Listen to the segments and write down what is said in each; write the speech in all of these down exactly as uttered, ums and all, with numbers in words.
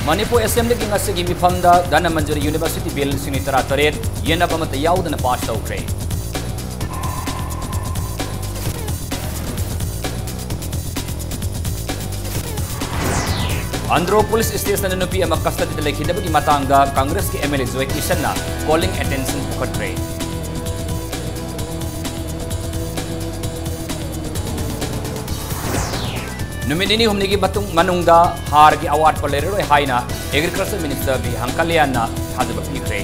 ꯃꯅꯤꯄꯨꯔ ꯑꯦꯁꯦꯝꯕ꯭ꯂꯤꯒꯤ ꯉꯁꯤꯒꯤ ꯃꯤꯐꯝꯗ Dhanamanjuri university bill ꯁꯤꯡꯅꯤ ꯇꯔꯥꯇꯔꯦꯠ ꯌꯦꯟꯅꯕ ꯑꯃꯠꯇ ꯌꯥꯎꯗꯅ ꯄꯥꯁ ꯇꯧꯈ꯭ꯔꯦ꯫ ꯑꯟꯗ꯭ꯔꯣ ꯄꯨꯂꯤꯁ ꯁ꯭ꯇꯦꯁꯟꯗ ꯅꯨꯄꯤ ꯑꯃ ꯀꯁꯇꯗꯤꯗ ꯂꯩꯈꯤꯗꯕꯒꯤ ꯃꯇꯥꯡꯗ ꯀꯪꯒ꯭ꯔꯦꯁꯀꯤ ꯑꯦꯝ ꯑꯦꯜ ꯑꯦ ꯖꯣꯏ ꯀꯤꯁꯟꯅ ꯀꯣꯂꯤꯡ ꯑꯦꯇꯦꯟꯁꯟ ꯄꯨꯈꯠꯈ꯭ꯔꯦ꯫ ꯅꯨꯃꯤꯠ ꯅꯤꯅꯤ ꯍꯨꯝꯅꯤꯒꯤ ꯃꯇꯨꯡ, ꯃꯅꯨꯡꯗ ꯍꯥꯔꯒꯤ ꯑꯋꯥꯠꯄ ꯂꯩꯔꯔꯣꯏ ꯍꯥꯏꯅ ꯑꯦꯒ꯭ꯔꯤꯀꯜꯆꯔ ꯃꯤꯅꯤꯁꯇꯔ ꯕꯤ ꯍꯪꯀꯂꯤꯌꯥꯟꯅ ꯊꯥꯖꯕ ꯄꯤꯈ꯭ꯔꯦ꯫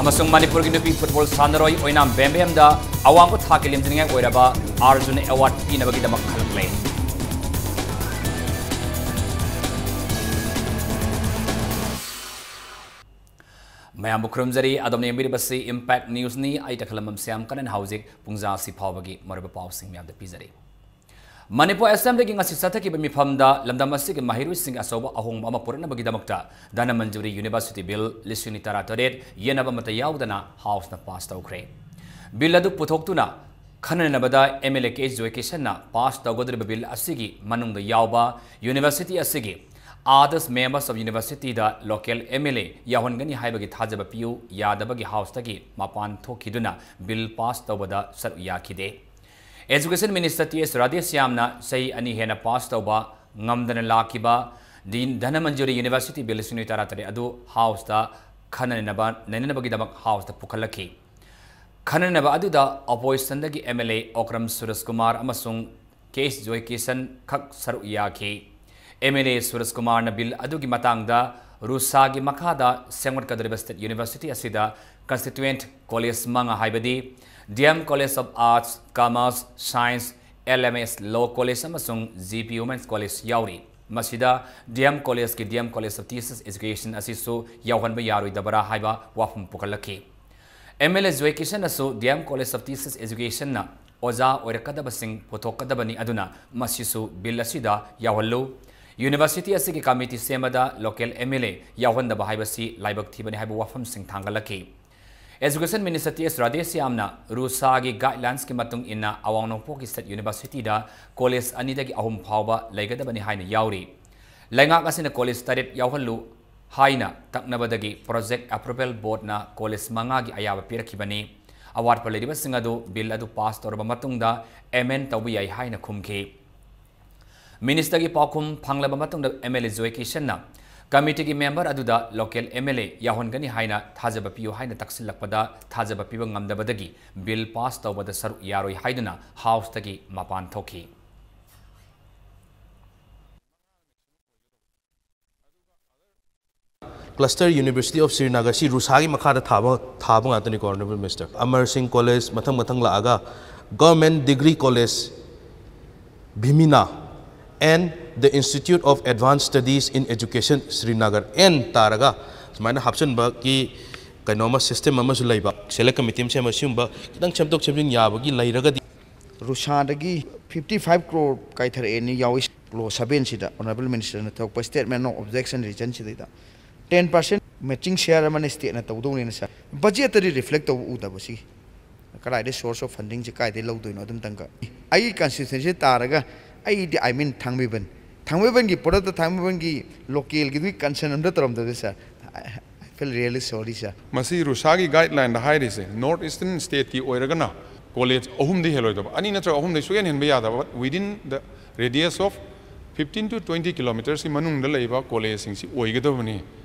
ꯑꯃꯁꯨꯡ ꯃꯅꯤꯄꯨꯔꯒꯤ ꯅꯨꯄꯤ ꯐꯨꯠꯕꯣꯜ ꯁꯥꯟꯅꯔꯣꯏ ꯑꯣꯏꯅꯥꯝ ꯕꯦꯝꯕꯦꯝꯗ ꯑꯋꯥꯡꯕ ꯊꯥꯛꯀꯤ ꯂꯝꯖꯤꯡꯅꯤꯡꯉꯥꯏ ꯑꯣꯏꯔꯕ ꯑꯥꯔꯖꯨꯟ ꯑꯦꯋꯥꯔꯗ ꯄꯤꯅꯕꯒꯤꯗꯃꯛ ꯈꯜꯂꯛꯂꯦ꯫ ꯃꯌꯥꯝꯕꯨ ꯈꯨꯔꯨꯝꯖꯔꯤ꯫ ꯑꯗꯣꯝꯅ ꯌꯦꯡꯕꯤꯔꯤꯕꯁꯤ ꯏꯝꯄꯦꯛ ꯅ꯭ꯌꯨꯁꯅꯤ꯫ ꯑꯩ ꯇꯈꯦꯂꯝꯕꯝ ꯁ꯭ꯌꯥꯝ ꯀꯔꯟ ꯍꯧꯖꯤꯛ ꯄꯨꯡꯖꯥ ꯑꯁꯤ ꯐꯥꯎꯕꯒꯤ ꯃꯔꯨꯑꯣꯏꯕ ꯄꯥꯎꯁꯤꯡ ꯃꯌꯥꯝꯗ ꯄꯤꯖꯔꯤ꯫ ꯃꯅꯤꯄꯨꯔ ꯑꯦꯁꯦꯝꯕ꯭ꯂꯤꯒꯤ ꯉꯁꯤ ꯆꯠꯊꯈꯤꯕ ꯃꯤꯐꯝꯗ ꯂꯝꯗꯝ ꯑꯁꯤꯒꯤ ꯃꯍꯩꯔꯣꯏꯁꯤꯡꯒꯤ ꯑꯆꯧꯕ ꯑꯍꯣꯡꯕ ꯑꯃ ꯄꯨꯔꯛꯅꯕꯒꯤꯗꯃꯛꯇ ꯙꯅꯃꯟꯖꯨꯔꯤ ꯌꯨꯅꯤꯚꯔꯁꯤꯇꯤ ꯕꯤꯜ ꯂꯤꯁꯤꯡ ꯑꯅꯤ ꯇꯔꯥꯇꯔꯦꯠ ꯌꯦꯟꯅꯕ ꯑꯃꯠꯇ ꯌꯥꯎꯗꯅ ꯍꯥꯎꯁꯅ ꯄꯥꯁ ꯇꯧꯈ꯭ꯔꯦ꯫ ꯕꯤꯜ ꯑꯗꯨ ꯄꯨꯊꯣꯛꯇꯨꯅ ꯈꯟꯅꯅꯕꯗ ꯑꯦꯝ ꯑꯦꯜ ꯑꯦ ꯀꯦ ꯖꯣꯏꯀꯤꯁꯟꯅ ꯄꯥꯁ ꯇꯧꯒꯗꯧꯔꯤꯕ ꯕꯤꯜ ꯑꯁꯤꯒꯤ ꯃꯅꯨꯡꯗ ꯌꯥꯎꯕ ꯌꯨꯅꯤꯚꯔꯁꯤꯇꯤ ꯑꯁꯤꯒꯤ others members of university ꯗ local ꯑꯦꯝ ꯑꯦꯜ ꯑꯦ ꯌꯥꯎꯍꯟꯒꯅꯤ ꯍꯥꯏꯕꯒꯤ ꯊꯥꯖꯕ ꯄꯤꯌꯨ ꯌꯥꯗꯕꯒꯤ ꯍꯥꯎꯁꯇꯒꯤ ꯃꯄꯥꯟ ꯊꯣꯛꯈꯤꯗꯨꯅ ꯕꯤꯜ ꯄꯥꯁ ꯇꯧꯕꯗ ꯁꯔꯨꯛ ꯌꯥꯈꯤꯗꯦ꯫ ꯑꯦꯖꯨꯀꯦꯁꯟ ꯃꯤꯅꯤꯁꯇꯔ ꯇꯤ ꯑꯦꯁ ꯔꯥꯙꯦꯁ꯭ꯌꯥꯝꯅ ꯆꯍꯤ ꯑꯅꯤ ꯍꯦꯟꯅ ꯄꯥꯁ ꯇꯧꯕ ꯉꯝꯗꯅ ꯂꯥꯛꯈꯤꯕ ꯗꯤ ꯙꯅꯃꯟꯖꯨꯔꯤ ꯌꯨꯅꯤꯚꯔꯁꯤꯇꯤ ꯕꯤꯜ ꯂꯤꯁꯤꯡ ꯑꯅꯤ ꯇꯔꯥꯇꯔꯦꯠ ꯑꯗꯨ ꯍꯥꯎꯁꯇ ꯈꯟꯅꯅꯕ, ꯅꯩꯅꯅꯕꯒꯤꯗꯃꯛ ꯍꯥꯎꯁꯇ ꯄꯨꯈꯠꯂꯛꯈꯤ꯫ ꯈꯟꯅꯅꯕ ꯑꯗꯨꯗ ꯑꯣꯄꯣꯖꯤꯁꯟꯗꯒꯤ M L A Okram Suraj Kumar ꯑꯃꯁꯨꯡ ꯀꯦ ꯑꯦꯁ ꯖꯣꯏꯀꯤꯁꯟ ꯈꯛ ꯁꯔꯨꯛ ꯌꯥꯈꯤ꯫ ꯑꯦꯝ ꯑꯦꯜ ꯑꯦ ꯁꯨꯔꯖ ꯀꯨꯃꯥꯔꯅ ꯕꯤꯜ ꯑꯗꯨꯒꯤ ꯃꯇꯥꯡꯗ ꯔꯨꯁꯥꯒꯤ ꯃꯈꯥꯗ ꯁꯦꯝꯒꯠꯀꯗꯧꯔꯤꯕ ꯁ꯭ꯇꯦꯠ ꯌꯨꯅꯤꯚꯔꯁꯤꯇꯤ ꯑꯁꯤꯗ ꯀꯟꯁꯇꯤꯇ꯭ꯌꯨꯌꯦꯟꯠ ꯀꯣꯂꯦꯖ ꯃꯉꯥ, ꯍꯥꯏꯕꯗꯤ D M college of arts, commerce, science, L M S law college ꯑꯃꯁꯨꯡ ꯖꯤ ꯄꯤ ꯋꯨꯃꯦꯟꯁ ꯀꯣꯂꯦꯖ ꯌꯥꯎꯔꯤ꯫ ꯃꯁꯤꯗ ꯗꯤ ꯑꯦꯝ ꯀꯣꯂꯦꯖꯀꯤ D M college of teachers education ꯑꯁꯤꯁꯨ ꯌꯥꯎꯍꯟꯕ ꯌꯥꯔꯣꯏꯗꯕꯔꯥ ꯍꯥꯏꯕ ꯋꯥꯐꯝ ꯄꯨꯈꯠꯂꯛꯈꯤ꯫ ꯑꯦꯝ ꯑꯦꯜ ꯑꯦ ꯖꯣꯏ ꯀꯤꯁꯟꯅꯁꯨ D M college of teachers ꯑꯦꯖꯨꯀꯦꯁꯟꯅ ꯑꯣꯖꯥ ꯑꯣꯏꯔꯛꯀꯗꯕꯁꯤꯡ ꯄꯨꯊꯣꯛꯀꯗꯕꯅꯤ, ꯑꯗꯨꯅ ꯃꯁꯤꯁꯨ ꯕꯤꯜ ꯑꯁꯤꯗ ꯌꯥꯎꯍꯜꯂꯨ꯫ ꯌꯨꯅꯤꯚꯔꯁꯤꯇꯤ ꯑꯁꯤꯒꯤ ꯀꯃꯤꯇꯤ ꯁꯦꯝꯕꯗ ꯂꯣꯀꯦꯜ ꯑꯦꯝ ꯑꯦꯜ ꯑꯦ ꯌꯥꯎꯍꯟꯗꯕ ꯍꯥꯏꯕꯁꯤ ꯂꯥꯏꯕꯛ ꯊꯤꯕꯅꯤ ꯍꯥꯏꯕ ꯋꯥꯐꯝꯁꯤꯡ ꯊꯥꯡꯒꯠꯂꯛꯈꯤ꯫ Education Minister T S Radheshyamꯅ ꯔꯨꯁꯥꯒꯤ guidelinesꯀꯤ ꯃꯇꯨꯡ ꯏꯟꯅ ꯑꯋꯥꯡ ꯅꯣꯡꯄꯣꯛꯀꯤ state universityꯗ college ꯑꯅꯤꯗꯒꯤ ꯑꯍꯨꯝ ꯐꯥꯎꯕ ꯂꯩꯒꯗꯕꯅꯤ ꯍꯥꯏꯅ ꯌꯥꯎꯔꯤ꯫ ꯂꯩꯉꯥꯛ ꯑꯁꯤꯅ college ꯇꯔꯦꯠ ꯌꯥꯎꯍꯜꯂꯨ ꯍꯥꯏꯅ ꯇꯛꯅꯕꯗꯒꯤ project approval boardꯅ college ꯃꯉꯥꯒꯤ ꯑꯌꯥꯕ ꯄꯤꯔꯛꯈꯤꯕꯅꯤ꯫ ꯑꯋꯥꯠꯄ ꯂꯩꯔꯤꯕꯁꯤꯡ ꯑꯗꯨ bill ꯑꯗꯨ pass ꯇꯧꯔꯕ ꯃꯇꯨꯡꯗ amend ꯇꯧꯕ ꯌꯥꯏ ꯍꯥꯏꯅ ꯈꯨꯝꯈꯤ꯫ Ministerꯒꯤ ꯄꯥꯎꯈꯨꯝ ꯐꯪꯂꯕ ꯃꯇꯨꯡꯗ MLA ꯖꯣꯏ ꯀꯤꯁꯟꯅ committeeꯒꯤ member ꯑꯗꯨꯗ local MLA ꯌꯥꯎꯍꯟꯒꯅꯤ ꯍꯥꯏꯅ ꯊꯥꯖꯕ ꯄꯤꯌꯨ ꯍꯥꯏꯅ ꯇꯛꯁꯤꯜꯂꯛꯄꯗ ꯊꯥꯖꯕ ꯄꯤꯕ ꯉꯝꯗꯕꯗꯒꯤ bill pass ꯇꯧꯕꯗ ꯁꯔꯨꯛ ꯌꯥꯔꯣꯏ ꯍꯥꯏꯗꯨꯅ houseꯇꯒꯤ ꯃꯄꯥꯟ ꯊꯣꯛꯈꯤ꯫ Cluster University of Srinagar ꯁꯤ ꯔꯨꯁꯥꯒꯤ ꯃꯈꯥꯗ ꯊꯥꯕ ꯊꯥꯕ ꯉꯥꯛꯇꯅꯤꯀꯣ, Honourable Minister꯫ Amar Singh College ꯃꯊꯪ ꯃꯊꯪ ꯂꯥꯛꯑꯒ Government Degree College Bhimina and the Institute of Advanced Studies in Education Srinagar and ꯇꯥꯔꯒ ꯁꯨꯃꯥꯏꯅ ꯍꯥꯞꯆꯤꯟꯕꯒꯤ ꯀꯩꯅꯣꯃ system ꯑꯃꯁꯨ ꯂꯩꯕ꯫ Select committee ꯑꯃ ꯁꯦꯝꯃ ꯁꯤꯒꯨꯝꯕ ꯈꯤꯇꯪ ꯁꯦꯝꯗꯣꯛ ꯁꯦꯝꯖꯤꯟ ꯌꯥꯕꯒꯤ ꯂꯩꯔꯒꯗꯤ꯫ ꯔꯨꯁꯥꯗꯒꯤ fifty five crore ꯀꯥꯏꯊꯔꯛꯑꯦꯅ ꯌꯥꯎꯏ꯫ Clause seven ꯁꯤꯗ Honourable Ministerꯅ ꯊꯣꯛꯄ statement of objection reason ꯁꯤꯗꯩꯗ ten percent matching share ꯑꯃꯅ stateꯅ ꯇꯧꯗꯧꯅꯦꯅ sir꯫ Budgetꯇꯗꯤ reflect ꯇꯧꯕ ꯎꯗꯕ ꯁꯤꯒꯤ꯫ ꯀꯗꯥꯏꯗꯩ source of fundingꯁꯦ ꯀꯥꯏꯗꯩ ꯂꯧꯗꯣꯏꯅꯣ ꯑꯗꯨꯝꯇꯪꯒ꯫ ꯑꯩꯒꯤ constituency ꯇꯥꯔꯒ ꯑꯩꯗꯤ, I mean, ꯊꯥꯡꯃꯩꯕꯟ꯫ ꯊꯥꯡꯃꯩꯕꯟꯒꯤ ꯄꯣꯠꯇ ꯊꯥꯡꯃꯩꯕꯟꯒꯤ localꯒꯤꯗꯨꯒꯤ concern ꯑꯝꯇ ꯇꯧꯔꯝꯗꯕꯁꯦ sir꯫ I feel really sorry sir꯫ ꯃꯁꯤ ꯔꯨꯁꯥꯒꯤ guidelineꯗ ꯍꯥꯏꯔꯤꯁꯦ North Eastern stateꯀꯤ ꯑꯣꯏꯔꯒꯅ college ꯑꯍꯨꯝꯗꯤ ꯍꯦꯜꯂꯣꯏꯗꯕ, ꯑꯅꯤ ꯅꯠꯇ꯭ꯔꯒ ꯑꯍꯨꯝꯗꯩ ꯁꯨꯛꯍꯦꯟ ꯍꯦꯟꯕ ꯌꯥꯗꯕ, but within the radius of fifteen to twenty kilometersꯀꯤ ꯃꯅꯨꯡꯗ ꯂꯩꯕ collegeꯁꯤꯡꯁꯤ ꯑꯣꯏꯒꯗꯕꯅꯤ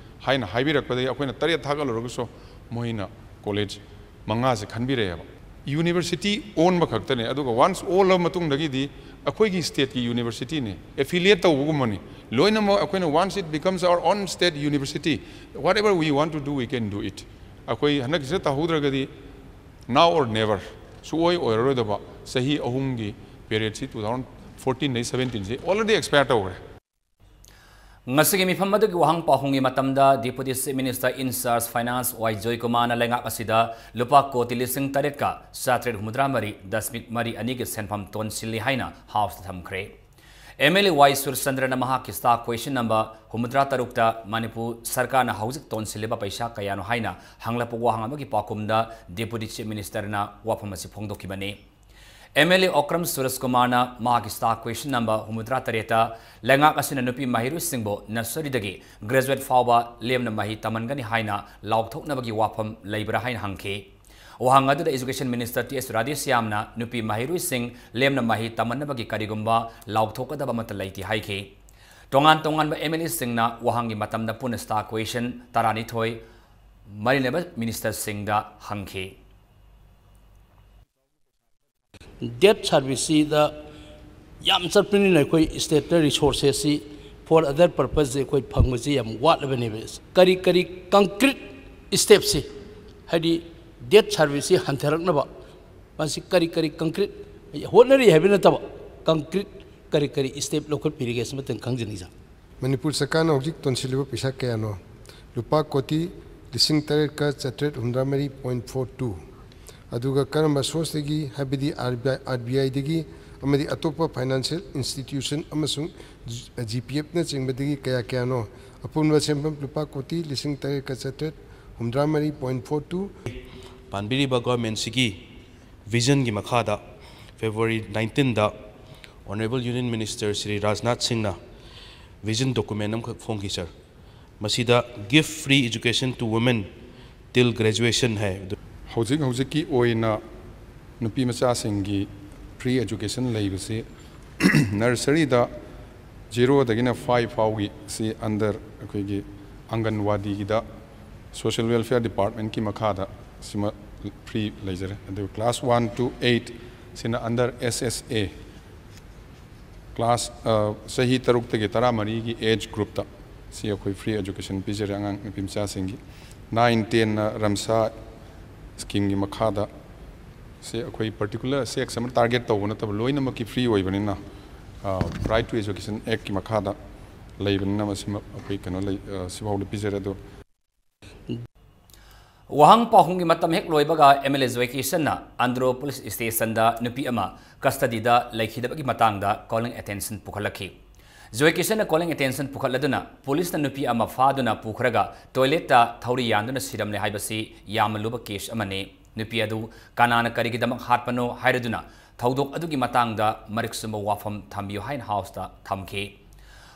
ꯍꯥꯏꯅ ꯍꯥꯏꯕꯤꯔꯛꯄꯗꯒꯤ ꯑꯩꯈꯣꯏꯅ ꯇꯔꯦꯠ ꯊꯥꯒꯠꯂꯨꯔꯒꯁꯨ ꯃꯣꯏꯅ college ꯃꯉꯥꯁꯦ ꯈꯟꯕꯤꯔꯛꯑꯦꯕ꯫ University ꯑꯣꯟꯕ ꯈꯛꯇꯅꯦ, ꯑꯗꯨꯒ once ꯑꯣꯜꯂꯕ ꯃꯇꯨꯡꯗꯒꯤꯗꯤ ꯑꯩꯈꯣꯏꯒꯤ stateꯀꯤ universityꯅꯦ, affiliate ꯇꯧꯕꯒꯨꯝꯕꯅꯤ꯫ ꯂꯣꯏꯅꯃꯛ ꯑꯩꯈꯣꯏꯅ, once it becomes our own state university, whatever we want to do, we can do it꯫ ꯑꯩꯈꯣꯏ ꯍꯟꯗꯛꯀꯤꯁꯤꯗ ꯇꯧꯍꯧꯗ꯭ꯔꯒꯗꯤ now or never, ꯁꯨꯛꯑꯣꯏ ꯑꯣꯏꯔꯔꯣꯏꯗꯕ ꯆꯍꯤ ꯑꯍꯨꯝꯒꯤ periodꯁꯤ two thousand fourteenꯗꯩ seventeenꯁꯤ already expire ꯇꯧꯈ꯭ꯔꯦ꯫ ꯉꯁꯤꯒꯤ ꯃꯤꯐꯝ ꯑꯗꯨꯒꯤ ꯋꯥꯍꯪ ꯄꯥꯎꯈꯨꯝꯒꯤ ꯃꯇꯝꯗ Deputy Chief Minister in charge Finance ꯋꯥꯏ ꯖꯣꯏꯀꯨꯃꯥꯔꯅ ꯂꯩꯉꯥꯛ ꯑꯁꯤꯗ ꯂꯨꯄꯥ ꯀꯣꯇꯤ ꯂꯤꯁꯤꯡ ꯇꯔꯦꯠꯀ ꯆꯥꯇ꯭ꯔꯦꯠ ꯍꯨꯝꯐꯨꯇꯔꯥ ꯃꯔꯤ ꯗꯁꯃꯤꯛ ꯃꯔꯤ ꯑꯅꯤꯒꯤ ꯁꯦꯟꯐꯝ ꯇꯣꯟꯁꯤꯜꯂꯤ ꯍꯥꯏꯅ Houseꯇ ꯊꯝꯈ꯭ꯔꯦ꯫ MLA Y ꯁꯨꯔꯆꯟꯗ꯭ꯔꯅ ꯃꯍꯥꯛꯀꯤ stock question number ꯍꯨꯝꯐꯨꯇꯔꯥ ꯇꯔꯨꯛꯇ ꯃꯅꯤꯄꯨꯔ ꯁꯔꯀꯥꯔꯅ ꯍꯧꯖꯤꯛ ꯇꯣꯟꯁꯤꯜꯂꯤꯕ ꯄꯩꯁꯥ ꯀꯌꯥꯅꯣ ꯍꯥꯏꯅ ꯍꯪꯂꯛꯄ ꯋꯥꯍꯪ ꯑꯃꯒꯤ ꯄꯥꯎꯈꯨꯝꯗ Deputy Chief Ministerꯅ ꯋꯥꯐꯝ ꯑꯁꯤ ꯐꯣꯡꯗꯣꯛꯈꯤꯕꯅꯤ꯫ MLA ꯑꯣꯀ꯭ꯔꯝ ꯁꯨꯔꯖꯀꯨꯃꯥꯔꯅ ꯃꯍꯥꯛꯀꯤ stock question number ꯍꯨꯝꯐꯨꯇꯔꯥ ꯇꯔꯦꯠꯇ ꯂꯩꯉꯥꯛ ꯑꯁꯤꯅ ꯅꯨꯄꯤ ꯃꯍꯩꯔꯣꯏꯁꯤꯡꯕꯨ nurseryꯗꯒꯤ graduate ꯐꯥꯎꯕ ꯂꯦꯝꯅ ꯃꯍꯩ ꯇꯝꯍꯟꯒꯅꯤ ꯍꯥꯏꯅ ꯂꯥꯎꯊꯣꯛꯅꯕꯒꯤ ꯋꯥꯐꯝ ꯂꯩꯕ꯭ꯔꯥ ꯍꯥꯏꯅ ꯍꯪꯈꯤ꯫ ꯋꯥꯍꯪ ꯑꯗꯨꯗ Education Minister ꯇꯤ ꯑꯦꯁ ꯔꯥꯙꯦꯁ꯭ꯌꯥꯝꯅ ꯅꯨꯄꯤ ꯃꯍꯩꯔꯣꯏꯁꯤꯡ ꯂꯦꯝꯅ ꯃꯍꯩ ꯇꯝꯍꯟꯅꯕꯒꯤ ꯀꯔꯤꯒꯨꯝꯕ ꯂꯥꯎꯊꯣꯛꯀꯗꯕ ꯑꯃꯠꯇ ꯂꯩꯇꯦ ꯍꯥꯏꯈꯤ꯫ ꯇꯣꯉꯥꯟ ꯇꯣꯉꯥꯟꯕ MLAꯁꯤꯡꯅ ꯋꯥꯍꯪꯒꯤ ꯃꯇꯝꯗ ꯄꯨꯟꯅ stock question ꯇꯔꯥꯅꯤꯊꯣꯏ ꯃꯔꯤ ꯂꯩꯅꯕ ministerꯁꯤꯡꯗ ꯍꯪꯈꯤ꯫ Debt serviceꯁꯤꯗ ꯌꯥꯝ ꯆꯠꯄꯅꯤꯅ ꯑꯩꯈꯣꯏ stateꯇ resourcesꯁꯤ for other purposeꯁꯤ ꯑꯩꯈꯣꯏ ꯐꯪꯕꯁꯤ ꯌꯥꯝ ꯋꯥꯠꯂꯕꯅꯦꯕ꯫ ꯀꯔꯤ ꯀꯔꯤ concrete stepꯁꯤ, ꯍꯥꯏꯗꯤ debt serviceꯁꯤ ꯍꯟꯊꯔꯛꯅꯕ ꯃꯁꯤ ꯀꯔꯤ ꯀꯔꯤ concrete ꯍꯣꯠꯅꯔꯤ ꯍꯥꯏꯕ ꯅꯠꯇꯕ, concrete ꯀꯔꯤ ꯀꯔꯤ step ꯂꯧꯈꯠꯄꯤꯔꯤꯒꯦ ꯁꯤꯃꯇꯪ ꯈꯪꯖꯅꯤꯡꯏ, ꯁꯥꯔ꯫ ꯃꯅꯤꯄꯨꯔ ꯁꯔꯀꯥꯔꯅ ꯍꯧꯖꯤꯛ ꯇꯣꯟꯁꯤꯜꯂꯤꯕ ꯄꯩꯁꯥ ꯀꯌꯥꯅꯣ? ꯂꯨꯄꯥ ꯀꯣꯇꯤ ꯂꯤꯁꯤꯡ ꯇꯔꯦꯠꯀ ꯆꯥꯇ꯭ꯔꯦꯠ ꯍꯨꯝꯗ꯭ꯔꯥ ꯃꯔꯤ point four two꯫ ꯑꯗꯨꯒ ꯀꯔꯝꯕ sourceꯇꯒꯤ, ꯍꯥꯏꯕꯗꯤ RBI, RBIꯗꯒꯤ ꯑꯃꯗꯤ ꯑꯇꯣꯞꯄ financial institution ꯑꯃꯁꯨꯡ GPFꯅꯆꯤꯡꯕꯗꯒꯤ ꯀꯌꯥ ꯀꯌꯥꯅꯣ? ꯑꯄꯨꯟꯕ ꯁꯦꯟꯐꯝ ꯂꯨꯄꯥ ꯀꯣꯇꯤ ꯂꯤꯁꯤꯡ ꯇꯔꯦꯠꯀ ꯆꯥꯇ꯭ꯔꯦꯠ ꯍꯨꯝꯗ꯭ꯔꯥ ꯃꯔꯤ point four two꯫ ꯄꯥꯟꯕꯤꯔꯤꯕ governmentꯁꯤꯒꯤ visionꯒꯤ ꯃꯈꯥꯗ February nineteenꯗ Honourable Union Minister Shri Rajnath ꯁꯤꯡꯅ vision document ꯑꯃꯈꯛ ꯐꯣꯡꯈꯤ, ꯁꯥꯔ꯫ ꯃꯁꯤꯗ "Give free education to women till graduation" ꯍꯥꯏ꯫ ꯍꯧꯖꯤꯛ ꯍꯧꯖꯤꯛꯀꯤ ꯑꯣꯏꯅ ꯅꯨꯄꯤ ꯃꯆꯥꯁꯤꯡꯒꯤ free education ꯂꯩꯕꯁꯤ nurseryꯗ zeroꯗꯒꯤꯅ five ꯐꯥꯎꯒꯤ ꯁꯤ under ꯑꯩꯈꯣꯏꯒꯤ ꯑꯪꯒꯟꯋꯥꯗꯤꯒꯤꯗ Social Welfare Departmentꯀꯤ ꯃꯈꯥꯗ ꯁꯤꯃ free ꯂꯩꯖꯔꯦ꯫ ꯑꯗꯨꯒ class one to eight ꯁꯤꯅ under SSA, class, ꯑ, ꯆꯍꯤ ꯇꯔꯨꯛꯇꯒꯤ ꯇꯔꯥꯃꯔꯤꯒꯤ age groupꯇ ꯁꯤ ꯑꯩꯈꯣꯏ free education ꯄꯤꯖꯔꯦ ꯑꯉꯥꯡ ꯅꯨꯄꯤ ꯃꯆꯥꯁꯤꯡꯒꯤ꯫ Nine tenꯅ ꯔꯝꯁꯥ schemeꯒꯤ ꯃꯈꯥꯗ ꯁꯤ ꯑꯩꯈꯣꯏ particular sex ꯑꯃ target ꯇꯧꯕ ꯅꯠꯇꯕ ꯂꯣꯏꯅꯃꯛꯀꯤ free ꯑꯣꯏꯕꯅꯤꯅ, ꯑ, Right to Education Actꯀꯤ ꯃꯈꯥꯗ ꯂꯩꯕꯅꯤꯅ ꯃꯁꯤꯃ ꯑꯩꯈꯣꯏ ꯀꯩꯅꯣ ꯂꯩ, ꯑ, ꯁꯤꯐꯥꯎꯗ ꯄꯤꯖꯔꯦ꯫ ꯑꯗꯣ ꯋꯥꯍꯪ ꯄꯥꯎꯈꯨꯝꯒꯤ ꯃꯇꯝ ꯍꯦꯛ ꯂꯣꯏꯕꯒ MLA ꯖꯣꯏ ꯀꯤꯁꯟꯅ ꯑꯟꯗ꯭ꯔꯣ ꯄꯨꯂꯤꯁ ꯁ꯭ꯇꯦꯁꯟꯗ ꯅꯨꯄꯤ ꯑꯃ ꯀꯁꯇꯗꯤꯗ ꯂꯩꯈꯤꯗꯕꯒꯤ ꯃꯇꯥꯡꯗ calling attention ꯄꯨꯈꯠꯂꯛꯈꯤ꯫ ꯖꯣꯏ ꯀꯤꯁꯟꯅ calling attention ꯄꯨꯈꯠꯂꯗꯨꯅ ꯄꯨꯂꯤꯁꯅ ꯅꯨꯄꯤ ꯑꯃ ꯐꯥꯗꯨꯅ ꯄꯨꯈ꯭ꯔꯒ ꯇꯣꯏꯂꯦꯠꯇ ꯊꯧꯔꯤ ꯌꯥꯟꯗꯨꯅ ꯁꯤꯔꯝꯂꯦ ꯍꯥꯏꯕꯁꯤ ꯌꯥꯝꯅ ꯂꯨꯕ ꯀꯦꯁ ꯑꯃꯅꯤ꯫ ꯅꯨꯄꯤ ꯑꯗꯨ ꯀꯅꯥꯅ ꯀꯔꯤꯒꯤꯗꯃꯛ ꯍꯥꯠꯄꯅꯣ ꯍꯥꯏꯔꯗꯨꯅ ꯊꯧꯗꯣꯛ ꯑꯗꯨꯒꯤ ꯃꯇꯥꯡꯗ ꯃꯔꯤꯛ ꯆꯨꯝꯕ ꯋꯥꯐꯝ ꯊꯝꯕꯤꯌꯨ ꯍꯥꯏꯅ ꯍꯥꯎꯁꯇ ꯊꯝꯈꯤ꯫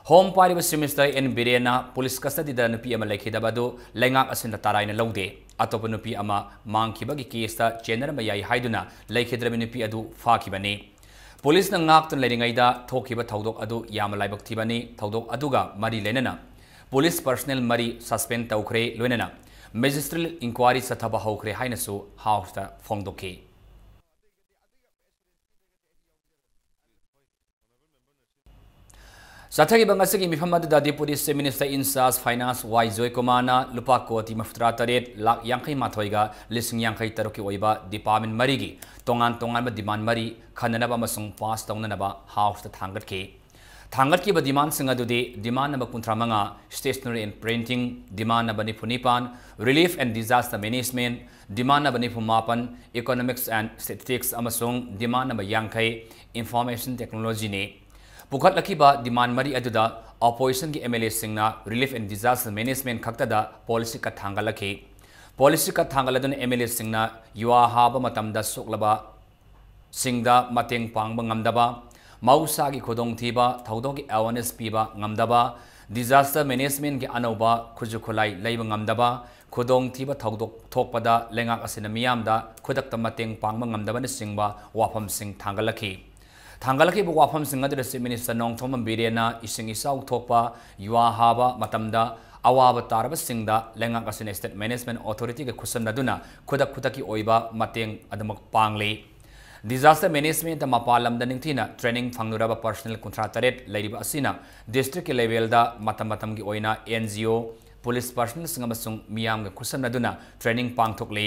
ꯍꯣꯝ ꯄꯥꯏꯔꯤꯕ ꯆꯤꯐ ꯃꯤꯅꯤꯁꯇꯔ ꯑꯦꯟ ꯕꯤꯔꯦꯟꯅ ꯄꯨꯂꯤꯁ ꯀꯁꯇꯗꯤꯗ ꯅꯨꯄꯤ ꯑꯃ ꯂꯩꯈꯤꯗꯕ ꯑꯗꯨ ꯂꯩꯉꯥꯛ ꯑꯁꯤꯅ ꯇꯔꯥꯏꯅ ꯂꯧꯗꯦ꯫ ꯑꯇꯣꯞꯄ ꯅꯨꯄꯤ ꯑꯃ ꯃꯥꯡꯈꯤꯕꯒꯤ ꯀꯦꯁꯇ ꯆꯦꯟꯅꯔꯝꯕ ꯌꯥꯏ ꯍꯥꯏꯗꯨꯅ ꯂꯩꯈꯤꯗ꯭ꯔꯕ ꯅꯨꯄꯤ ꯑꯗꯨ ꯐꯥꯈꯤꯕꯅꯤ꯫ ꯄꯨꯂꯤꯁꯅ ꯉꯥꯛꯇꯨꯅ ꯂꯩꯔꯤꯉꯩꯗ ꯊꯣꯛꯈꯤꯕ ꯊꯧꯗꯣꯛ ꯑꯗꯨ ꯌꯥꯝꯅ ꯂꯥꯏꯕꯛ ꯊꯤꯕꯅꯤ꯫ ꯊꯧꯗꯣꯛ ꯑꯗꯨꯒ ꯃꯔꯤ ꯂꯩꯅꯅ ꯄꯨꯂꯤꯁ ꯄꯔꯁꯅꯦꯜ ꯃꯔꯤ ꯁꯁꯄꯦꯟ ꯇꯧꯈ꯭ꯔꯦ, ꯂꯣꯏꯅꯅ ꯃꯦꯖꯤꯁꯇ꯭ꯔꯦꯠ ꯏꯟꯀ꯭ꯋꯥꯏꯔꯤ ꯆꯠꯊꯕ ꯍꯧꯈ꯭ꯔꯦ ꯍꯥꯏꯅꯁꯨ ꯍꯥꯎꯁꯇ ꯐꯣꯡꯗꯣꯛꯈꯤ꯫ ꯆꯠꯊꯈꯤꯕ ꯉꯁꯤꯒꯤ ꯃꯤꯐꯝ ꯑꯗꯨꯗ Deputy Chief Minister in charge Finance ꯋꯥꯏ ꯖꯣꯏꯀꯨꯃꯥꯔꯅ ꯂꯨꯄꯥ ꯀꯣꯇꯤ ꯃꯔꯤꯐꯨꯇꯔꯥ ꯇꯔꯦꯠ ꯂꯥꯈ ꯌꯥꯡꯈꯩ ꯃꯥꯊꯣꯏꯒ ꯂꯤꯁꯤꯡ ꯌꯥꯡꯈꯩ ꯇꯔꯨꯛꯀꯤ ꯑꯣꯏꯕ ꯗꯤꯄꯥꯔꯠꯃꯦꯟ ꯃꯔꯤꯒꯤ ꯇꯣꯉꯥꯟ ꯇꯣꯉꯥꯟꯕ ꯗꯤꯃꯥꯟ ꯃꯔꯤ ꯈꯟꯅꯅꯕ ꯑꯃꯁꯨꯡ ꯄꯥꯁ ꯇꯧꯅꯅꯕ ꯍꯥꯎꯁꯇ ꯊꯥꯡꯒꯠꯈꯤ꯫ ꯊꯥꯡꯒꯠꯈꯤꯕ ꯗꯤꯃꯥꯟꯁꯤꯡ ꯑꯗꯨꯗꯤ ꯗꯤꯃꯥꯟ ꯅꯝꯕꯔ ꯀꯨꯟꯊ꯭ꯔꯥ ꯃꯉꯥ, Stationery and Printing, demand number ꯅꯤꯐꯨ ꯅꯤꯄꯥꯟ, Relief and Disaster Management, demand number ꯅꯤꯐꯨ ꯃꯥꯄꯟ, Economics and Statistics, ꯑꯃꯁꯨꯡ ꯗꯤꯃꯥꯟ ꯅꯝꯕꯔ ꯌꯥꯡꯈꯩ, Information Technologyꯅꯤ꯫ ꯄꯨꯈꯠꯂꯛꯈꯤꯕ ꯗꯤꯃꯥꯟ ꯃꯔꯤ ꯑꯗꯨꯗ ꯑꯣꯄꯣꯖꯤꯁꯟꯒꯤ MLAꯁꯤꯡꯅ Relief and Disaster Management ꯈꯛꯇꯗ ꯄꯣꯂꯤꯁꯤ ꯀꯠ ꯊꯥꯡꯒꯠꯂꯛꯈꯤ꯫ ꯄꯣꯂꯤꯁꯤ ꯀꯠ ꯊꯥꯡꯒꯠꯂꯗꯨꯅ MLAꯁꯤꯡꯅ ꯌꯨꯍꯥ ꯍꯥꯕ ꯃꯇꯝꯗ ꯁꯣꯛꯂꯕ ꯁꯤꯡꯗ ꯃꯇꯦꯡ ꯄꯥꯡꯕ ꯉꯝꯗꯕ, ꯃꯍꯧꯁꯥꯒꯤ ꯈꯨꯗꯣꯡꯊꯤꯕ ꯊꯧꯗꯣꯛꯀꯤ awareness ꯄꯤꯕ ꯉꯝꯗꯕ, disaster managementꯀꯤ ꯑꯅꯧꯕ ꯈꯨꯠꯁꯨ ꯈꯨꯠꯂꯥꯏ ꯂꯩꯕ ꯉꯝꯗꯕ, ꯈꯨꯗꯣꯡꯊꯤꯕ ꯊꯧꯗꯣꯛ ꯊꯣꯛꯄꯗ ꯂꯩꯉꯥꯛ ꯑꯁꯤꯅ ꯃꯤꯌꯥꯝꯗ ꯈꯨꯗꯛꯇ ꯃꯇꯦꯡ ꯄꯥꯡꯕ ꯉꯝꯗꯕꯅꯆꯤꯡꯕ ꯋꯥꯐꯝꯁꯤꯡ ꯊꯥꯡꯒꯠꯂꯛꯈꯤ꯫ ꯊꯥꯡꯒꯠꯂꯛꯈꯤꯕ ꯋꯥꯐꯝꯁꯤꯡ ꯑꯗꯨꯗ Chief Minister ꯅꯣꯡꯊꯣꯝꯕꯝ ꯕꯤꯔꯦꯟꯅ ꯏꯁꯤꯡ ꯏꯆꯥꯎ ꯊꯣꯛꯄ, ꯌꯨꯍꯥ ꯍꯥꯕ ꯃꯇꯝꯗ ꯑꯋꯥꯕ ꯇꯥꯔꯕꯁꯤꯡꯗ ꯂꯩꯉꯥꯛ ꯑꯁꯤꯅ State Management Authorityꯒ ꯈꯨꯠꯁꯝꯅꯗꯨꯅ ꯈꯨꯗꯛ ꯈꯨꯗꯛꯀꯤ ꯑꯣꯏꯕ ꯃꯇꯦꯡ ꯑꯗꯨꯃꯛ ꯄꯥꯡꯂꯤ꯫ Disaster Managementꯇ ꯃꯄꯥꯟ ꯂꯝꯗ ꯅꯤꯡꯊꯤꯅ training ꯐꯪꯂꯨꯔꯕ personnel ꯀꯨꯟꯊ꯭ꯔꯥ ꯇꯔꯦꯠ ꯂꯩꯔꯤꯕ ꯑꯁꯤꯅ districtꯀꯤ levelꯗ ꯃꯇꯝ ꯃꯇꯝꯒꯤ ꯑꯣꯏꯅ NGO, police personnelꯁꯤꯡ ꯑꯃꯁꯨꯡ ꯃꯤꯌꯥꯝꯒ ꯈꯨꯠꯁꯝꯅꯗꯨꯅ training ꯄꯥꯡꯊꯣꯛꯂꯤ꯫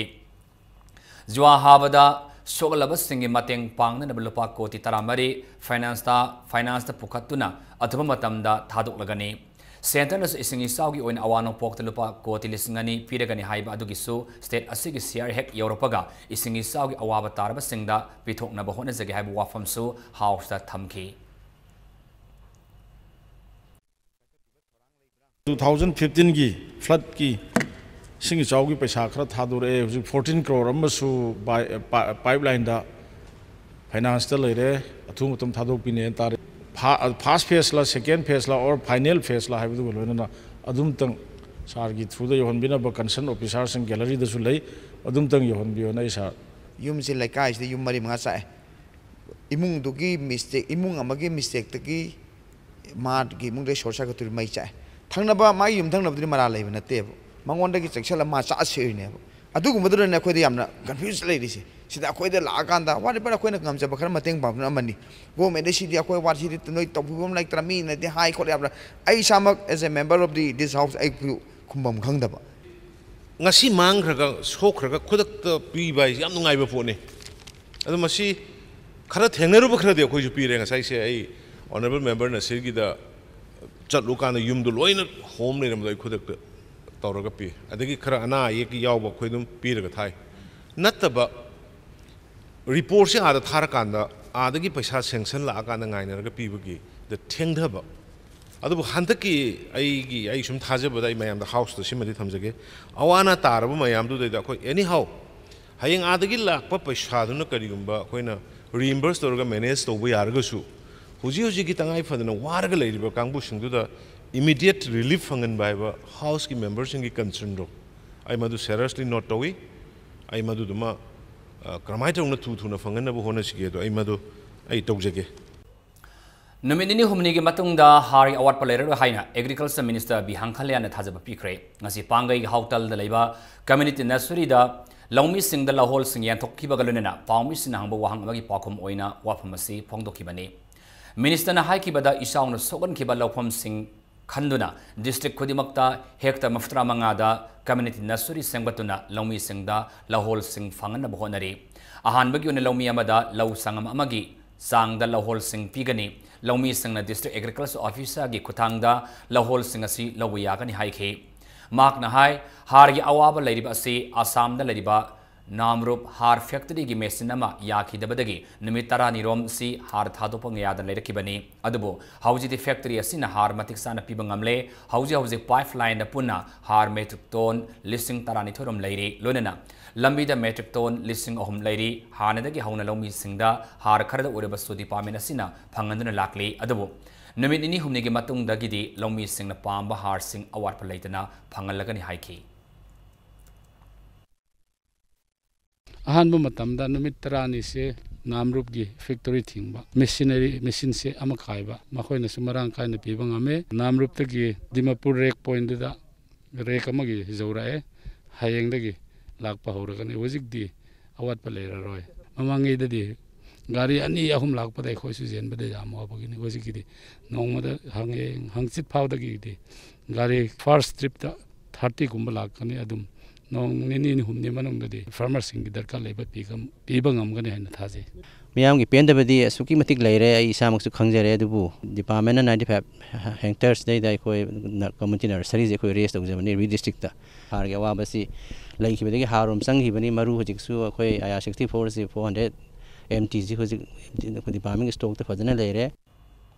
ꯖꯨꯍꯥ ꯍꯥꯕꯗ ꯁꯣꯛꯂꯕꯁꯤꯡꯒꯤ ꯃꯇꯦꯡ ꯄꯥꯡꯅꯅꯕ ꯂꯨꯄꯥ ꯀꯣꯇꯤ ꯇꯔꯥꯃꯔꯤ financeꯇ, financeꯇ ꯄꯨꯈꯠꯇꯨꯅ ꯑꯊꯨꯕ ꯃꯇꯝꯗ ꯊꯥꯗꯣꯛꯂꯒꯅꯤ꯫ ꯁꯦꯟꯇꯔꯅꯁꯨ ꯏꯁꯤꯡ ꯏꯆꯥꯎꯒꯤ ꯑꯣꯏꯅ ꯑꯋꯥ ꯅꯣꯡꯄꯣꯛꯇ ꯂꯨꯄꯥ ꯀꯣꯇꯤ ꯂꯤꯁꯤꯡ ꯑꯅꯤ ꯄꯤꯔꯒꯅꯤ ꯍꯥꯏꯕ ꯑꯗꯨꯒꯤꯁꯨ ꯁ꯭ꯇꯦꯠ ꯑꯁꯤꯒꯤ ꯁꯤꯌꯥꯔ ꯍꯦꯛ ꯌꯧꯔꯛꯄꯒ ꯏꯁꯤꯡ ꯏꯆꯥꯎꯒꯤ ꯑꯋꯥꯕ ꯇꯥꯔꯕꯁꯤꯡꯗ ꯄꯤꯊꯣꯛꯅꯕ ꯍꯣꯠꯅꯖꯒꯦ ꯍꯥꯏꯕ ꯋꯥꯐꯝꯁꯨ ꯍꯥꯎꯁꯇ ꯊꯝꯈꯤ꯫ ꯇꯨ ꯊꯥꯎꯖꯟ ꯐꯤꯐꯇꯤꯟꯒꯤ ꯐ꯭ꯂꯠꯀꯤ ꯏꯁꯤꯡ ꯏꯆꯥꯎꯒꯤ ꯄꯩꯁꯥ ꯈꯔ ꯊꯥꯗꯣꯔꯛꯑꯦ꯫ ꯍꯧꯖꯤꯛ ꯐꯣꯔꯇꯤꯟ ꯀ꯭ꯔꯣꯔ ꯑꯃꯁꯨ ꯄꯥꯏꯞ ꯂꯥꯏꯟꯗ ꯐꯥꯏꯅꯥꯟꯁꯇ ꯂꯩꯔꯦ꯫ ꯑꯊꯨꯕ ꯃꯇꯝ ꯊꯥꯗꯣꯛꯄꯤꯅꯦꯅ ꯇꯥꯔꯦ꯫ ꯐꯥꯔꯁ ꯐꯦꯁꯂ, ꯁꯦꯀꯦꯟ ꯐꯦꯁꯂ, ꯑꯣꯔ ꯐꯥꯏꯅꯦꯜ ꯐꯦꯁꯂ ꯍꯥꯏꯕꯗꯨꯒ ꯂꯣꯏꯅꯅ ꯑꯗꯨꯝꯇꯪ ꯁꯥꯔꯒꯤ ꯊ꯭ꯔꯨꯗ ꯌꯧꯍꯟꯕꯤꯅꯕ, ꯀꯟꯁꯔꯟ ꯑꯣꯐꯤꯁꯥꯔꯁꯤꯡ ꯒꯦꯂꯔꯤꯗꯁꯨ ꯂꯩ, ꯑꯗꯨꯝꯇꯪ ꯌꯧꯍꯟꯕꯤꯌꯣꯅ ꯑꯩ ꯁꯥꯔ꯫ ꯌꯨꯝꯁꯦ ꯂꯩꯀꯥꯏꯁꯤꯗ ꯌꯨꯝ ꯃꯔꯤ ꯃꯉꯥ ꯆꯥꯛꯑꯦ꯫ ꯏꯃꯨꯡꯗꯨꯒꯤ ꯃꯤꯁꯇꯦꯛ, ꯏꯃꯨꯡ ꯑꯃꯒꯤ ꯃꯤꯁꯇꯦꯛꯇꯒꯤ ꯃꯥꯒꯤ ꯏꯃꯨꯡꯗꯒꯤ ꯁꯣꯔꯠ ꯁꯔꯀ꯭ꯌꯨꯠꯇꯨꯗꯤ ꯃꯩ ꯆꯥꯛꯑꯦ꯫ ꯊꯪꯅꯕ ꯃꯥꯒꯤ ꯌꯨꯝꯊꯪꯅꯕꯗꯨꯗꯤ ꯃꯔꯥꯜ ꯂꯩꯕ ꯅꯠꯇꯦꯕ, ꯃꯉꯣꯟꯗꯒꯤ ꯆꯦꯛꯁꯤꯜꯂ ꯃꯥ ꯆꯥꯛꯑ ꯁꯤꯔꯤꯅꯦꯕ꯫ ꯑꯗꯨꯒꯨꯝꯕꯗꯨꯅꯅꯦ ꯑꯩꯈꯣꯏꯗ ꯌꯥꯝꯅ ꯀꯟꯐ꯭ꯌꯨꯁ ꯂꯩꯔꯤꯁꯦ꯫ ꯁꯤꯗ ꯑꯩꯈꯣꯏꯗ ꯂꯥꯛꯑꯀꯥꯟꯗ ꯋꯥꯠ ꯑꯦꯕꯔ ꯑꯩꯈꯣꯏꯅ ꯉꯝꯖꯕ ꯈꯔ ꯃꯇꯦꯡ ꯄꯥꯡꯕꯅ ꯑꯃꯅꯤ꯫ ꯒꯣꯔꯃꯦꯟꯗ ꯁꯤꯗꯤ ꯑꯩꯈꯣꯏ ꯋꯥꯠ, ꯁꯤꯗꯤ ꯅꯣꯏ ꯇꯧꯕꯤꯐꯝ ꯂꯩꯇ꯭ꯔꯥ, ꯃꯤꯅꯗꯤ ꯍꯥꯏ ꯈꯣꯠꯂꯦ ꯍꯥꯏꯕ꯭ꯔꯥ? ꯑꯩ ꯏꯁꯥꯃꯛ as a member of the this house ꯑꯩ ꯈꯨ-, ꯈꯨꯝꯐꯝ ꯈꯪꯗꯕ꯫ ꯉꯁꯤ ꯃꯥꯡꯈ꯭ꯔꯒ ꯁꯣꯛꯈ꯭ꯔꯒ ꯈꯨꯗꯛꯇ ꯄꯤꯕ ꯍꯥꯏꯁꯤ ꯌꯥꯝ ꯅꯨꯡꯉꯥꯏꯕ ꯄꯣꯠꯅꯤ꯫ ꯑꯗꯣ ꯃꯁꯤ ꯈꯔ ꯊꯦꯡꯅꯔꯨꯕ ꯈꯔꯗꯤ ꯑꯩꯈꯣꯏꯁꯨ ꯄꯤꯔꯦ꯫ ꯉꯁꯥꯏꯁꯦ ꯑꯩ ꯑꯣꯅꯔꯦꯕꯜ ꯃꯦꯝꯕꯔ ꯅꯁꯤꯔꯒꯤꯗ ꯆꯠꯂꯨꯀꯥꯟꯗ ꯌꯨꯝꯗꯣ ꯂꯣꯏꯅ ꯍꯣꯝ ꯂꯩꯔꯝꯕꯗꯣ ꯑꯩ ꯈꯨꯗꯛꯇ ꯇꯧꯔꯒ ꯄꯤ꯫ ꯑꯗꯒꯤ ꯈꯔ ꯑꯅꯥ ꯑꯌꯦꯛꯀꯤ ꯌꯥꯎꯕ ꯑꯩꯈꯣꯏ ꯑꯗꯨꯝ ꯄꯤꯔꯒ ꯊꯥꯏ꯫ ꯅꯠꯇꯕ ꯔꯤꯄꯣꯔꯠꯁꯦ ꯑꯥꯗ ꯊꯥꯔꯀꯥꯟꯗ ꯑꯥꯗꯒꯤ ꯄꯩꯁꯥ ꯁꯦꯡꯁꯟ ꯂꯥꯛꯑꯀꯥꯟꯗ ꯉꯥꯏꯅꯔꯒ ꯄꯤꯕꯒꯤꯗ ꯊꯦꯡꯊꯕ꯫ ꯑꯗꯨꯕꯨ ꯍꯟꯗꯛꯀꯤ ꯑꯩꯒꯤ, ꯑꯩ ꯁꯨꯝ ꯊꯥꯖꯕꯗ ꯑꯩ ꯃꯌꯥꯝꯗ ꯍꯥꯎꯁꯇ ꯁꯤꯃꯗꯤ ꯊꯝꯖꯒꯦ, ꯑꯋꯥ ꯑꯅꯥ ꯇꯥꯔꯕ ꯃꯌꯥꯝꯗꯨꯗꯩꯗ ꯑꯩꯈꯣꯏ ꯑꯦꯅꯤ ꯍꯥꯎ ꯍꯌꯦꯡ ꯑꯥꯗꯒꯤ ꯂꯥꯛꯄ ꯄꯩꯁꯥꯗꯨꯅ ꯀꯔꯤꯒꯨꯝꯕ ꯑꯩꯈꯣꯏꯅ ꯔꯤꯏꯝꯕꯔꯁ ꯇꯧꯔꯒ ꯃꯦꯅꯦꯖ ꯇꯧꯕ ꯌꯥꯔꯒꯁꯨ, ꯍꯧꯖꯤꯛ ꯍꯧꯖꯤꯛꯀꯤ ꯇꯉꯥꯏ ꯐꯗꯅ ꯋꯥꯔꯒ ꯂꯩꯔꯤꯕ ꯀꯥꯡꯕꯨꯁꯤꯡꯗꯨꯗ ꯏꯃꯤꯗꯤꯌꯦꯠ ꯔꯤꯂꯤꯐ ꯐꯪꯍꯟꯕ ꯍꯥꯏꯕ ꯍꯥꯎꯁꯀꯤ ꯃꯦꯝꯕꯔꯁꯤꯡꯒꯤ ꯀꯟꯁꯔꯟꯗꯣ ꯑꯩ ꯃꯗꯨ ꯁꯦꯔꯁꯂꯤ ꯅꯣꯠ ꯇꯧꯏ꯫ ꯑꯩ ꯃꯗꯨꯗꯨꯃ ꯀꯔꯝꯍꯥꯏꯅ ꯇꯧꯅ ꯊꯨ ꯊꯨꯅ ꯐꯪꯍꯟꯅꯕ ꯍꯣꯠꯅꯁꯤꯒꯦꯗꯣ ꯑꯩ ꯃꯗꯨ ꯑꯩ ꯇꯧꯖꯒꯦ꯫ ꯅꯨꯃꯤꯠ ꯅꯤꯅꯤ ꯍꯨꯝꯅꯤꯒꯤ ꯃꯇꯨꯡꯗ ꯍꯥꯔꯒꯤ ꯑꯋꯥꯠꯄ ꯂꯩꯔꯔꯣꯏ ꯍꯥꯏꯅ ꯑꯦꯒ꯭ꯔꯤꯀꯜꯆꯔ ꯃꯤꯅꯤꯁꯇꯔ ꯕꯤ ꯍꯥꯡꯈꯂꯤꯌꯥꯅ ꯊꯥꯖꯕ ꯄꯤꯈ꯭ꯔꯦ꯫ ꯉꯁꯤ ꯄꯥꯡꯒꯩ ꯍꯥꯎꯇꯜꯗ ꯂꯩꯕ ꯀꯝꯃ꯭ꯌꯨꯅꯤꯇꯤ ꯅꯔꯁꯔꯤꯗ ꯂꯧꯃꯤꯁꯤꯡꯗ ꯂꯧꯍꯣꯜꯁꯤꯡ ꯌꯦꯟꯊꯣꯛꯈꯤꯕꯒ ꯂꯣꯏꯅꯅ ꯄꯥꯎꯃꯤꯁꯤꯡꯅ ꯍꯪꯕ ꯋꯥꯍꯪ ꯑꯃꯒꯤ ꯄꯥꯎꯈꯨꯝ ꯑꯣꯏꯅ ꯋꯥꯐꯝ ꯑꯁꯤ ꯐꯣꯡꯗꯣꯛꯈꯤꯕꯅꯤ꯫ ꯃꯤꯅꯤꯁꯇꯔꯅ ꯍꯥꯏꯈꯤꯕꯗ, ꯏꯆꯥꯎꯅ ꯁꯣꯛꯍꯟꯈꯤꯕ ꯂꯧꯐꯝꯁꯤꯡ ꯈꯟꯗꯨꯅ ꯗꯤꯁꯇ꯭ꯔꯤꯛ ꯈꯨꯗꯤꯡꯃꯛꯇ ꯍꯦꯛꯇꯔ ꯃꯔꯤꯐꯨꯇꯔꯥ ꯃꯉꯥꯗ ꯀꯝꯃ꯭ꯌꯨꯅꯤꯇꯤ ꯅꯔꯁꯔꯤ ꯁꯦꯝꯒꯠꯇꯨꯅ ꯂꯧꯃꯤꯁꯤꯡꯗ ꯂꯧꯍꯣꯜꯁꯤꯡ ꯐꯪꯍꯟꯅꯕ ꯍꯣꯠꯅꯔꯤ꯫ ꯑꯍꯥꯟꯕꯒꯤ ꯑꯣꯏꯅ ꯂꯧꯃꯤ ꯑꯃꯗ ꯂꯧ ꯁꯪꯉꯝ ꯑꯃꯒꯤ ꯆꯥꯡꯗ ꯂꯧꯍꯣꯜꯁꯤꯡ ꯄꯤꯒꯅꯤ꯫ ꯂꯧꯃꯤꯁꯤꯡꯅ District Agriculture Officerꯒꯤ ꯈꯨꯠꯊꯥꯡꯗ ꯂꯧꯍꯣꯜꯁꯤꯡ ꯑꯁꯤ ꯂꯧꯕ ꯌꯥꯒꯅꯤ ꯍꯥꯏꯈꯤ꯫ ꯃꯍꯥꯛꯅ ꯍꯥꯏ, ꯍꯥꯔꯒꯤ ꯑꯋꯥꯕ ꯂꯩꯔꯤꯕ ꯑꯁꯤ ꯑꯁꯥꯝꯗ ꯂꯩꯔꯤꯕ ꯅꯥꯝꯔꯨꯞ ꯍꯥꯔ factoryꯒꯤ machine ꯑꯃ ꯌꯥꯈꯤꯗꯕꯗꯒꯤ ꯅꯨꯃꯤꯠ ꯇꯔꯥꯅꯤꯔꯣꯝ ꯁꯤ ꯍꯥꯔ ꯊꯥꯗꯣꯛꯄ ꯉꯌꯥꯗ ꯂꯩꯔꯛꯈꯤꯕꯅꯤ꯫ ꯑꯗꯨꯕꯨ ꯍꯧꯖꯤꯛꯇꯤ factory ꯑꯁꯤꯅ ꯍꯥꯔ ꯃꯇꯤꯛ ꯆꯥꯅ ꯄꯤꯕ ꯉꯝꯂꯦ꯫ ꯍꯧꯖꯤꯛ ꯍꯧꯖꯤꯛ pipeline ꯄꯨꯟꯅ ꯍꯥꯔ metric ton ꯂꯤꯁꯤꯡ ꯇꯔꯥꯅꯤꯊꯣꯏ ꯔꯣꯝ ꯂꯩꯔꯤ꯫ ꯂꯣꯏꯅꯅ ꯂꯝꯕꯤꯗ metric ton ꯂꯤꯁꯤꯡ ꯑꯍꯨꯝ ꯂꯩꯔꯤ꯫ ꯍꯥꯟꯅꯗꯒꯤ ꯍꯧꯅ ꯂꯧꯃꯤꯁꯤꯡꯗ ꯍꯥꯔ ꯈꯔꯗ ꯑꯣꯏꯔꯕꯁꯨ department ꯑꯁꯤꯅ ꯐꯪꯍꯟꯗꯨꯅ ꯂꯥꯛꯂꯤ꯫ ꯑꯗꯨꯕꯨ ꯅꯨꯃꯤꯠ ꯅꯤꯅꯤ ꯍꯨꯝꯅꯤꯒꯤ ꯃꯇꯨꯡꯗꯒꯤꯗꯤ ꯂꯧꯃꯤꯁꯤꯡꯅ ꯄꯥꯝꯕ ꯍꯥꯔꯁꯤꯡ ꯑꯋꯥꯠꯄ ꯂꯩꯇꯅ ꯐꯪꯍꯜꯂꯒꯅꯤ ꯍꯥꯏꯈꯤ꯫ ꯑꯍꯥꯟꯕ ꯃꯇꯝꯗ ꯅꯨꯃꯤꯠ ꯇꯔꯥꯅꯤꯁꯦ ꯅꯥꯝꯔꯨꯞꯀꯤ factory ꯊꯤꯡꯕ, machinery, machineꯁꯦ ꯑꯃ ꯀꯥꯏꯕ, ꯃꯈꯣꯏꯅꯁꯨ ꯃꯔꯥꯡ ꯀꯥꯏꯅ ꯄꯤꯕ ꯉꯝꯃꯦ꯫ ꯅꯥꯝꯔꯨꯞꯇꯒꯤ ꯗꯤꯃꯥꯄꯨꯔ rack pointꯗꯨꯗ rack ꯑꯃꯒꯤ ꯌꯧꯔꯛꯑꯦ꯫ ꯍꯌꯦꯡꯗꯒꯤ ꯂꯥꯛꯄ ꯍꯧꯔꯒꯅꯤ꯫ ꯍꯧꯖꯤꯛꯇꯤ ꯑꯋꯥꯠꯄ ꯂꯩꯔꯔꯣꯏ꯫ ꯃꯃꯥꯡꯉꯩꯗꯗꯤ ꯒꯥꯔꯤ ꯑꯅꯤ ꯑꯍꯨꯝ ꯂꯥꯛꯄꯗ ꯑꯩꯈꯣꯏꯁꯨ ꯆꯦꯟꯕꯗ ꯌꯥꯝ ꯋꯥꯕꯒꯤꯅꯤ꯫ ꯍꯧꯖꯤꯛꯀꯤꯗꯤ ꯅꯣꯡꯃꯗ ꯍꯌꯦꯡ ꯍꯪꯆꯤꯠ ꯐꯥꯎꯗꯒꯤꯗꯤ ꯒꯥꯔꯤ first tripꯇ thirtyꯒꯨꯝꯕ ꯂꯥꯛꯀꯅꯤ꯫ ꯑꯗꯨꯝ ꯅꯣꯡ ꯅꯤꯅꯤ ꯍꯨꯝꯅꯤ ꯃꯅꯨꯡꯗꯗꯤ farmerꯁꯤꯡꯒꯤ ꯗꯔꯀꯥꯔ ꯂꯩꯕ ꯄꯤꯒ-, ꯄꯤꯕ ꯉꯝꯒꯅꯤ ꯍꯥꯏꯅ ꯊꯥꯖꯩ꯫ ꯃꯤꯌꯥꯝꯒꯤ ꯄꯦꯟꯗꯕꯗꯤ ꯑꯁꯨꯛꯀꯤ ꯃꯇꯤꯛ ꯂꯩꯔꯦ, ꯑꯩ ꯏꯁꯥꯃꯛꯁꯨ ꯈꯪꯖꯔꯦ꯫ ꯑꯗꯨꯕꯨ departmentꯅ ninety five hectaresꯗꯩꯗ ꯑꯩꯈꯣꯏ ꯅ-, community nurseryꯁꯦ ꯑꯩꯈꯣꯏ raise ꯇꯧꯖꯕꯅꯤ every districtꯇ꯫ ꯍꯥꯔꯒꯤ ꯑꯋꯥꯕꯁꯤ ꯂꯩꯈꯤꯕꯗꯒꯤ ꯍꯥꯔ ꯔꯣꯝ ꯆꯪꯈꯤꯕꯅꯤ꯫ ꯃꯔꯨ ꯍꯧꯖꯤꯛꯁꯨ ꯑꯩꯈꯣꯏ IR sixty fourꯁꯤ four hundred MTꯁꯤ ꯍꯧꯖꯤꯛ ꯑꯩꯈꯣꯏ departmentꯒꯤ stockꯇ ꯐꯖꯅ ꯂꯩꯔꯦ꯫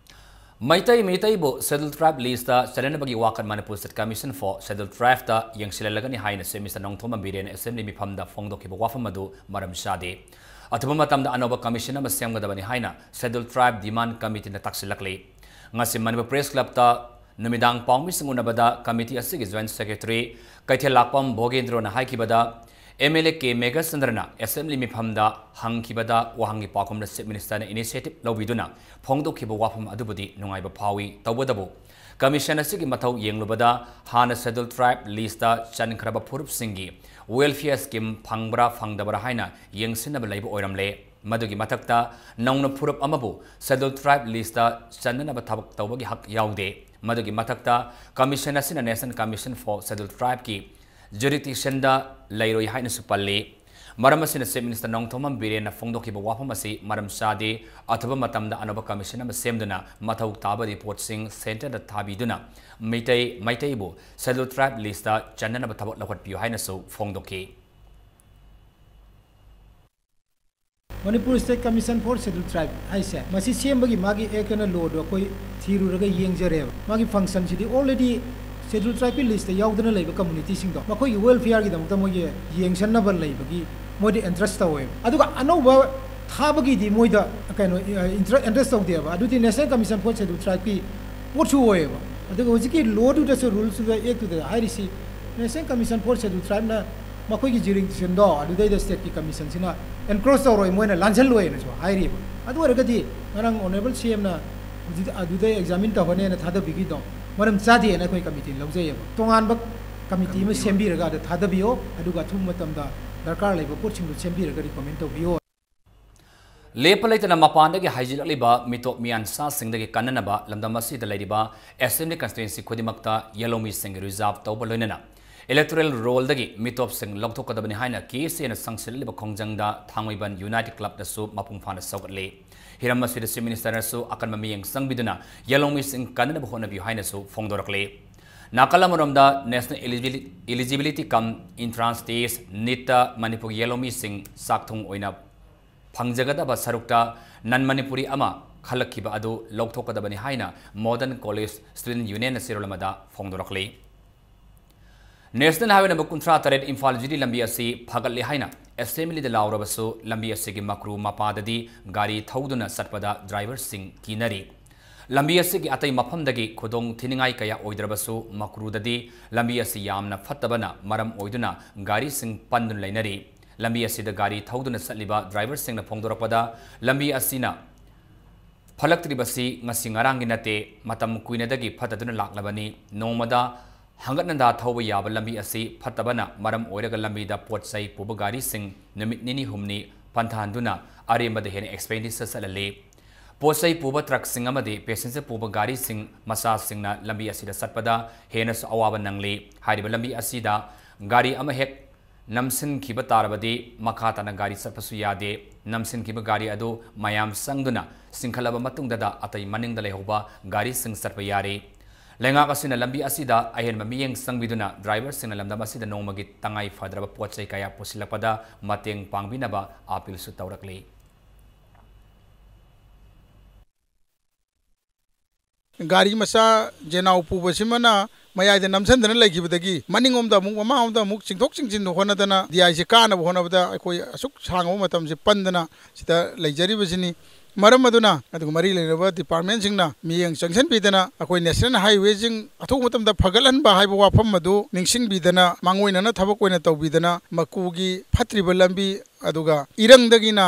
ꯃꯩꯇꯩ ꯃꯩꯇꯩꯕꯨ Scheduled Tribe listꯇ ꯆꯟꯅꯅꯕꯒꯤ ꯋꯥꯈꯜ Manipur State Commission for Scheduled Tribeꯇ ꯌꯦꯡꯁꯤꯜꯍꯜꯂꯒꯅꯤ ꯍꯥꯏꯅ Chief Minister ꯅꯣꯡꯊꯣꯝꯕꯝ ꯕꯤꯔꯦꯟꯅ assembly ꯃꯤꯐꯝꯗ ꯐꯣꯡꯗꯣꯛꯈꯤꯕ ꯋꯥꯐꯝ ꯑꯗꯨ ꯃꯔꯝ ꯆꯥꯗꯦ꯫ ꯑꯊꯨꯕ ꯃꯇꯝꯗ ꯑꯅꯧꯕ commission ꯑꯃ ꯁꯦꯝꯒꯗꯕꯅꯤ ꯍꯥꯏꯅ Scheduled Tribe Demand Committeeꯅ ꯇꯥꯛꯁꯤꯜꯂꯛꯂꯤ꯫ ꯉꯁꯤ ꯃꯅꯤꯄꯨꯔ Press Clubꯇ ꯅꯨꯃꯤꯗꯥꯡ ꯄꯥꯎꯃꯤꯁꯤꯡ ꯎꯅꯕꯗ committee ꯑꯁꯤꯒꯤ Joint Secretary ꯀꯩꯊꯦꯜ ꯂꯥꯛꯄꯝ ꯚꯣꯒꯦꯟꯗ꯭ꯔꯣꯅ ꯍꯥꯏꯈꯤꯕꯗ, MLA ꯀꯦ ꯃꯦꯘꯆꯟꯗ꯭ꯔꯅ assembly ꯃꯤꯐꯝꯗ ꯍꯪꯈꯤꯕꯗ ꯋꯥꯍꯪꯒꯤ ꯄꯥꯎꯈꯨꯝꯗ Chief Ministerꯅ initiative ꯂꯧꯕꯤꯗꯨꯅ ꯐꯣꯡꯗꯣꯛꯈꯤꯕ ꯋꯥꯐꯝ ꯑꯗꯨꯕꯨꯗꯤ ꯅꯨꯡꯉꯥꯏꯕ ꯐꯥꯎꯏ꯫ ꯇꯧꯕꯇꯕꯨ commission ꯑꯁꯤꯒꯤ ꯃꯊꯧ ꯌꯦꯡꯂꯨꯕꯗ ꯍꯥꯟꯅ Scheduled Tribe listꯇ ꯆꯟꯈ꯭ꯔꯕ ꯐꯨꯔꯨꯞꯁꯤꯡꯒꯤ welfare scheme ꯐꯪꯕ꯭ꯔꯥ ꯐꯪꯗꯕ꯭ꯔꯥ ꯍꯥꯏꯅ ꯌꯦꯡꯁꯤꯟꯅꯕ ꯂꯩꯕ ꯑꯣꯏꯔꯝꯂꯦ꯫ ꯃꯗꯨꯒꯤ ꯃꯊꯛꯇ ꯅꯧꯅ ꯐꯨꯔꯨꯞ ꯑꯃꯕꯨ Scheduled Tribe listꯇ ꯆꯟꯅꯅꯕ ꯊꯕꯛ ꯇꯧꯕꯒꯤ ꯍꯛ ꯌꯥꯎꯗꯦ꯫ ꯃꯗꯨꯒꯤ ꯃꯊꯛꯇ commission ꯑꯁꯤꯅ National Commission for Scheduled Tribeꯀꯤ jurisdictionꯗ ꯂꯩꯔꯣꯏ ꯍꯥꯏꯅꯁꯨ ꯄꯜꯂꯤ꯫ ꯃꯔꯝ ꯑꯁꯤꯅ Chief Minister ꯅꯣꯡꯊꯣꯝꯕꯝ ꯕꯤꯔꯦꯟꯅ ꯐꯣꯡꯗꯣꯛꯈꯤꯕ ꯋꯥꯐꯝ ꯑꯁꯤ ꯃꯔꯝ ꯆꯥꯗꯦ, ꯑꯊꯨꯕ ꯃꯇꯝꯗ ꯑꯅꯧꯕ commission ꯑꯃ ꯁꯦꯝꯗꯨꯅ ꯃꯊꯧ ꯇꯥꯕ reportꯁꯤꯡ centreꯗ ꯊꯥꯕꯤꯗꯨꯅ ꯃꯤꯇꯩ, ꯃꯩꯇꯩꯕꯨ Scheduled Tribe listꯇ ꯆꯟꯅꯅꯕ ꯊꯕꯛ ꯂꯧꯈꯠꯄꯤꯌꯨ ꯍꯥꯏꯅꯁꯨ ꯐꯣꯡꯗꯣꯛꯈꯤ꯫ Manipur State Commission for Scheduled Tribe ꯍꯥꯏꯁꯦ, ꯃꯁꯤ ꯁꯦꯝꯕꯒꯤ ꯃꯥꯒꯤ act ꯑꯅ lawꯗꯣ ꯑꯩꯈꯣꯏ ꯊꯤꯔꯨꯔꯒ ꯌꯦꯡꯖꯔꯦꯕ꯫ ꯃꯥꯒꯤ functionꯁꯤꯗꯤ already Scheduled Tribeꯀꯤ listꯇ ꯌꯥꯎꯗꯅ ꯂꯩꯕ communityꯁꯤꯡꯗꯣ ꯃꯈꯣꯏꯒꯤ welfareꯒꯤꯗꯃꯛꯇ ꯃꯣꯏꯒꯤ ꯌꯦꯡꯁꯟꯅꯕ ꯂꯩꯕꯒꯤ ꯃꯣꯏꯗ interest ꯇꯧꯋꯦꯕ꯫ ꯑꯗꯨꯒ ꯑꯅꯧꯕ ꯊꯥꯕꯒꯤꯗꯤ ꯃꯣꯏꯗ ꯀꯩꯅꯣ, interest ꯇꯧꯗꯦꯕ꯫ ꯑꯗꯨꯗꯤ National Commission for Scheduled Tribeꯀꯤ ꯄꯣꯠꯁꯨ ꯑꯣꯏꯌꯦꯕ꯫ ꯑꯗꯨꯒ ꯍꯧꯖꯤꯛꯀꯤ lawꯗꯨꯗꯁꯨ, ruleꯗꯨꯗ, actꯇꯨꯗ ꯍꯥꯏꯔꯤꯁꯤ National Commission for Scheduled Tribeꯅ ꯃꯈꯣꯏꯒꯤ jurisdictionꯗꯣ ꯑꯗꯨꯗꯩꯗ stateꯀꯤ commissionꯁꯤꯅ encroach ꯇꯧꯔꯣꯏ, ꯃꯣꯏꯅ ꯂꯥꯟꯁꯜꯂꯣꯏꯅꯁꯨ ꯍꯥꯏꯔꯤꯕ꯫ ꯑꯗꯨ ꯑꯣꯏꯔꯒꯗꯤ ꯉꯔꯥꯡ Honourable CMꯅ ꯍꯧꯖꯤꯛ ꯑꯗꯨꯗꯩ examine ꯇꯧꯍꯟꯅꯦꯅ ꯊꯥꯗꯕꯤꯈꯤꯗꯣ ꯃꯔꯝ ꯆꯥꯗꯦꯅ ꯑꯩꯈꯣꯏ committeeꯅ ꯂꯧꯖꯩꯌꯦꯕ꯫ ꯇꯣꯉꯥꯟꯕ committee ꯑꯃ ꯁꯦꯝꯕꯤꯔꯒ ꯑꯗ ꯊꯥꯗꯕꯤꯌꯣ, ꯑꯗꯨꯒ ꯑꯊꯨꯕ ꯃꯇꯝꯗ ꯗꯔꯀꯥꯔ ꯂꯩꯕ ꯄꯣꯠꯁꯤꯡꯗꯨ ꯁꯦꯝꯕꯤꯔꯒ recommend ꯇꯧꯕꯤꯌꯣ꯫ ꯂꯦꯞꯄ ꯂꯩꯇꯅ ꯃꯄꯥꯟꯗꯒꯤ ꯍꯥꯏꯖꯤꯜꯂꯛꯂꯤꯕ ꯃꯤꯇꯣꯞ ꯃꯤꯌꯥꯟꯁꯥꯁꯤꯡꯗꯒꯤ ꯀꯟꯅꯅꯕ ꯂꯝꯗꯝ ꯑꯁꯤꯗ ꯂꯩꯔꯤꯕ Assembly constituency ꯈꯨꯗꯤꯡꯃꯛꯇ ꯌꯦꯜꯍꯧꯃꯤꯁꯤꯡ reserve ꯇꯧꯕ ꯂꯣꯏꯅꯅ electoral rollꯗꯒꯤ ꯃꯤꯇꯣꯞꯁꯤꯡ ꯂꯧꯊꯣꯛꯀꯗꯕꯅꯤ ꯍꯥꯏꯅ KSAꯅ ꯆꯪꯁꯤꯜꯂꯛꯂꯤꯕ ꯈꯣꯡꯖꯪꯗ ꯊꯥꯡꯃꯩꯕꯟ United Clubꯇꯁꯨ ꯃꯄꯨꯡ ꯐꯥꯅ ꯁꯧꯒꯠꯂꯤ꯫ ꯍꯤꯔꯝ ꯑꯁꯤꯗ Chief Ministerꯅꯁꯨ ꯑꯀꯟꯕ ꯃꯤꯠꯌꯦꯡ ꯆꯪꯕꯤꯗꯨꯅ ꯌꯦꯜꯍꯧꯃꯤꯁꯤꯡ ꯀꯟꯅꯅꯕ ꯍꯣꯠꯅꯕꯤꯌꯨ ꯍꯥꯏꯅꯁꯨ ꯐꯣꯡꯗꯣꯔꯛꯂꯤ꯫ ꯅꯥꯀꯜ ꯑꯃꯔꯣꯝꯗ National Eligibility, Eligibility cum Entrance Test, NEETꯇ ꯃꯅꯤꯄꯨꯔꯒꯤ ꯌꯦꯜꯍꯧꯃꯤꯁꯤꯡ ꯆꯥꯛꯊꯨꯡ ꯑꯣꯏꯅ ꯐꯪꯖꯒꯗꯕ ꯁꯔꯨꯛꯇ non Manipuri ꯑꯃ ꯈꯜꯂꯛꯈꯤꯕ ꯑꯗꯨ ꯂꯧꯊꯣꯛꯀꯗꯕꯅꯤ ꯍꯥꯏꯅ Modern College Student Unionꯅ ꯆꯦꯔꯣꯜ ꯑꯃꯗ ꯐꯣꯡꯗꯣꯔꯛꯂꯤ꯫ National Highway number ꯀꯨꯟꯊ꯭ꯔꯥ ꯇꯔꯦꯠ ꯏꯝꯐꯥꯜ ꯖꯤꯔꯤ ꯂꯝꯕꯤ ꯑꯁꯤ ꯐꯒꯠꯂꯦ ꯍꯥꯏꯅ Assemblyꯗ ꯂꯥꯎꯔꯕꯁꯨ, ꯂꯝꯕꯤ ꯑꯁꯤꯒꯤ ꯃꯀ꯭ꯔꯨ ꯃꯄꯥꯗꯗꯤ ꯒꯥꯔꯤ ꯊꯧꯗꯨꯅ ꯆꯠꯄꯗ driverꯁꯤꯡ ꯀꯤꯅꯔꯤ꯫ ꯂꯝꯕꯤ ꯑꯁꯤꯒꯤ ꯑꯇꯩ ꯃꯐꯝꯗꯒꯤ ꯈꯨꯗꯣꯡ ꯊꯤꯅꯤꯡꯉꯥꯏ ꯀꯌꯥ ꯑꯣꯏꯗ꯭ꯔꯕꯁꯨ, ꯃꯀ꯭ꯔꯨꯗꯗꯤ ꯂꯝꯕꯤ ꯑꯁꯤ ꯌꯥꯝꯅ ꯐꯠꯇꯕꯅ ꯃꯔꯝ ꯑꯣꯏꯗꯨꯅ ꯒꯥꯔꯤꯁꯤꯡ ꯄꯟꯗꯨꯅ ꯂꯩꯅꯔꯤ꯫ ꯂꯝꯕꯤ ꯑꯁꯤꯗ ꯒꯥꯔꯤ ꯊꯧꯗꯨꯅ ꯆꯠꯂꯤꯕ driverꯁꯤꯡꯅ ꯐꯣꯡꯗꯣꯔꯛꯄꯗ, ꯂꯝꯕꯤ ꯑꯁꯤꯅ ꯐꯠꯂꯛꯇ꯭ꯔꯤꯕꯁꯤ ꯉꯁꯤ ꯉꯔꯥꯡꯒꯤ ꯅꯠꯇꯦ, ꯃꯇꯝ ꯀꯨꯏꯅꯗꯒꯤ ꯐꯠꯇꯗꯨꯅ ꯂꯥꯛꯂꯕꯅꯤ꯫ ꯅꯣꯡꯃꯗ ꯍꯪꯒꯠ ꯍꯟꯗꯥ ꯊꯧꯕ ꯌꯥꯕ ꯂꯝꯕꯤ ꯑꯁꯤ ꯐꯠꯇꯕꯅ ꯃꯔꯝ ꯑꯣꯏꯔꯒ ꯂꯝꯕꯤꯗ ꯄꯣꯠ ꯆꯩ ꯄꯨꯕ ꯒꯥꯔꯤꯁꯤꯡ ꯅꯨꯃꯤꯠ ꯅꯤꯅꯤ ꯍꯨꯝꯅꯤ ꯄꯟꯊꯍꯟꯗꯨꯅ ꯑꯔꯦꯝꯕꯗ ꯍꯦꯟꯅ expenditure ꯆꯠꯍꯜꯂꯤ꯫ ꯄꯣꯠ ꯆꯩ ꯄꯨꯕ truckꯁꯤꯡ ꯑꯃꯗꯤ passenger ꯄꯨꯕ ꯒꯥꯔꯤꯁꯤꯡ ꯃꯆꯥꯁꯤꯡꯅ ꯂꯝꯕꯤ ꯑꯁꯤꯗ ꯆꯠꯄꯗ ꯍꯦꯟꯅꯁꯨ ꯑꯋꯥꯕ ꯅꯪꯂꯤ꯫ ꯍꯥꯏꯔꯤꯕ ꯂꯝꯕꯤ ꯑꯁꯤꯗ ꯒꯥꯔꯤ ꯑꯃ ꯍꯦꯛ ꯅꯝꯁꯤꯟꯈꯤꯕ ꯇꯥꯔꯕꯗꯤ ꯃꯈꯥ ꯇꯥꯅ ꯒꯥꯔꯤ ꯆꯠꯄꯁꯨ ꯌꯥꯗꯦ꯫ ꯅꯝꯁꯤꯟꯈꯤꯕ ꯒꯥꯔꯤ ꯑꯗꯨ ꯃꯌꯥꯝ ꯆꯪꯗꯨꯅ ꯆꯤꯡꯈꯠꯂꯕ ꯃꯇꯨꯡꯗꯗ ꯑꯇꯩ ꯃꯅꯤꯡꯗ ꯂꯩꯍꯧꯕ ꯒꯥꯔꯤꯁꯤꯡ ꯆꯠꯄ ꯌꯥꯔꯤ꯫ ꯂꯩꯉꯥꯛ ꯑꯁꯤꯅ ꯂꯝꯕꯤ ꯑꯁꯤꯗ ꯑꯍꯦꯟꯕ ꯃꯤꯠꯌꯦꯡ ꯆꯪꯕꯤꯗꯨꯅ ꯗ꯭ꯔꯥꯏꯚꯔꯁꯤꯡꯅ ꯂꯝꯗꯝ ꯑꯁꯤꯗ ꯅꯣꯡꯃꯒꯤ ꯇꯉꯥꯏ ꯐꯗ꯭ꯔꯕ ꯄꯣꯠ ꯆꯩ ꯀꯌꯥ ꯄꯨꯁꯤꯜꯂꯛꯄꯗ ꯃꯇꯦꯡ ꯄꯥꯡꯕꯤꯅꯕ ꯑꯥꯄꯤꯜꯁꯨ ꯇꯧꯔꯛꯂꯤ꯫ ꯒꯥꯔꯤ ꯃꯆꯥ ꯖꯦꯅꯥꯎ ꯄꯨꯕꯁꯤꯃꯅ ꯃꯌꯥꯏꯗ ꯅꯝꯁꯤꯟꯗꯅ ꯂꯩꯈꯤꯕꯗꯒꯤ ꯃꯅꯤꯡꯂꯣꯝꯗ ꯑꯃꯨꯛ ꯃꯃꯥꯡꯂꯣꯝꯗ ꯑꯃꯨꯛ ꯆꯤꯡꯊꯣꯛ ꯆꯤꯡꯁꯤꯟ ꯍꯣꯠꯅꯗꯅ ꯗꯤ ꯑꯥꯏꯁꯤ ꯀꯥꯅꯕ ꯍꯣꯠꯅꯕꯗ ꯑꯩꯈꯣꯏ ꯑꯁꯨꯛ ꯁꯥꯡꯉꯕ ꯃꯇꯝꯁꯦ ꯄꯟꯗꯅ ꯁꯤꯗ ꯂꯩꯖꯔꯤꯕꯁꯤꯅꯤ꯫ ꯃꯔꯝ ꯑꯗꯨꯅ ꯑꯗꯨꯒ ꯃꯔꯤ ꯂꯩꯅꯕ ꯗꯤꯄꯥꯔꯠꯃꯦꯟꯁꯤꯡꯅ ꯃꯤꯠꯌꯦꯡ ꯆꯪꯁꯤꯟꯕꯤꯗꯅ ꯑꯩꯈꯣꯏ ꯅꯦꯁꯅꯦꯜ ꯍꯥꯏꯋꯦꯁꯤꯡ ꯑꯊꯨꯕ ꯃꯇꯝꯗ ꯐꯒꯠꯍꯟꯕ ꯍꯥꯏꯕ ꯋꯥꯐꯝ ꯑꯗꯨ ꯅꯤꯡꯁꯤꯡꯕꯤꯗꯅ ꯃꯥꯡꯑꯣꯏꯅꯅ ꯊꯕꯛ ꯑꯣꯏꯅ ꯇꯧꯕꯤꯗꯅ ꯃꯀꯨꯒꯤ ꯐꯠꯇ꯭ꯔꯤꯕ ꯂꯝꯕꯤ ꯑꯗꯨꯒ ꯏꯔꯪꯗꯒꯤꯅ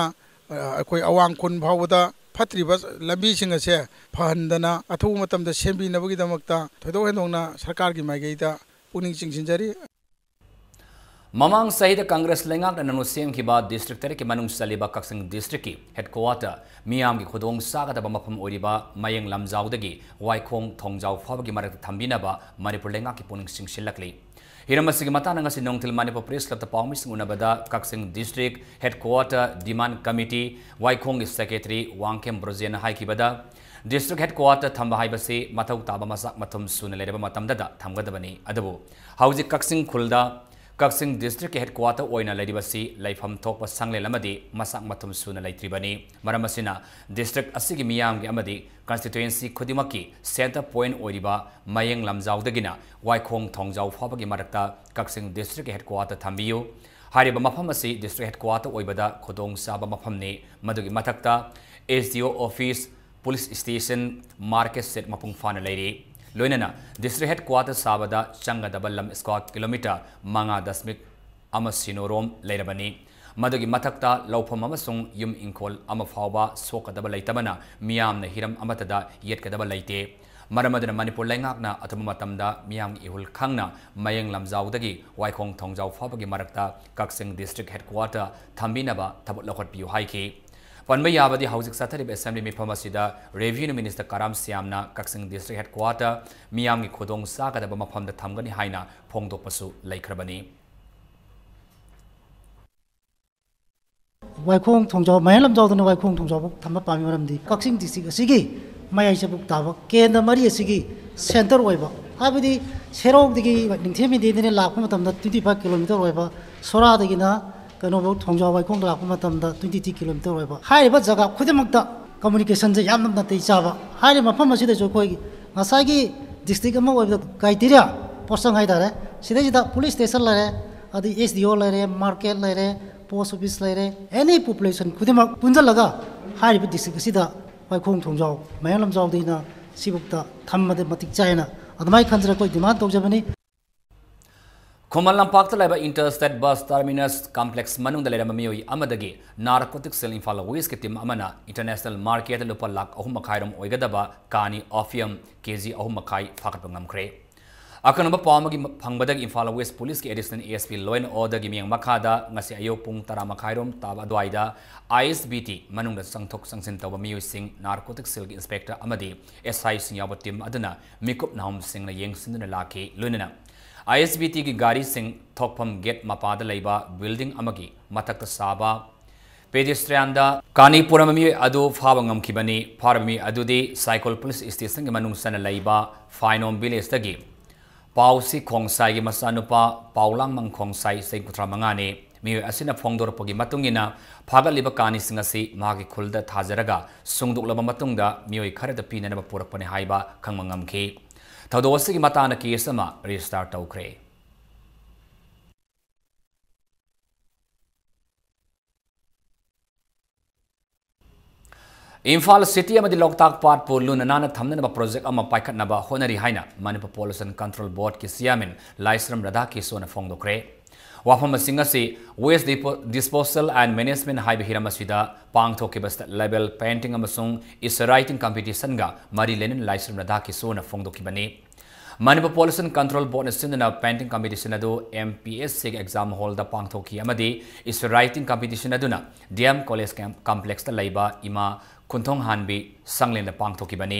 ꯑ, ꯑꯩꯈꯣꯏ ꯑꯋꯥꯡ ꯈꯨꯟ ꯐꯥꯎꯕꯗ ꯐꯠꯇ꯭ꯔꯤꯕ ꯂꯝꯕꯤꯁꯤꯡ ꯑꯁꯦ ꯐꯍꯟꯗꯅ ꯑꯊꯨꯕ ꯃꯇꯝꯗ ꯁꯦꯝꯕꯤꯅꯕꯒꯤꯗꯃꯛꯇ ꯊꯣꯏꯗꯣꯛ ꯍꯦꯟꯗꯣꯛꯅ ꯁꯔꯀꯥꯔꯒꯤ ꯃꯥꯏꯀꯩꯗ ꯄꯨꯛꯅꯤꯡ ꯆꯤꯡꯁꯤꯟꯖꯔꯤ꯫ ꯃꯃꯥꯡ ꯆꯍꯤꯗ ꯀꯪꯒ꯭ꯔꯦꯁ ꯂꯩꯉꯥꯛꯅ ꯅꯧꯅ ꯁꯦꯝꯈꯤꯕ ꯗꯤꯁꯇ꯭ꯔꯤꯛ ꯇꯔꯦꯠꯀꯤ ꯃꯅꯨꯡ ꯆꯜꯂꯤꯕ ꯀꯛꯆꯤꯡ ꯗꯤꯁꯇ꯭ꯔꯤꯛꯀꯤ ꯍꯦꯗꯀ꯭ꯋꯥꯇꯔ, ꯃꯤꯌꯥꯝꯒꯤ ꯈꯨꯗꯣꯡ ꯆꯥꯒꯗꯕ ꯃꯐꯝ ꯑꯣꯏꯔꯤꯕ ꯃꯌꯦꯡ ꯂꯝꯖꯥꯎꯗꯒꯤ ꯋꯥꯏꯈꯣꯡ ꯊꯣꯡꯖꯥꯎ ꯐꯥꯎꯕꯒꯤ ꯃꯔꯛꯇ ꯊꯝꯕꯤꯅꯕ ꯃꯅꯤꯄꯨꯔ ꯂꯩꯉꯥꯛꯀꯤ ꯄꯨꯛꯅꯤꯡ ꯆꯤꯡꯁꯤꯜꯂꯛꯂꯤ꯫ ꯍꯤꯔꯝ ꯑꯁꯤꯒꯤ ꯃꯇꯥꯡꯗ ꯉꯁꯤ ꯅꯨꯡꯊꯤꯜ ꯃꯅꯤꯄꯨꯔ ꯄ꯭ꯔꯦꯁ ꯀ꯭ꯂꯕꯇ ꯄꯥꯎꯃꯤꯁꯤꯡ ꯎꯅꯕꯗ Kakching district headquarter demand committee ꯋꯥꯏꯈꯣꯡꯒꯤ ꯁꯦꯀ꯭ꯔꯦꯇꯔꯤ ꯋꯥꯡꯈꯦꯝ ꯕ꯭ꯔꯣꯖꯦꯟꯅ ꯍꯥꯏꯈꯤꯕꯗ, ꯗꯤꯁꯇ꯭ꯔꯤꯛ ꯍꯦꯗꯀ꯭ꯋꯥꯇꯔ ꯊꯝꯕ ꯍꯥꯏꯕꯁꯤ ꯃꯊꯧ ꯇꯥꯕ ꯃꯆꯥꯛ ꯃꯊꯨꯝ ꯁꯨꯅ ꯂꯩꯔꯕ ꯃꯇꯝꯗꯗ ꯊꯝꯒꯗꯕꯅꯤ꯫ ꯑꯗꯨꯕꯨ ꯍꯧꯖꯤꯛ ꯀꯛꯆꯤꯡ ꯈꯨꯜꯗ ꯀꯛꯆꯤꯡ ꯗꯤꯁꯇ꯭ꯔꯤꯛꯀꯤ ꯍꯦꯗꯀ꯭ꯋꯥꯇꯔ ꯑꯣꯏꯅ ꯂꯩꯔꯤꯕꯁꯤ ꯂꯩꯐꯝ ꯊꯣꯛꯄ ꯁꯪꯂꯦꯟ ꯑꯃꯗꯤ ꯃꯆꯥꯛ ꯃꯊꯨꯝ ꯁꯨꯅ ꯂꯩꯇ꯭ꯔꯤꯕꯅꯤ꯫ ꯃꯔꯝ ꯑꯁꯤꯅ ꯗꯤꯁꯇ꯭ꯔꯤꯛ ꯑꯁꯤꯒꯤ ꯃꯤꯌꯥꯝꯒꯤ ꯑꯃꯗꯤ ꯀꯟꯁꯇꯤꯇ꯭ꯋꯦꯟꯁꯤ ꯈꯨꯗꯤꯡꯃꯛꯀꯤ ꯁꯦꯟꯇꯔ ꯄꯣꯏꯟꯠ ꯑꯣꯏꯔꯤꯕ ꯃꯌꯦꯡ ꯂꯝꯖꯥꯎꯗꯒꯤꯅ ꯋꯥꯏꯈꯣꯡ ꯊꯣꯡꯖꯥꯎ ꯐꯥꯎꯕꯒꯤ ꯃꯔꯛꯇ ꯀꯛꯆꯤꯡ ꯗꯤꯁꯇ꯭ꯔꯤꯛꯀꯤ ꯍꯦꯗꯀ꯭ꯋꯥꯇꯔ ꯊꯝꯕꯤꯌꯨ꯫ ꯍꯥꯏꯔꯤꯕ ꯃꯐꯝ ꯑꯁꯤ ꯗꯤꯁꯇ꯭ꯔꯤꯛ ꯍꯦꯗꯀ꯭ꯋꯥꯇꯔ ꯑꯣꯏꯕꯗ ꯈꯨꯗꯣꯡꯆꯥꯕ ꯃꯐꯝꯅꯤ꯫ ꯃꯗꯨꯒꯤ ꯃꯊꯛꯇ ꯑꯦꯁ ꯗꯤ ꯑꯣ office, police station, market set ꯃꯄꯨꯡ ꯐꯥꯅ ꯂꯩꯔꯤ꯫ ꯂꯣꯏꯅꯅ ꯗꯤꯁꯇ꯭ꯔꯤꯛ ꯍꯦꯗꯀ꯭ꯋꯥꯇꯔ ꯁꯥꯕꯗ ꯆꯪꯒꯗꯕ ꯂꯝ ꯁ꯭ꯀ꯭ꯋꯥꯔ ꯀꯤꯂꯣꯃꯤꯇꯔ ꯃꯉꯥ ꯗꯁꯃꯤꯛ ꯑꯃ ꯁꯤꯅꯣꯔꯣꯝ ꯂꯩꯔꯕꯅꯤ꯫ ꯃꯗꯨꯒꯤ ꯃꯊꯛꯇ ꯂꯧꯐꯝ ꯑꯃꯁꯨꯡ ꯌꯨꯝ ꯏꯪꯈꯣꯜ ꯑꯃ ꯐꯥꯎꯕ ꯁꯣꯛꯀꯗꯕ ꯂꯩꯇꯕꯅ ꯃꯤꯌꯥꯝꯅ ꯍꯤꯔꯝ ꯑꯃꯠꯇꯗ ꯌꯦꯠꯀꯗꯕ ꯂꯩꯇꯦ꯫ ꯃꯔꯝ ꯑꯗꯨꯅ ꯃꯅꯤꯄꯨꯔ ꯂꯩꯉꯥꯛꯅ ꯑꯊꯨꯕ ꯃꯇꯝꯗ ꯃꯤꯌꯥꯝꯒꯤ ꯏꯍꯨꯜ ꯈꯪꯅ ꯃꯌꯦꯡ ꯂꯝꯖꯥꯎꯗꯒꯤ ꯋꯥꯏꯈꯣꯡ ꯊꯣꯡꯖꯥꯎ ꯐꯥꯎꯕꯒꯤ ꯃꯔꯛꯇ ꯀꯛꯆꯤꯡ ꯗꯤꯁꯇ꯭ꯔꯤꯛ ꯍꯦꯗꯀ꯭ꯋꯥꯇꯔ ꯊꯝꯕꯤꯅꯕ ꯊꯕꯛ ꯂꯧꯈꯠꯄꯤꯌꯨ ꯍꯥꯏꯈꯤ꯫ ꯄꯟꯕ ꯌꯥꯕꯗꯤ, ꯍꯧꯖꯤꯛ ꯆꯠꯊꯔꯤꯕ ꯑꯦꯁꯦꯝꯕ꯭ꯂꯤ ꯃꯤꯐꯝ ꯑꯁꯤꯗ ꯔꯦꯚꯤꯅ꯭ꯌꯨ ꯃꯤꯅꯤꯁꯇꯔ ꯀꯔꯥꯝ ꯁ꯭ꯌꯥꯝꯅ ꯀꯛꯆꯤꯡ ꯗꯤꯁꯇ꯭ꯔꯤꯛ ꯍꯦꯗꯀ꯭ꯋꯥꯇꯔ ꯃꯤꯌꯥꯝꯒꯤ ꯈꯨꯗꯣꯡ ꯆꯥꯒꯗꯕ ꯃꯐꯝꯗ ꯊꯝꯒꯅꯤ ꯍꯥꯏꯅ ꯐꯣꯡꯗꯣꯛꯄꯁꯨ ꯂꯩꯈ꯭ꯔꯕꯅꯤ꯫ ꯋꯥꯏꯈꯣꯡ ꯊꯣꯡꯖꯥꯎ, ꯃꯌꯥꯏ ꯂꯝꯖꯥꯎꯗꯅ ꯋꯥꯏꯈꯣꯡ ꯊꯣꯡꯖꯥꯎꯐꯥꯎ ꯊꯝꯕ ꯄꯥꯝꯃꯤ꯫ ꯃꯔꯝꯗꯤ ꯀꯛꯆꯤꯡ district ꯑꯁꯤꯒꯤ ꯃꯌꯥꯏ ꯆꯕꯨꯛ ꯇꯥꯕ, ꯀꯦꯟꯗ꯭ꯔ ꯃꯔꯤ ꯑꯁꯤꯒꯤ centre ꯑꯣꯏꯕ, ꯍꯥꯏꯕꯗꯤ ꯁꯦꯔꯧꯗꯒꯤ ꯅꯤꯡꯊꯦꯝ ꯏꯟꯗꯤꯌꯥꯗꯒꯤ ꯂꯥꯛꯄ ꯃꯇꯝꯗ twenty five kilometre ꯑꯣꯏꯕ, ꯁꯣꯔꯥꯗꯒꯤꯅ ꯀꯩꯅꯣꯐꯥꯎ ꯊꯣꯡꯖꯥꯎ ꯋꯥꯏꯈꯣꯡꯗ ꯂꯥꯛꯄ ꯃꯇꯝꯗ twenty three kilometre ꯑꯣꯏꯕ꯫ ꯍꯥꯏꯔꯤꯕ ꯖꯒꯥ ꯈꯨꯗꯤꯡꯃꯛꯇ communicationꯁꯦ ꯌꯥꯝꯅ ꯅꯥꯇꯩ ꯆꯥꯕ꯫ ꯍꯥꯏꯔꯤꯕ ꯃꯐꯝ ꯑꯁꯤꯗꯁꯨ ꯑꯩꯈꯣꯏꯒꯤ ꯉꯁꯥꯏꯒꯤ district ꯑꯃ ꯑꯣꯏꯕꯗ criteria, ꯄꯣꯠꯆꯪ ꯍꯥꯏꯇꯥꯔꯦ, ꯁꯤꯗꯩꯁꯤꯗ police station ꯂꯩꯔꯦ, ꯑꯗꯩ S D O ꯂꯩꯔꯦ, market ꯂꯩꯔꯦ, post office ꯂꯩꯔꯦ, any population ꯈꯨꯗꯤꯡꯃꯛ ꯄꯨꯟꯁꯤꯜꯂꯒ ꯍꯥꯏꯔꯤꯕ district ꯑꯁꯤꯗ ꯋꯥꯏꯈꯣꯡ ꯊꯣꯡꯖꯥꯎ, ꯃꯌꯥꯡ ꯂꯝꯖꯥꯎꯗꯩꯅ ꯁꯤꯐꯥꯎꯗ ꯊꯝꯕꯗ ꯃꯇꯤꯛ ꯆꯥꯏꯅ ꯑꯗꯨꯃꯥꯏꯅ ꯈꯟꯖꯔ ꯑꯩꯈꯣꯏ demand ꯇꯧꯖꯕꯅꯤ꯫ ꯈꯨꯃꯟ ꯂꯝꯄꯥꯛꯇ ꯂꯩꯕ Interstate Bus Terminus Complex ꯃꯅꯨꯡꯗ ꯂꯩꯔꯝꯕ ꯃꯤꯑꯣꯏ ꯑꯃꯗꯒꯤ Narcotic Cell ꯏꯝꯐꯥꯜ Westꯀꯤ team ꯑꯃꯅ international marketꯇ ꯂꯨꯄꯥ ꯂꯥꯈ ꯑꯍꯨꯝ ꯃꯈꯥꯏꯔꯣꯝ ꯑꯣꯏꯒꯗꯕ ꯀꯥꯅꯤ opium K G ꯑꯍꯨꯝ ꯃꯈꯥꯏ ꯐꯥꯒꯠꯄ ꯉꯝꯈ꯭ꯔꯦ꯫ ꯑꯀꯛꯅꯕ ꯄꯥꯎ ꯑꯃꯒꯤ ꯐꯪꯕꯗꯒꯤ Imphal West Policeꯀꯤ Additional S P ꯂꯣꯏꯅ ꯑꯣꯗꯒꯤ ꯃꯤꯠꯌꯦꯡ ꯃꯈꯥꯗ ꯉꯁꯤ ꯑꯌꯨꯛ ꯄꯨꯡ ꯇꯔꯥ ꯃꯈꯥꯏꯔꯣꯝ ꯇꯥꯕ ꯑꯗꯨꯋꯥꯏꯗ I S B T ꯃꯅꯨꯡꯗ ꯆꯪꯊꯣꯛ ꯆꯪꯁꯤꯟ ꯇꯧꯕ ꯃꯤꯑꯣꯏꯁꯤꯡ Narcotic Cellꯒꯤ inspector ꯑꯃꯗꯤ S Iꯁꯤꯡ ꯌꯥꯎꯕ team ꯑꯗꯨꯅ ꯃꯤꯀꯨꯞ ꯅꯥꯍꯨꯝꯁꯤꯡꯅ ꯌꯦꯡꯁꯤꯟꯗꯨꯅ ꯂꯥꯛꯈꯤ꯫ ꯂꯣꯏꯅꯅ I S B Tꯒꯤ ꯒꯥꯔꯤꯁꯤꯡ ꯊꯣꯛꯐꯝ gate ꯃꯄꯥꯗ ꯂꯩꯕ building ꯑꯃꯒꯤ ꯃꯊꯛꯇ ꯁꯥꯕ pedestrianꯗ ꯀꯥꯅꯤ ꯄꯨꯔꯝꯕ ꯃꯤꯑꯣꯏ ꯑꯗꯨ ꯐꯥꯕ ꯉꯝꯈꯤꯕꯅꯤ꯫ ꯐꯥꯔꯕ ꯃꯤ ꯑꯗꯨꯗꯤ ꯁꯥꯏꯀꯣꯜ police stationꯒꯤ ꯃꯅꯨꯡ ꯆꯟꯅ ꯂꯩꯕ ꯐꯥꯏꯅꯣꯝ villageꯇꯒꯤ ꯄꯥꯎꯁꯤ ꯈꯣꯡꯁꯥꯏꯒꯤ ꯃꯆꯥꯅꯨꯄꯥ ꯄꯥꯎꯂꯥꯡꯃꯪ ꯈꯣꯡꯁꯥꯏ, ꯆꯍꯤ ꯀꯨꯟꯊ꯭ꯔꯥ ꯃꯉꯥꯅꯤ꯫ ꯃꯤꯑꯣꯏ ꯑꯁꯤꯅ ꯐꯣꯡꯗꯣꯔꯛꯄꯒꯤ ꯃꯇꯨꯡ ꯏꯟꯅ, ꯐꯥꯒꯠꯂꯤꯕ ꯀꯥꯅꯤꯁꯤꯡ ꯑꯁꯤ ꯃꯍꯥꯛꯀꯤ ꯈꯨꯜꯗ ꯊꯥꯖꯔꯒ ꯁꯨꯡꯗꯣꯛꯂꯕ ꯃꯇꯨꯡꯗ ꯃꯤꯑꯣꯏ ꯈꯔꯗ ꯄꯤꯅꯅꯕ ꯄꯨꯔꯛꯄꯅꯤ ꯍꯥꯏꯕ ꯈꯪꯕ ꯉꯝꯈꯤ꯫ ꯊꯧꯗꯣꯛ ꯑꯁꯤꯒꯤ ꯃꯇꯥꯡꯗ case ꯑꯃ register ꯇꯧꯈ꯭ꯔꯦ꯫ ꯏꯝꯐꯥꯜ city ꯑꯃꯗꯤ ꯂꯣꯛꯇꯥꯛ ꯄꯥꯠꯄꯨ ꯂꯨꯅ ꯅꯥꯟꯅ ꯊꯝꯅꯅꯕ project ꯑꯃ ꯄꯥꯏꯈꯠꯅꯕ ꯍꯣꯠꯅꯔꯤ ꯍꯥꯏꯅ ꯃꯅꯤꯄꯨꯔ Pollution Control Boardꯀꯤ chairman ꯂꯥꯏꯁ꯭ꯔꯝ ꯔꯥꯙꯥꯀꯤꯁꯣꯟꯅ ꯐꯣꯡꯗꯣꯛꯈ꯭ꯔꯦ꯫ ꯋꯥꯐꯝꯁꯤꯡ ꯑꯁꯤ Waste Depo-, Disposal and Management ꯍꯥꯏꯕ ꯍꯤꯔꯝ ꯑꯁꯤꯗ ꯄꯥꯡꯊꯣꯛꯈꯤꯕ state level painting ꯑꯃꯁꯨꯡ essay writing competitionꯒ ꯃꯔꯤ ꯂꯩꯅꯅ ꯂꯥꯏꯁ꯭ꯔꯝ ꯔꯥꯙꯥꯀꯤꯁꯣꯟꯅ ꯐꯣꯡꯗꯣꯛꯈꯤꯕꯅꯤ꯫ ꯃꯅꯤꯄꯨꯔ Pollution Control Boardꯅ ꯁꯤꯟꯗꯨꯅ painting competition ꯑꯗꯨ M P S Cꯒꯤ exam hallꯗ ꯄꯥꯡꯊꯣꯛꯈꯤ ꯑꯃꯗꯤ essay writing competition ꯑꯗꯨꯅ D M College camp complexꯇ ꯂꯩꯕ ꯏꯃꯥ ꯈꯨꯟꯊꯣꯡꯍꯥꯟꯕꯤ ꯁꯪꯂꯦꯟꯗ ꯄꯥꯡꯊꯣꯛꯈꯤꯕꯅꯤ꯫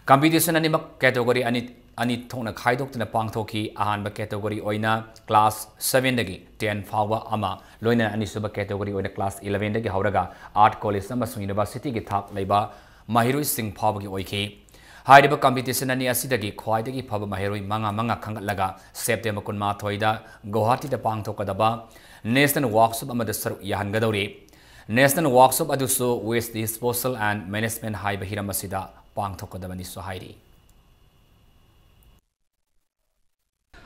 Competition ꯑꯅꯤꯃꯛ category ꯑꯅꯤ ꯑꯅꯤ ꯊꯣꯛꯅ ꯈꯥꯏꯗꯣꯛꯇꯨꯅ ꯄꯥꯡꯊꯣꯛꯈꯤ꯫ ꯑꯍꯥꯟꯕ category ꯑꯣꯏꯅ class seven ꯗꯒꯤ ten ꯐꯥꯎꯕ ꯑꯃ, ꯂꯣꯏꯅꯅ ꯑꯅꯤꯁꯨꯕ category ꯑꯣꯏꯅ class eleven ꯗꯒꯤ ꯍꯧꯔꯒ Art College ꯑꯃꯁꯨꯡ University ꯒꯤ ꯊꯥꯛ ꯂꯩꯕ ꯃꯍꯩꯔꯣꯏꯁꯤꯡ ꯐꯥꯎꯕꯒꯤ ꯑꯣꯏꯈꯤ꯫ ꯍꯥꯏꯔꯤꯕ competition ꯑꯅꯤ ꯑꯁꯤꯗꯒꯤ ꯈ꯭ꯋꯥꯏꯗꯒꯤ ꯐꯕ ꯃꯍꯩꯔꯣꯏ ꯃꯉꯥ ꯃꯉꯥ ꯈꯟꯒꯠꯂꯒ September ꯀꯨꯟꯃꯥꯊꯣꯏꯗ ꯒꯨꯋꯥꯍꯥꯇꯤꯗ ꯄꯥꯡꯊꯣꯛꯀꯗꯕ National Workshop ꯑꯃꯗ ꯁꯔꯨꯛ ꯌꯥꯍꯟꯒꯗꯧꯔꯤ꯫ National Workshop ꯑꯗꯨꯁꯨ Waste Disposal and Management ꯍꯥꯏꯕ ꯍꯤꯔꯝ ꯑꯁꯤꯗ ꯄꯥꯡꯊꯣꯛꯀꯗꯕꯅꯤꯁꯨ ꯍꯥꯏꯔꯤ꯫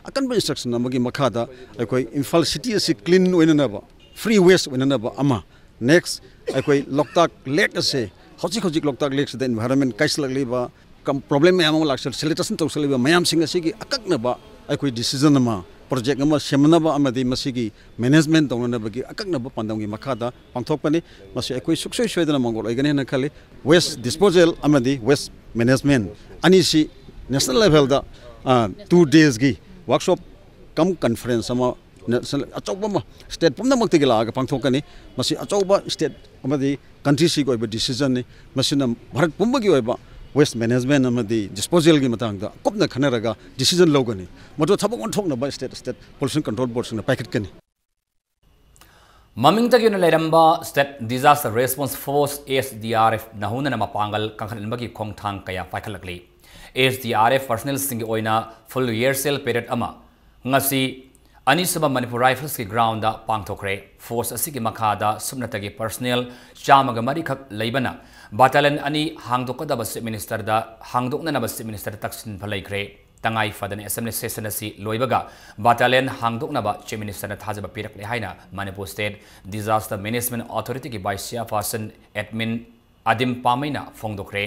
ꯑꯀꯟꯕ instruction ꯑꯃꯒꯤ ꯃꯈꯥꯗ ꯑꯩꯈꯣꯏ ꯏꯝꯐꯥꯜ city ꯑꯁꯤ clean ꯑꯣꯏꯅꯅꯕ, free waste ꯑꯣꯏꯅꯅꯕ ꯑꯃ, next ꯑꯩꯈꯣꯏ ꯂꯣꯛꯇꯥꯛ lake ꯑꯁꯦ, ꯍꯧꯖꯤꯛ ꯍꯧꯖꯤꯛ ꯂꯣꯛꯇꯥꯛ lake ꯁꯤꯗ environment ꯀꯥꯏꯁꯤꯜꯂꯛꯂꯤꯕ, ꯀꯝ-, problem ꯃꯌꯥꯝ ꯑꯃ ꯂꯥꯛꯁꯤꯜ-, sanitation ꯇꯧꯁꯤꯜꯂꯤꯕ ꯃꯌꯥꯝꯁꯤꯡ ꯑꯁꯤꯒꯤ ꯑꯀꯛꯅꯕ ꯑꯩꯈꯣꯏ decision ꯑꯃ, project ꯑꯃ ꯁꯦꯝꯅꯕ ꯑꯃꯗꯤ ꯃꯁꯤꯒꯤ management ꯇꯧꯅꯅꯕꯒꯤ ꯑꯀꯛꯅꯕ ꯄꯥꯟꯗꯝꯒꯤ ꯃꯈꯥꯗ ꯄꯥꯡꯊꯣꯛꯄꯅꯤ꯫ ꯃꯁꯤ ꯑꯩꯈꯣꯏ ꯁꯨꯡꯁꯣꯏ ꯁꯣꯏꯗꯅ ꯃꯥꯡꯒꯣꯜ ꯑꯣꯏꯒꯅꯤ ꯍꯥꯏꯅ ꯈꯜꯂꯤ꯫ Waste disposal ꯑꯃꯗꯤ waste management ꯑꯅꯤꯁꯤ national level ꯗ, ꯑ, two days ꯒꯤ workshop cum conference ꯑꯃ national ꯑꯆꯧꯕ ꯑꯃ state ꯄꯨꯝꯅꯃꯛꯇꯒꯤ ꯂꯥꯛꯑꯒ ꯄꯥꯡꯊꯣꯛꯀꯅꯤ꯫ ꯃꯁꯤ ꯑꯆꯧꯕ state ꯑꯃꯗꯤ country ꯁꯤꯒꯤ ꯑꯣꯏꯕ decision ꯅꯤ꯫ ꯃꯁꯤꯅ ꯚꯥꯔꯠ ꯄꯨꯝꯕꯒꯤ ꯑꯣꯏꯕ waste management ꯑꯃꯗꯤ disposal ꯒꯤ ꯃꯇꯥꯡꯗ ꯀꯨꯞꯅ ꯈꯟꯅꯔꯒ decision ꯂꯧꯒꯅꯤ꯫ ꯃꯗꯨ ꯊꯕꯛ ꯑꯣꯟꯊꯣꯛꯅꯕ state, state pollution control board ꯁꯤꯡꯅ ꯄꯥꯏꯈꯠꯀꯅꯤ꯫ ꯃꯃꯤꯡꯇꯒꯤ ꯑꯣꯏꯅ ꯂꯩꯔꯝꯕ State Disaster Response Force, S D R F ꯅ ꯍꯧꯅꯅ ꯃꯄꯥꯡꯒꯜ ꯀꯟꯈꯠꯍꯟꯕꯒꯤ ꯈꯣꯡꯊꯥꯡ ꯀꯌꯥ ꯄꯥꯏꯈꯠꯂꯛꯂꯤ꯫ S D R F personnel ꯁꯤꯡꯒꯤ ꯑꯣꯏꯅ full rehearsal parade ꯑꯃ ꯉꯁꯤ ꯑꯅꯤꯁꯨꯕ Manipur Rifles ꯀꯤ ground ꯗ ꯄꯥꯡꯊꯣꯛꯈ꯭ꯔꯦ꯫ Force ꯑꯁꯤꯒꯤ ꯃꯈꯥꯗ ꯁꯨꯞꯅꯇꯒꯤ personnel ꯆꯥꯝꯃꯒ ꯃꯔꯤ ꯈꯛ ꯂꯩꯕꯅ battalion ꯑꯅꯤ ꯍꯥꯡꯗꯣꯛꯀꯗꯕ Chief Minister ꯗ, ꯍꯥꯡꯗꯣꯛꯅꯅꯕ Chief Minister ꯗ ꯇꯛꯁꯤꯟꯕ ꯂꯩꯈ꯭ꯔꯦ꯫ ꯇꯉꯥꯏ ꯐꯗꯅ assembly session ꯑꯁꯤ ꯂꯣꯏꯕꯒ battalion ꯍꯥꯡꯗꯣꯛꯅꯕ Chief Minister ꯅ ꯊꯥꯖꯕ ꯄꯤꯔꯛꯂꯦ ꯍꯥꯏꯅ Manipur State Disaster Management Authority ꯒꯤ Vice Chairperson Admin ꯑꯗꯤꯝ ꯄꯥꯃꯩꯅ ꯐꯣꯡꯗꯣꯛꯈ꯭ꯔꯦ꯫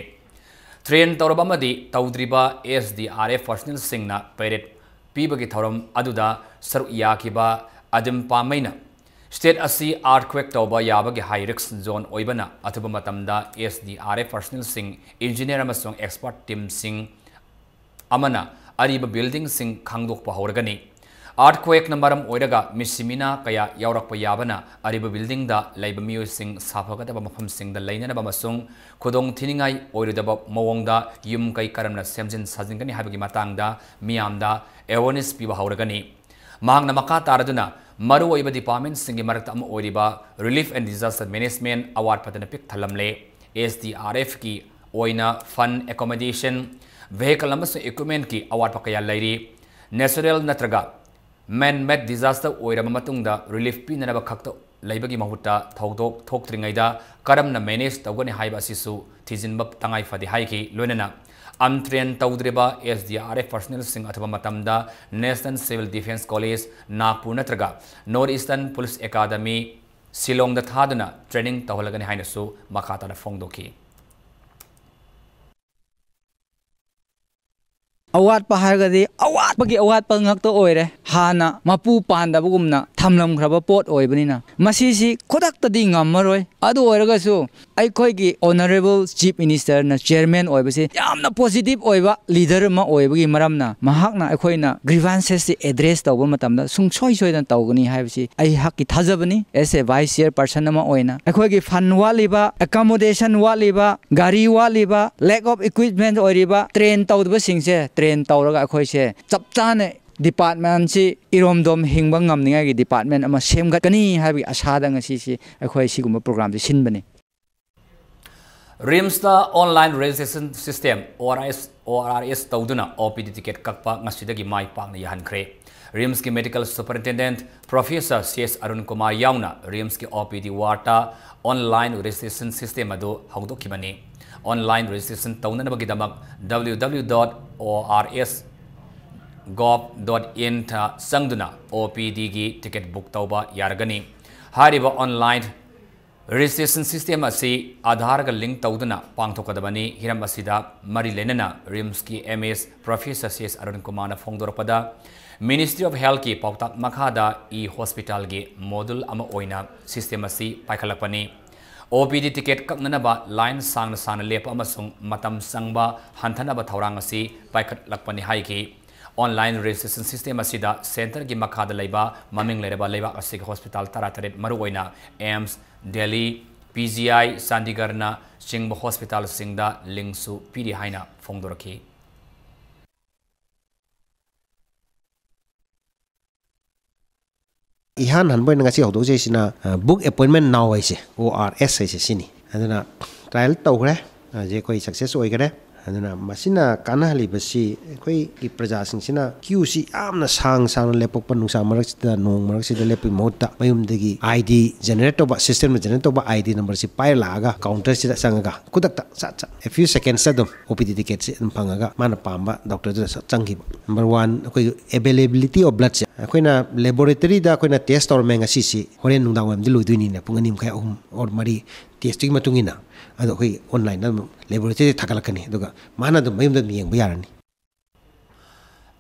Train ꯇꯧꯔꯕ ꯑꯃꯗꯤ ꯇꯧꯗ꯭ꯔꯤꯕ S D R F personnel ꯁꯤꯡꯅ parade ꯄꯤꯕꯒꯤ ꯊꯧꯔꯝ ꯑꯗꯨꯗ ꯁꯔꯨꯛ ꯌꯥꯈꯤꯕ ꯑꯗꯤꯝ ꯄꯥꯃꯩꯅ state ꯑꯁꯤ earthquake ꯇꯧꯕ ꯌꯥꯕꯒꯤ high risk zone ꯑꯣꯏꯕꯅ ꯑꯊꯨꯕ ꯃꯇꯝꯗ S D R F personnel ꯁꯤꯡ, engineer ꯑꯃꯁꯨꯡ expert team ꯁꯤꯡ ꯑꯃꯅ ꯑꯔꯤꯕ building ꯁꯤꯡ ꯈꯪꯗꯣꯛꯄ ꯍꯧꯔꯒꯅꯤ꯫ Earthquakeꯅ ꯃꯔꯝ ꯑꯣꯏꯔꯒ ꯃꯤꯁꯤꯃꯤꯅꯥ ꯀꯌꯥ ꯌꯥꯎꯔꯛꯄ ꯌꯥꯕꯅ ꯑꯔꯤꯕ buildingꯗ ꯂꯩꯕ ꯃꯤꯑꯣꯏꯁꯤꯡ ꯁꯥꯐꯒꯗꯕ ꯃꯐꯝꯁꯤꯡꯗ ꯂꯩꯅꯅꯕ ꯑꯃꯁꯨꯡ ꯈꯨꯗꯣꯡ ꯊꯤꯅꯤꯡꯉꯥꯏ ꯑꯣꯏꯔꯣꯏꯗꯕ ꯃꯑꯣꯡꯗ ꯌꯨꯝ ꯀꯩ ꯀꯔꯝꯅ ꯁꯦꯝꯖꯤꯟ ꯁꯥꯖꯤꯟꯒꯅꯤ ꯍꯥꯏꯕꯒꯤ ꯃꯇꯥꯡꯗ ꯃꯤꯌꯥꯝꯗ awareness ꯄꯤꯕ ꯍꯧꯔꯒꯅꯤ꯫ ꯃꯍꯥꯛꯅ ꯃꯈꯥ ꯇꯥꯔꯗꯨꯅ ꯃꯔꯨꯑꯣꯏꯕ departmentꯁꯤꯡꯒꯤ ꯃꯔꯛꯇ ꯑꯃ ꯑꯣꯏꯔꯤꯕ Relief and Disaster Management ꯑꯋꯥꯠꯄꯗꯅ ꯄꯤꯛ ꯊꯜꯂꯝꯂꯦ꯫ SDRFꯀꯤ ꯑꯣꯏꯅ fund, accommodation, vehicle ꯑꯃꯁꯨꯡ equipmentꯀꯤ ꯑꯋꯥꯠꯄ ꯀꯌꯥ ꯂꯩꯔꯤ꯫ Natural ꯅꯠꯇ꯭ꯔꯒ man-made disaster ꯑꯣꯏꯔꯕ ꯃꯇꯨꯡꯗ relief ꯄꯤꯅꯅꯕ ꯈꯛꯇ ꯂꯩꯕꯒꯤ ꯃꯍꯨꯠꯇ ꯊꯧꯗꯣꯛ ꯊꯣꯛꯇ꯭ꯔꯤꯉꯩꯗ ꯀꯔꯝꯅ manage ꯇꯧꯒꯅꯤ ꯍꯥꯏꯕ ꯑꯁꯤꯁꯨ ꯊꯤꯖꯤꯟꯕ ꯇꯉꯥꯏ ꯐꯗꯦ ꯍꯥꯏꯈꯤ꯫ ꯂꯣꯏꯅꯅ untrained ꯇꯧꯗ꯭ꯔꯤꯕ SDRF personnelꯁꯤꯡ ꯑꯊꯨꯕ ꯃꯇꯝꯗ National Civil Defence College, Nagpur ꯅꯠꯇ꯭ꯔꯒ North Eastern Police Academy, ꯁꯤꯂꯣꯡꯗ ꯊꯥꯗꯨꯅ training ꯇꯧꯍꯜꯂꯒꯅꯤ ꯍꯥꯏꯅꯁꯨ ꯃꯈꯥ ꯇꯥꯅ ꯐꯣꯡꯗꯣꯛꯈꯤ꯫ ꯑꯋꯥꯠꯄ ꯍꯥꯏꯔꯒꯗꯤ ꯑꯋꯥꯠꯄꯒꯤ ꯑꯋꯥꯠꯄ ꯉꯥꯛꯇ ꯑꯣꯏꯔꯦ꯫ ꯍꯥꯟꯅ ꯃꯄꯨ ꯄꯥꯟꯗꯕꯒꯨꯝꯅ ꯊꯝꯂꯝꯈ꯭ꯔꯕ ꯄꯣꯠ ꯑꯣꯏꯕꯅꯤꯅ ꯃꯁꯤꯁꯤ ꯈꯨꯗꯛꯇꯗꯤ ꯉꯝꯃꯔꯣꯏ꯫ ꯑꯗꯨ ꯑꯣꯏꯔꯒꯁꯨ ꯑꯩꯈꯣꯏꯒꯤ Honourable Chief Ministerꯅ chairman ꯑꯣꯏꯕꯁꯤ ꯌꯥꯝꯅ positive ꯑꯣꯏꯕ leader ꯑꯃ ꯑꯣꯏꯕꯒꯤ ꯃꯔꯝꯅ ꯃꯍꯥꯛꯅ ꯑꯩꯈꯣꯏꯅ grievancesꯁꯤ address ꯇꯧꯕ ꯃꯇꯝꯗ ꯁꯨꯡꯁꯣꯏ ꯁꯣꯏꯗꯅ ꯇꯧꯒꯅꯤ ꯍꯥꯏꯕꯁꯤ ꯑꯩꯍꯥꯛꯀꯤ ꯊꯥꯖꯕꯅꯤ꯫ As a vice chairperson ꯑꯃ ꯑꯣꯏꯅ ꯑꯩꯈꯣꯏꯒꯤ fund ꯋꯥꯠꯂꯤꯕ, accommodation ꯋꯥꯠꯂꯤꯕ, ꯒꯥꯔꯤ ꯋꯥꯠꯂꯤꯕ, lack of equipment ꯑꯣꯏꯔꯤꯕ, train ꯇꯧꯗꯕꯁꯤꯡꯁꯦ train ꯇꯧꯔꯒ ꯑꯩꯈꯣꯏꯁꯦ ꯆꯞ ꯆꯥꯅ departmentꯁꯤ ꯏꯔꯣꯝꯗꯣꯝ ꯍꯤꯡꯕ ꯉꯝꯅꯤꯡꯉꯥꯏꯒꯤ department ꯑꯃ ꯁꯦꯝꯒꯠꯀꯅꯤ ꯍꯥꯏꯕꯒꯤ ꯑꯁꯥꯗ ꯉꯁꯤꯁꯤ ꯑꯩꯈꯣꯏ ꯁꯤꯒꯨꯝꯕ programꯁꯤ ꯁꯤꯟꯕꯅꯤ꯫ RIMSꯇ online registration system, ORS, ORS ꯇꯧꯗꯨꯅ OPD ticket ꯀꯛꯄ ꯉꯁꯤꯗꯒꯤ ꯃꯥꯏ ꯄꯥꯛꯅ ꯌꯥꯍꯟꯈ꯭ꯔꯦ꯫ RIMSꯀꯤ Medical Superintendent Professor C S Arun Kumar ꯌꯥꯎꯅ RIMSꯀꯤ OPD wardꯇ online registration system ꯑꯗꯨ ꯍꯧꯗꯣꯛꯈꯤꯕꯅꯤ꯫ Online registration ꯇꯧꯅꯅꯕꯒꯤꯗꯃꯛ www.ors.gov.inꯗ ꯆꯪꯗꯨꯅ OPDꯒꯤ ticket book ꯇꯧꯕ ꯌꯥꯔꯒꯅꯤ꯫ ꯍꯥꯏꯔꯤꯕ online registration system ꯑꯁꯤ Aadhaarꯒ link ꯇꯧꯗꯨꯅ ꯄꯥꯡꯊꯣꯛꯀꯗꯕꯅꯤ꯫ ꯍꯤꯔꯝ ꯑꯁꯤꯗ ꯃꯔꯤ ꯂꯩꯅꯅ RIMSꯀꯤ MS Professor C S Arun ꯀꯨꯃꯥꯔꯅ ꯐꯣꯡꯗꯣꯔꯛꯄꯗ, Ministry of Healthꯀꯤ ꯄꯥꯎꯇꯥꯛ ꯃꯈꯥꯗ e-hospitalꯒꯤ model ꯑꯃ ꯑꯣꯏꯅ system ꯑꯁꯤ ꯄꯥꯏꯈꯠꯂꯛꯄꯅꯤ꯫ OPD ticket ꯀꯛꯅꯅꯕ line ꯁꯥꯡꯅ ꯁꯥꯡꯅ ꯂꯦꯞꯄ ꯑꯃꯁꯨꯡ ꯃꯇꯝ ꯆꯪꯕ ꯍꯟꯊꯅꯕ ꯊꯧꯔꯥꯡ ꯑꯁꯤ ꯄꯥꯏꯈꯠꯂꯛꯄꯅꯤ ꯍꯥꯏꯈꯤ꯫ Online registration system ꯑꯁꯤꯗ centreꯒꯤ ꯃꯈꯥꯗ ꯂꯩꯕ ꯃꯃꯤꯡ ꯂꯩꯔꯕ ꯂꯩꯕꯥꯛ ꯑꯁꯤꯒꯤ hospital ꯇꯔꯥꯇꯔꯦꯠ, ꯃꯔꯨꯑꯣꯏꯅ AIIMS, Delhi, PGI, Chandigarhꯅ ꯆꯤꯡꯕ hospitalꯁꯤꯡꯗ linkꯁꯨ ꯄꯤꯔꯤ ꯍꯥꯏꯅ ꯐꯣꯡꯗꯣꯔꯛꯈꯤ꯫ ꯏꯍꯥꯟ ꯍꯥꯟꯕ ꯑꯣꯏꯅ ꯉꯁꯤ ꯍꯧꯗꯣꯛꯆꯩꯁꯤꯅ, ꯑ, Book Appointment Now ꯍꯥꯏꯁꯦ, ORS ꯍꯥꯏꯁꯦ ꯁꯤꯅꯤ꯫ ꯑꯗꯨꯅ trial ꯇꯧꯈ꯭ꯔꯦ, ꯍꯧꯖꯤꯛ ꯑꯩꯈꯣꯏ success ꯑꯣꯏꯈꯔꯦ꯫ ꯑꯗꯨꯅ ꯃꯁꯤꯅ ꯀꯥꯟꯅꯍꯜꯂꯤꯕꯁꯤ ꯑꯩꯈꯣꯏꯒꯤ ꯄ꯭ꯔꯖꯥꯁꯤꯡꯁꯤꯅ queueꯁꯤ ꯌꯥꯝꯅ ꯁꯥꯡ ꯁꯥꯡꯅ ꯂꯦꯞꯄꯛꯄ, ꯅꯨꯡꯁꯥ ꯃꯔꯛꯁꯤꯗ, ꯅꯣꯡ ꯃꯔꯛꯁꯤꯗ ꯂꯦꯞꯄꯒꯤ ꯃꯍꯨꯠꯇ ꯃꯌꯨꯝꯗꯒꯤ ID generate ꯇꯧꯕ, systemꯅ generate ꯇꯧꯕ ID numberꯁꯤ ꯄꯥꯏꯔ ꯂꯥꯛꯑꯒ counterꯁꯤꯗ ꯆꯪꯉꯒ ꯈꯨꯗꯛꯇ ꯁꯠ ꯁꯠ a few secondsꯇ ꯑꯗꯨꯝ OPD ticketꯁꯤ ꯑꯗꯨꯝ ꯐꯪꯉꯒ ꯃꯥꯅ ꯄꯥꯝꯕ doctorꯗꯨꯗ ꯁꯠ ꯆꯪꯈꯤꯕ꯫ Number one, ꯑꯩꯈꯣꯏꯒꯤ availability of bloodꯁꯦ ꯑꯩꯈꯣꯏꯅ laboratoryꯗ ꯑꯩꯈꯣꯏꯅ test ꯇꯧꯔꯝꯃꯦ ꯉꯁꯤꯁꯤ, ꯍꯣꯔꯦꯟ ꯅꯨꯡꯗꯥꯡ ꯋꯥꯏꯔꯝꯗꯤ ꯂꯣꯏꯗꯣꯏꯅꯤꯅ ꯄꯨꯡ ꯑꯅꯤ ꯃꯈꯥꯏ, ꯑꯍꯨꯝ or ꯃꯔꯤ testꯇꯨꯒꯤ ꯃꯇꯨꯡ ꯏꯟꯅ꯫ ꯑꯗꯣ ꯑꯩꯈꯣꯏ onlineꯗ ꯑꯗꯨꯝ laboratoryꯗ ꯊꯥꯒꯠꯂꯛꯀꯅꯤ, ꯑꯗꯨꯒ ꯃꯥꯅ ꯑꯗꯨꯝ ꯃꯌꯨꯝꯗ ꯑꯗꯨꯝ ꯌꯦꯡꯕ ꯌꯥꯔꯅꯤ꯫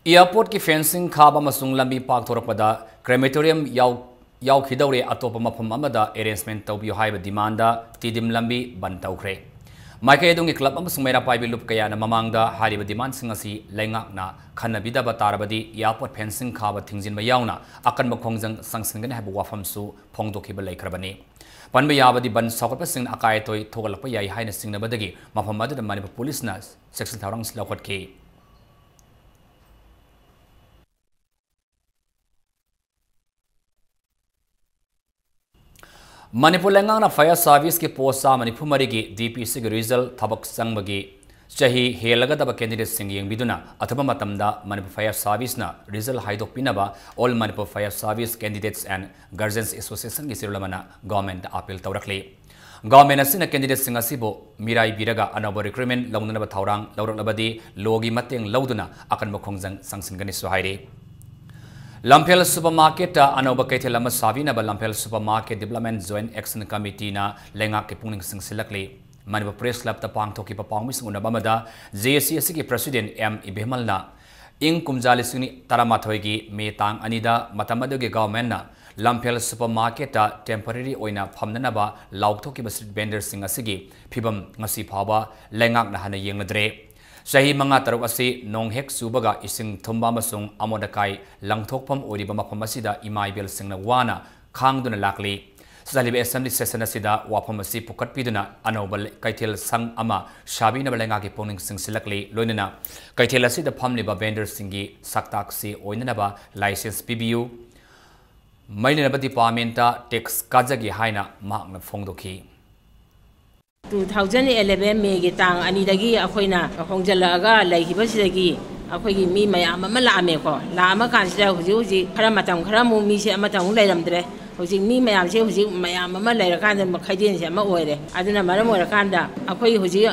Airportꯀꯤ fencing ꯈꯥꯕ ꯑꯃꯁꯨꯡ ꯂꯝꯕꯤ ꯄꯥꯛꯊꯣꯔꯛꯄꯗ crematorium ꯌꯥꯎ-, ꯌꯥꯎꯈꯤꯗꯧꯔꯦ, ꯑꯇꯣꯞꯄ ꯃꯐꯝ ꯑꯃꯗ arrangement ꯇꯧꯕꯤꯌꯨ ꯍꯥꯏꯕ demandꯗ ꯇꯤꯗꯤꯝ ꯂꯝꯕꯤ ꯕꯟ ꯇꯧꯈ꯭ꯔꯦ꯫ ꯃꯥꯏꯀꯩ ꯑꯗꯣꯝꯒꯤ club ꯑꯃꯁꯨꯡ ꯃꯩꯔꯥ ꯄꯥꯏꯕꯤ ꯂꯨꯞ ꯀꯌꯥꯅ ꯃꯃꯥꯡꯗ ꯍꯥꯏꯔꯤꯕ demandꯁꯤꯡ ꯑꯁꯤ ꯂꯩꯉꯥꯛꯅ ꯈꯟꯅꯕꯤꯗꯕ ꯇꯥꯔꯕꯗꯤ airport fencing ꯈꯥꯕ ꯊꯤꯡꯖꯤꯟꯕ ꯌꯥꯎꯅ ꯑꯀꯟꯕ ꯈꯣꯡꯖꯪ ꯆꯪꯁꯤꯟꯒꯅꯤ ꯍꯥꯏꯕ ꯋꯥꯐꯝꯁꯨ ꯐꯣꯡꯗꯣꯛꯈꯤꯕ ꯂꯩꯈ꯭ꯔꯕꯅꯤ꯫ ꯄꯟꯕ ꯌꯥꯕꯗꯤ ꯕꯟ ꯁꯧꯒꯠꯄꯁꯤꯡꯅ ꯑꯀꯥꯏ ꯑꯇꯣꯏ ꯊꯣꯛꯍꯜꯂꯛꯄ ꯌꯥꯏ ꯍꯥꯏꯅ ꯆꯤꯡꯅꯕꯗꯒꯤ ꯃꯐꯝ ꯑꯗꯨꯗ ꯃꯅꯤꯄꯨꯔ ꯄꯨꯂꯤꯁꯅ ꯆꯦꯛꯁꯤꯟ ꯊꯧꯔꯥꯡꯁꯤꯡ ꯂꯧꯈꯠꯈꯤ꯫ ꯃꯅꯤꯄꯨꯔ ꯂꯩꯉꯥꯛꯅ fire serviceꯀꯤ post ꯆꯥꯝꯃ ꯅꯤꯐꯨ ꯃꯔꯤꯒꯤ DPCꯒꯤ result ꯊꯕꯛ ꯆꯪꯕꯒꯤ ꯆꯍꯤ ꯍꯦꯜꯂꯒꯗꯕ candidateꯁꯤꯡ ꯌꯦꯡꯕꯤꯗꯨꯅ ꯑꯊꯨꯕ ꯃꯇꯝꯗ Manipur fire serviceꯅ result ꯍꯥꯏꯗꯣꯛꯄꯤꯅꯕ All Manipur Fire Service Candidates and Guardians Associationꯒꯤ ꯆꯦꯔꯣꯜ ꯑꯃꯅ governmentꯇ appeal ꯇꯧꯔꯛꯂꯤ꯫ Government ꯑꯁꯤꯅ candidateꯁꯤꯡ ꯑꯁꯤꯕꯨ ꯃꯤꯔꯥꯏꯕꯤꯔꯒ ꯑꯅꯧꯕ recruitment ꯂꯧꯅꯅꯕ ꯊꯧꯔꯥꯡ ꯂꯧꯔꯛꯂꯕꯗꯤ lawꯒꯤ ꯃꯇꯦꯡ ꯂꯧꯗꯨꯅ ꯑꯀꯟꯕ ꯈꯣꯡꯖꯪ ꯆꯪꯁꯤꯟꯒꯅꯤꯁꯨ ꯍꯥꯏꯔꯤ꯫ ꯂꯝꯐꯦꯜ supermarketꯇ ꯑꯅꯧꯕ ꯀꯩꯊꯦꯜ ꯑꯃ ꯁꯥꯕꯤꯅꯕ ꯂꯝꯐꯦꯜ Supermarket Development Joint Action Committeeꯅ ꯂꯩꯉꯥꯛꯀꯤ ꯄꯨꯛꯅꯤꯡ ꯆꯤꯡꯁꯤꯜꯂꯛꯂꯤ꯫ ꯃꯅꯤꯄꯨꯔ Press Clubꯇ ꯄꯥꯡꯊꯣꯛꯈꯤꯕ ꯄꯥꯎꯃꯤꯁꯤꯡ ꯎꯅꯕ ꯑꯃꯗ JACAꯒꯤ President M ꯏꯕꯦꯝꯍꯜꯅ ꯏꯪ ꯀꯨꯝꯖꯥ ꯂꯤꯁꯤꯡ ꯑꯅꯤ ꯇꯔꯥꯃꯥꯊꯣꯏꯒꯤ May ꯇꯥꯡ ꯑꯅꯤꯗ ꯃꯇꯝ ꯑꯗꯨꯒꯤ governmentꯅ ꯂꯝꯐꯦꯜ supermarketꯇ temporary ꯑꯣꯏꯅ ꯐꯝꯅꯅꯕ ꯂꯥꯎꯊꯣꯛꯈꯤꯕ street vendorꯁꯤꯡ ꯑꯁꯤꯒꯤ ꯐꯤꯚꯝ ꯉꯁꯤ ꯐꯥꯎꯕ ꯂꯩꯉꯥꯛꯅ ꯍꯟꯅ ꯌꯦꯡꯂꯗ꯭ꯔꯦ꯫ ꯆꯍꯤ ꯃꯉꯥ ꯇꯔꯨꯛ ꯑꯁꯤ ꯅꯣꯡ ꯍꯦꯛ ꯆꯨꯕꯒ ꯏꯁꯤꯡ ꯊꯨꯝꯕ ꯑꯃꯁꯨꯡ ꯑꯃꯣꯠ ꯑꯀꯥꯏ ꯂꯪꯊꯣꯛꯐꯝ ꯑꯣꯏꯔꯤꯕ ꯃꯐꯝ ꯑꯁꯤꯗ ꯏꯃꯥ ꯏꯕꯦꯜꯁꯤꯡꯅ ꯋꯥꯅ ꯈꯥꯡꯗꯨꯅ ꯂꯥꯛꯂꯤ꯫ ꯆꯠꯂꯤꯕ assembly session ꯑꯁꯤꯗ ꯋꯥꯐꯝ ꯑꯁꯤ ꯄꯨꯈꯠꯄꯤꯗꯨꯅ ꯑꯅꯧꯕ ꯂꯩ-, ꯀꯩꯊꯦꯜ ꯁꯪ ꯑꯃ ꯁꯥꯕꯤꯅꯕ ꯂꯩꯉꯥꯛꯀꯤ ꯄꯨꯛꯅꯤꯡ ꯆꯤꯡꯁꯤꯜꯂꯛꯂꯤ꯫ ꯂꯣꯏꯅꯅ ꯀꯩꯊꯦꯜ ꯑꯁꯤꯗ ꯐꯝꯂꯤꯕ vendorꯁꯤꯡꯒꯤ ꯁꯛꯇꯥꯛꯁꯤ ꯑꯣꯏꯅꯅꯕ license ꯄꯤꯕꯤꯌꯨ꯫ ꯃꯔꯤ ꯂꯩꯅꯕ departmentꯇ tax ꯀꯥꯖꯒꯦ ꯍꯥꯏꯅ ꯃꯍꯥꯛꯅ ꯐꯣꯡꯗꯣꯛꯈꯤ꯫ Two thousand eleven Mayꯒꯤ ꯇꯥꯡ ꯑꯅꯤꯗꯒꯤ ꯑꯩꯈꯣꯏꯅ ꯍꯣꯡꯖꯤꯜꯂꯛꯑꯒ ꯂꯩꯈꯤꯕꯁꯤꯗꯒꯤ ꯑꯩꯈꯣꯏꯒꯤ ꯃꯤ ꯃꯌꯥꯝ ꯑꯃ ꯂꯥꯛꯑꯝꯃꯦꯀꯣ꯫ ꯂꯥꯛꯑꯝꯃ ꯀꯥꯟꯁꯤꯗ ꯍꯧꯖꯤꯛ ꯍꯧꯖꯤꯛ ꯈꯔ ꯃꯇꯝ ꯈꯔ ꯑꯃꯨꯛ ꯃꯤꯁꯦ ꯑꯃꯠꯇ ꯑꯃꯨꯛ ꯂꯩꯔꯝꯗ꯭ꯔꯦ꯫ ꯍꯧꯖꯤꯛ ꯃꯤ ꯃꯌꯥꯝꯁꯦ ꯍꯧꯖꯤꯛ ꯃꯌꯥꯝ ꯑꯃ ꯂꯩꯔꯀꯥꯟꯗ ꯈꯩꯗꯦꯟꯁꯦ ꯑꯃ ꯑꯣꯏꯔꯦ꯫ ꯑꯗꯨꯅ ꯃꯔꯝ ꯑꯣꯏꯔꯀꯥꯟꯗ ꯑꯩꯈꯣꯏ ꯍꯧꯖꯤꯛ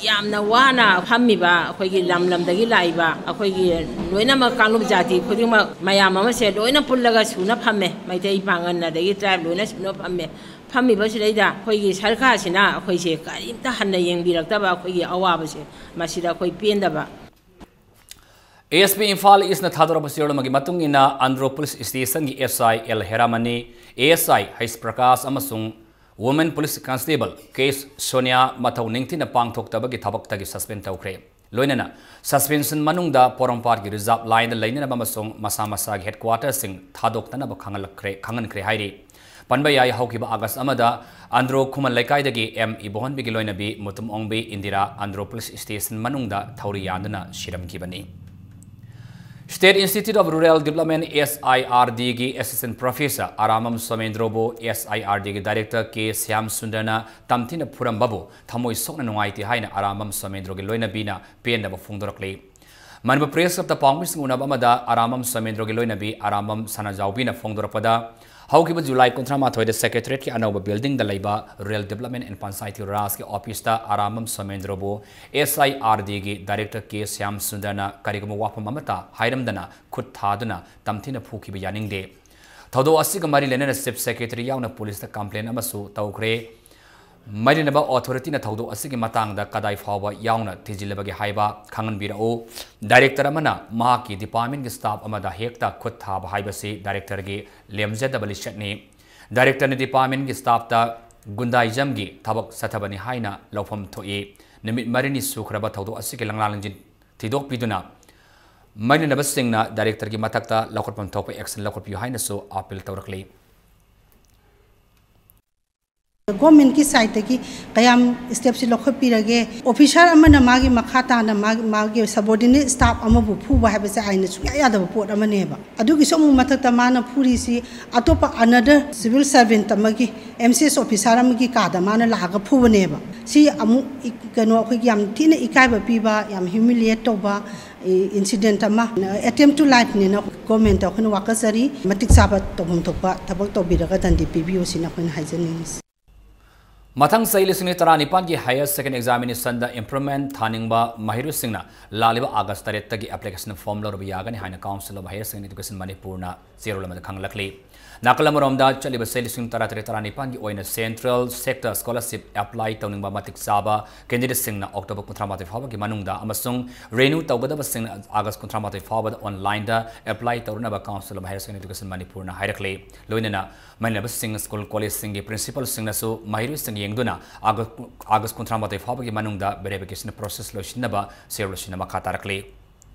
ꯌꯥꯝꯅ ꯋꯥꯅ ꯐꯝꯃꯤꯕ ꯑꯩꯈꯣꯏꯒꯤ ꯂꯝ ꯂꯝꯗꯒꯤ ꯂꯥꯛꯏꯕ ꯑꯩꯈꯣꯏꯒꯤ ꯂꯣꯏꯅꯃꯛ ꯀꯥꯡꯂꯨꯞ ꯖꯥꯇꯤ ꯈꯨꯗꯤꯡꯃꯛ ꯃꯌꯥꯝ ꯑꯃꯁꯦ ꯂꯣꯏꯅ ꯄꯨꯜꯂꯒ ꯁꯨꯅ ꯐꯝꯃꯦ꯫ ꯃꯩꯇꯩ ꯄꯥꯡꯒꯜ ꯑꯗꯒꯤ tribe ꯂꯣꯏꯅ ꯁꯨꯅ ꯐꯝꯃꯦ꯫ ꯐꯝꯃꯤꯕꯁꯤꯗꯩꯗ ꯑꯩꯈꯣꯏꯒꯤ ꯁꯔꯀꯥꯔꯁꯤꯅ ꯑꯩꯈꯣꯏꯁꯦ ꯀꯔꯤꯝꯇ ꯍꯟꯅ ꯌꯦꯡꯕꯤꯔꯛꯇꯕ ꯑꯩꯈꯣꯏꯒꯤ ꯑꯋꯥꯕꯁꯦ ꯃꯁꯤꯗ ꯑꯩꯈꯣꯏ ꯄꯦꯟꯗꯕ꯫ ASP ꯏꯝꯐꯥꯜ ꯏꯁꯅ ꯊꯥꯗꯣꯔꯛꯄ ꯆꯦꯔꯣꯜ ꯑꯃꯒꯤ ꯃꯇꯨꯡ ꯏꯟꯅ ꯑꯟꯗ꯭ꯔꯣ ꯄꯨꯂꯤꯁ ꯁ꯭ꯇꯦꯁꯟꯒꯤ SI ꯑꯦꯜ ꯍꯦꯔꯥꯃꯅꯤ, ASI ꯍꯩꯁ ꯄ꯭ꯔꯀꯥꯁ ꯑꯃꯁꯨꯡ Women Police Constable ꯀꯦ ꯁꯣꯅꯤꯌꯥ ꯃꯊꯧ ꯅꯤꯡꯊꯤꯅ ꯄꯥꯡꯊꯣꯛꯇꯕꯒꯤ ꯊꯕꯛꯇꯒꯤ suspend ꯇꯧꯈ꯭ꯔꯦ꯫ ꯂꯣꯏꯅꯅ suspension ꯃꯅꯨꯡꯗ ꯄꯣꯔꯣꯝꯄꯥꯠꯀꯤ reserve lineꯗ ꯂꯩꯅꯅꯕ ꯑꯃꯁꯨꯡ ꯃꯁꯥ ꯃꯁꯥꯒꯤ headquarterꯁꯤꯡ ꯊꯥꯗꯣꯛꯇꯅꯕ ꯈꯪꯍꯜꯂꯛꯈ꯭ꯔꯦ, ꯈꯪꯍꯟꯈ꯭ꯔꯦ ꯍꯥꯏꯔꯤ꯫ ꯄꯟꯕ ꯌꯥꯏ, ꯍꯧꯈꯤꯕ August ꯑꯃꯗ ꯑꯟꯗ꯭ꯔꯣ ꯈꯨꯃꯟ ꯂꯩꯀꯥꯏꯗꯒꯤ ꯑꯦꯝ ꯏꯕꯣꯍꯟꯕꯤꯒꯤ ꯂꯣꯏꯅꯕꯤ ꯃꯨꯇꯨꯝ ꯑꯣꯡꯕꯤ ꯏꯟꯗꯤꯔꯥ ꯑꯟꯗ꯭ꯔꯣ ꯄꯨꯂꯤꯁ ꯁ꯭ꯇꯦꯁꯟ ꯃꯅꯨꯡꯗ ꯊꯧꯔꯤ ꯌꯥꯟꯗꯨꯅ ꯁꯤꯔꯝꯈꯤꯕꯅꯤ꯫ State Institute of Rural Development, SIRDꯒꯤ assistant professor ꯑꯔꯥꯃꯝ ꯁꯣꯃꯦꯟꯗ꯭ꯔꯣꯕꯨ SIRDꯒꯤ director ꯀꯦ ꯁ꯭ꯌꯥꯝ ꯁꯨꯟꯗꯔꯅ ꯇꯝꯊꯤꯅ ꯐꯨꯔꯝꯕꯕꯨ ꯊꯃꯣꯏ ꯁꯣꯛꯅ ꯅꯨꯡꯉꯥꯏꯇꯦ ꯍꯥꯏꯅ ꯑꯔꯥꯃꯝ ꯁꯣꯃꯦꯟꯗ꯭ꯔꯣꯒꯤ ꯂꯣꯏꯅꯕꯤꯅ ꯄꯦꯟꯗꯕ ꯐꯣꯡꯗꯣꯔꯛꯂꯤ꯫ ꯃꯅꯤꯄꯨꯔ Press Clubꯇ ꯄꯥꯎꯃꯤꯁꯤꯡ ꯎꯅꯕ ꯑꯃꯗ ꯑꯔꯥꯃꯝ ꯁꯣꯃꯦꯟꯗ꯭ꯔꯣꯒꯤ ꯂꯣꯏꯅꯕꯤ ꯑꯔꯥꯃꯝ ꯁꯅꯥꯖꯥꯎꯕꯤꯅ ꯐꯣꯡꯗꯣꯔꯛꯄꯗ, ꯍꯧꯈꯤꯕ July ꯀꯨꯟꯊ꯭ꯔꯥ ꯃꯥꯊꯣꯏꯗ Secretariatꯀꯤ ꯑꯅꯧꯕ buildingꯗ ꯂꯩꯕ Rural Development and Panchayati Rajꯀꯤ officeꯇ ꯑꯔꯥꯃꯝ ꯁꯣꯃꯦꯟꯗ꯭ꯔꯣꯕꯨ SIRDꯒꯤ director ꯀꯦ ꯁ꯭ꯌꯥꯝ ꯁꯨꯟꯗꯔꯅ ꯀꯔꯤꯒꯨꯝꯕ ꯋꯥꯐꯝ ꯑꯃꯠꯇ ꯍꯥꯏꯔꯝꯗꯅ ꯈꯨꯠ ꯊꯥꯗꯨꯅ ꯇꯝꯊꯤꯅ ꯐꯨꯈꯤꯕ ꯌꯥꯅꯤꯡꯗꯦ꯫ ꯊꯧꯗꯣꯛ ꯑꯁꯤꯒ ꯃꯔꯤ ꯂꯩꯅꯅ Chief Secretary ꯌꯥꯎꯅ ꯄꯨꯂꯤꯁꯇ complaint ꯑꯃꯁꯨ ꯇꯧꯈ꯭ꯔꯦ꯫ ꯃꯔꯤ ꯂꯩꯅꯕ authorityꯅ ꯊꯧꯗꯣꯛ ꯑꯁꯤꯒꯤ ꯃꯇꯥꯡꯗ ꯀꯗꯥꯏ ꯐꯥꯎꯕ ꯌꯥꯎꯅ ꯊꯤꯖꯤꯜꯂꯕꯒꯦ ꯍꯥꯏꯕ ꯈꯪꯍꯟꯕꯤꯔꯛꯎ꯫ Director ꯑꯃꯅ ꯃꯍꯥꯛꯀꯤ departmentꯀꯤ staff ꯑꯃꯗ ꯍꯦꯛꯇ ꯈꯨꯠ ꯊꯥꯕ ꯍꯥꯏꯕꯁꯤ directorꯒꯤ ꯂꯦꯝꯖꯗꯕ ꯂꯤꯆꯠꯅꯤ꯫ Directorꯅ departmentꯀꯤ staffꯇ ꯒꯨꯟꯗꯥꯏꯖꯝꯒꯤ ꯊꯕꯛ ꯆꯠꯊꯕꯅꯤ ꯍꯥꯏꯅ ꯂꯧꯐꯝ ꯊꯣꯛꯏ꯫ ꯅꯨꯃꯤꯠ ꯃꯔꯤꯅꯤ ꯁꯨꯈ꯭ꯔꯕ ꯊꯧꯗꯣꯛ ꯑꯁꯤꯒꯤ ꯂꯪꯂꯥ ꯂꯪꯖꯤꯟ ꯊꯤꯗꯣꯛꯄꯤꯗꯨꯅ ꯃꯩ ꯂꯩꯅꯕꯁꯤꯡꯅ directorꯒꯤ ꯃꯊꯛꯇ ꯂꯧꯈꯠꯐꯝ ꯊꯣꯛꯄ action ꯂꯧꯈꯠꯄꯤꯌꯨ ꯍꯥꯏꯅꯁꯨ appeal ꯇꯧꯔꯛꯂꯤ꯫ Governmentꯀꯤ sideꯇꯒꯤ ꯀꯌꯥꯝ stepꯁꯤ ꯂꯧꯈꯠꯄꯤꯔꯒꯦ? Officer ꯑꯃꯅ ꯃꯥꯒꯤ ꯃꯈꯥ ꯇꯥꯅ ꯃꯥꯒꯤ, ꯃꯥꯒꯤ subordinate staff ꯑꯃꯕꯨ ꯐꯨꯕ ꯍꯥꯏꯕꯁꯦ ꯑꯥꯏꯟꯅ ꯁꯨꯡꯌꯥ ꯌꯥꯗꯕ ꯄꯣꯠ ꯑꯃꯅꯦꯕ꯫ ꯑꯗꯨꯒꯤꯁꯨ ꯑꯃꯨꯛ ꯃꯊꯛꯇ ꯃꯥꯅ ꯐꯨꯔꯤꯁꯤ ꯑꯇꯣꯞꯄ another civil servant ꯑꯃꯒꯤ, M C S officer ꯑꯃꯒꯤ ꯀꯥꯗ ꯃꯥꯅ ꯂꯥꯛꯑꯒ ꯐꯨꯕꯅꯦꯕ꯫ ꯁꯤ ꯑꯃꯨꯛ ꯏ-, ꯀꯩꯅꯣ, ꯑꯩꯈꯣꯏꯒꯤ ꯌꯥꯝ ꯊꯤꯅ ꯏꯀꯥꯏꯕ ꯄꯤꯕ, ꯌꯥꯝ humiliate ꯇꯧꯕ, ꯏ-, incident ꯑꯃ, attempt to lifeꯅꯦꯅ governmentꯇ ꯑꯩꯈꯣꯏꯅ ꯋꯥꯀꯠꯆꯔꯤ꯫ ꯃꯇꯤꯛ ꯆꯥꯕ ꯇꯧꯐꯝ ꯊꯣꯛꯄ ꯊꯕꯛ ꯇꯧꯕꯤꯔꯒ ꯗꯟꯗꯤ ꯄꯤꯕꯤꯌꯨ ꯁꯤꯅ ꯑꯩꯈꯣꯏꯅ ꯍꯥꯏꯖꯅꯤꯡꯉꯤꯁꯤ꯫ ꯃꯊꯪ ꯆꯍꯤ ꯂꯤꯁꯤꯡ ꯑꯅꯤ ꯇꯔꯥꯅꯤꯄꯥꯟꯒꯤ higher second examinationꯗ improvement ꯊꯥꯅꯤꯡꯕ ꯃꯍꯩꯔꯣꯏꯁꯤꯡꯅ ꯂꯥꯛꯂꯤꯕ August ꯇꯔꯦꯠꯇꯒꯤ application form ꯂꯧꯔꯕ ꯌꯥꯒꯅꯤ ꯍꯥꯏꯅ Council of Higher Secondary Education ꯃꯅꯤꯄꯨꯔꯅ ꯆꯦꯔꯣꯜ ꯑꯃꯗ ꯈꯪꯍꯜꯂꯛꯂꯤ꯫ ꯅꯥꯀꯜ ꯑꯃꯔꯣꯝꯗ, ꯆꯠꯂꯤꯕ ꯆꯍꯤ ꯂꯤꯁꯤꯡ ꯇꯔꯥ ꯇꯔꯦꯠ ꯇꯔꯥꯅꯤꯄꯥꯟꯒꯤ ꯑꯣꯏꯅ central sector scholarship apply ꯇꯧꯅꯤꯡꯕ ꯃꯇꯤꯛ ꯆꯥꯕ candidateꯁꯤꯡꯅ October ꯀꯨꯟꯊ꯭ꯔꯥ ꯃꯥꯊꯣꯏ ꯐꯥꯎꯕꯒꯤ ꯃꯅꯨꯡꯗ ꯑꯃꯁꯨꯡ renew ꯇꯧꯒꯗꯕꯁꯤꯡꯅ August ꯀꯨꯟꯊ꯭ꯔꯥ ꯃꯥꯊꯣꯏ ꯐꯥꯎꯕꯗ onlineꯗ apply ꯇꯧꯔꯅꯕ Council of Higher Secondary Education ꯃꯅꯤꯄꯨꯔꯅ ꯍꯥꯏꯔꯛꯂꯤ꯫ ꯂꯣꯏꯅꯅ ꯃꯩ ꯂꯩꯅꯕꯁꯤꯡ, school collegeꯁꯤꯡꯒꯤ principalꯁꯤꯡꯅꯁꯨ ꯃꯍꯩꯔꯣꯏꯁꯤꯡ ꯌꯦꯡꯗꯨꯅ August, August ꯀꯨꯟꯊ꯭ꯔꯥ ꯃꯥꯊꯣꯏ ꯐꯥꯎꯕꯒꯤ ꯃꯅꯨꯡꯗ verification process ꯂꯣꯏꯁꯤꯟꯅꯕ ꯆꯦꯔꯣꯜꯁꯤꯅ ꯃꯈꯥ ꯇꯥꯔꯛꯂꯤ꯫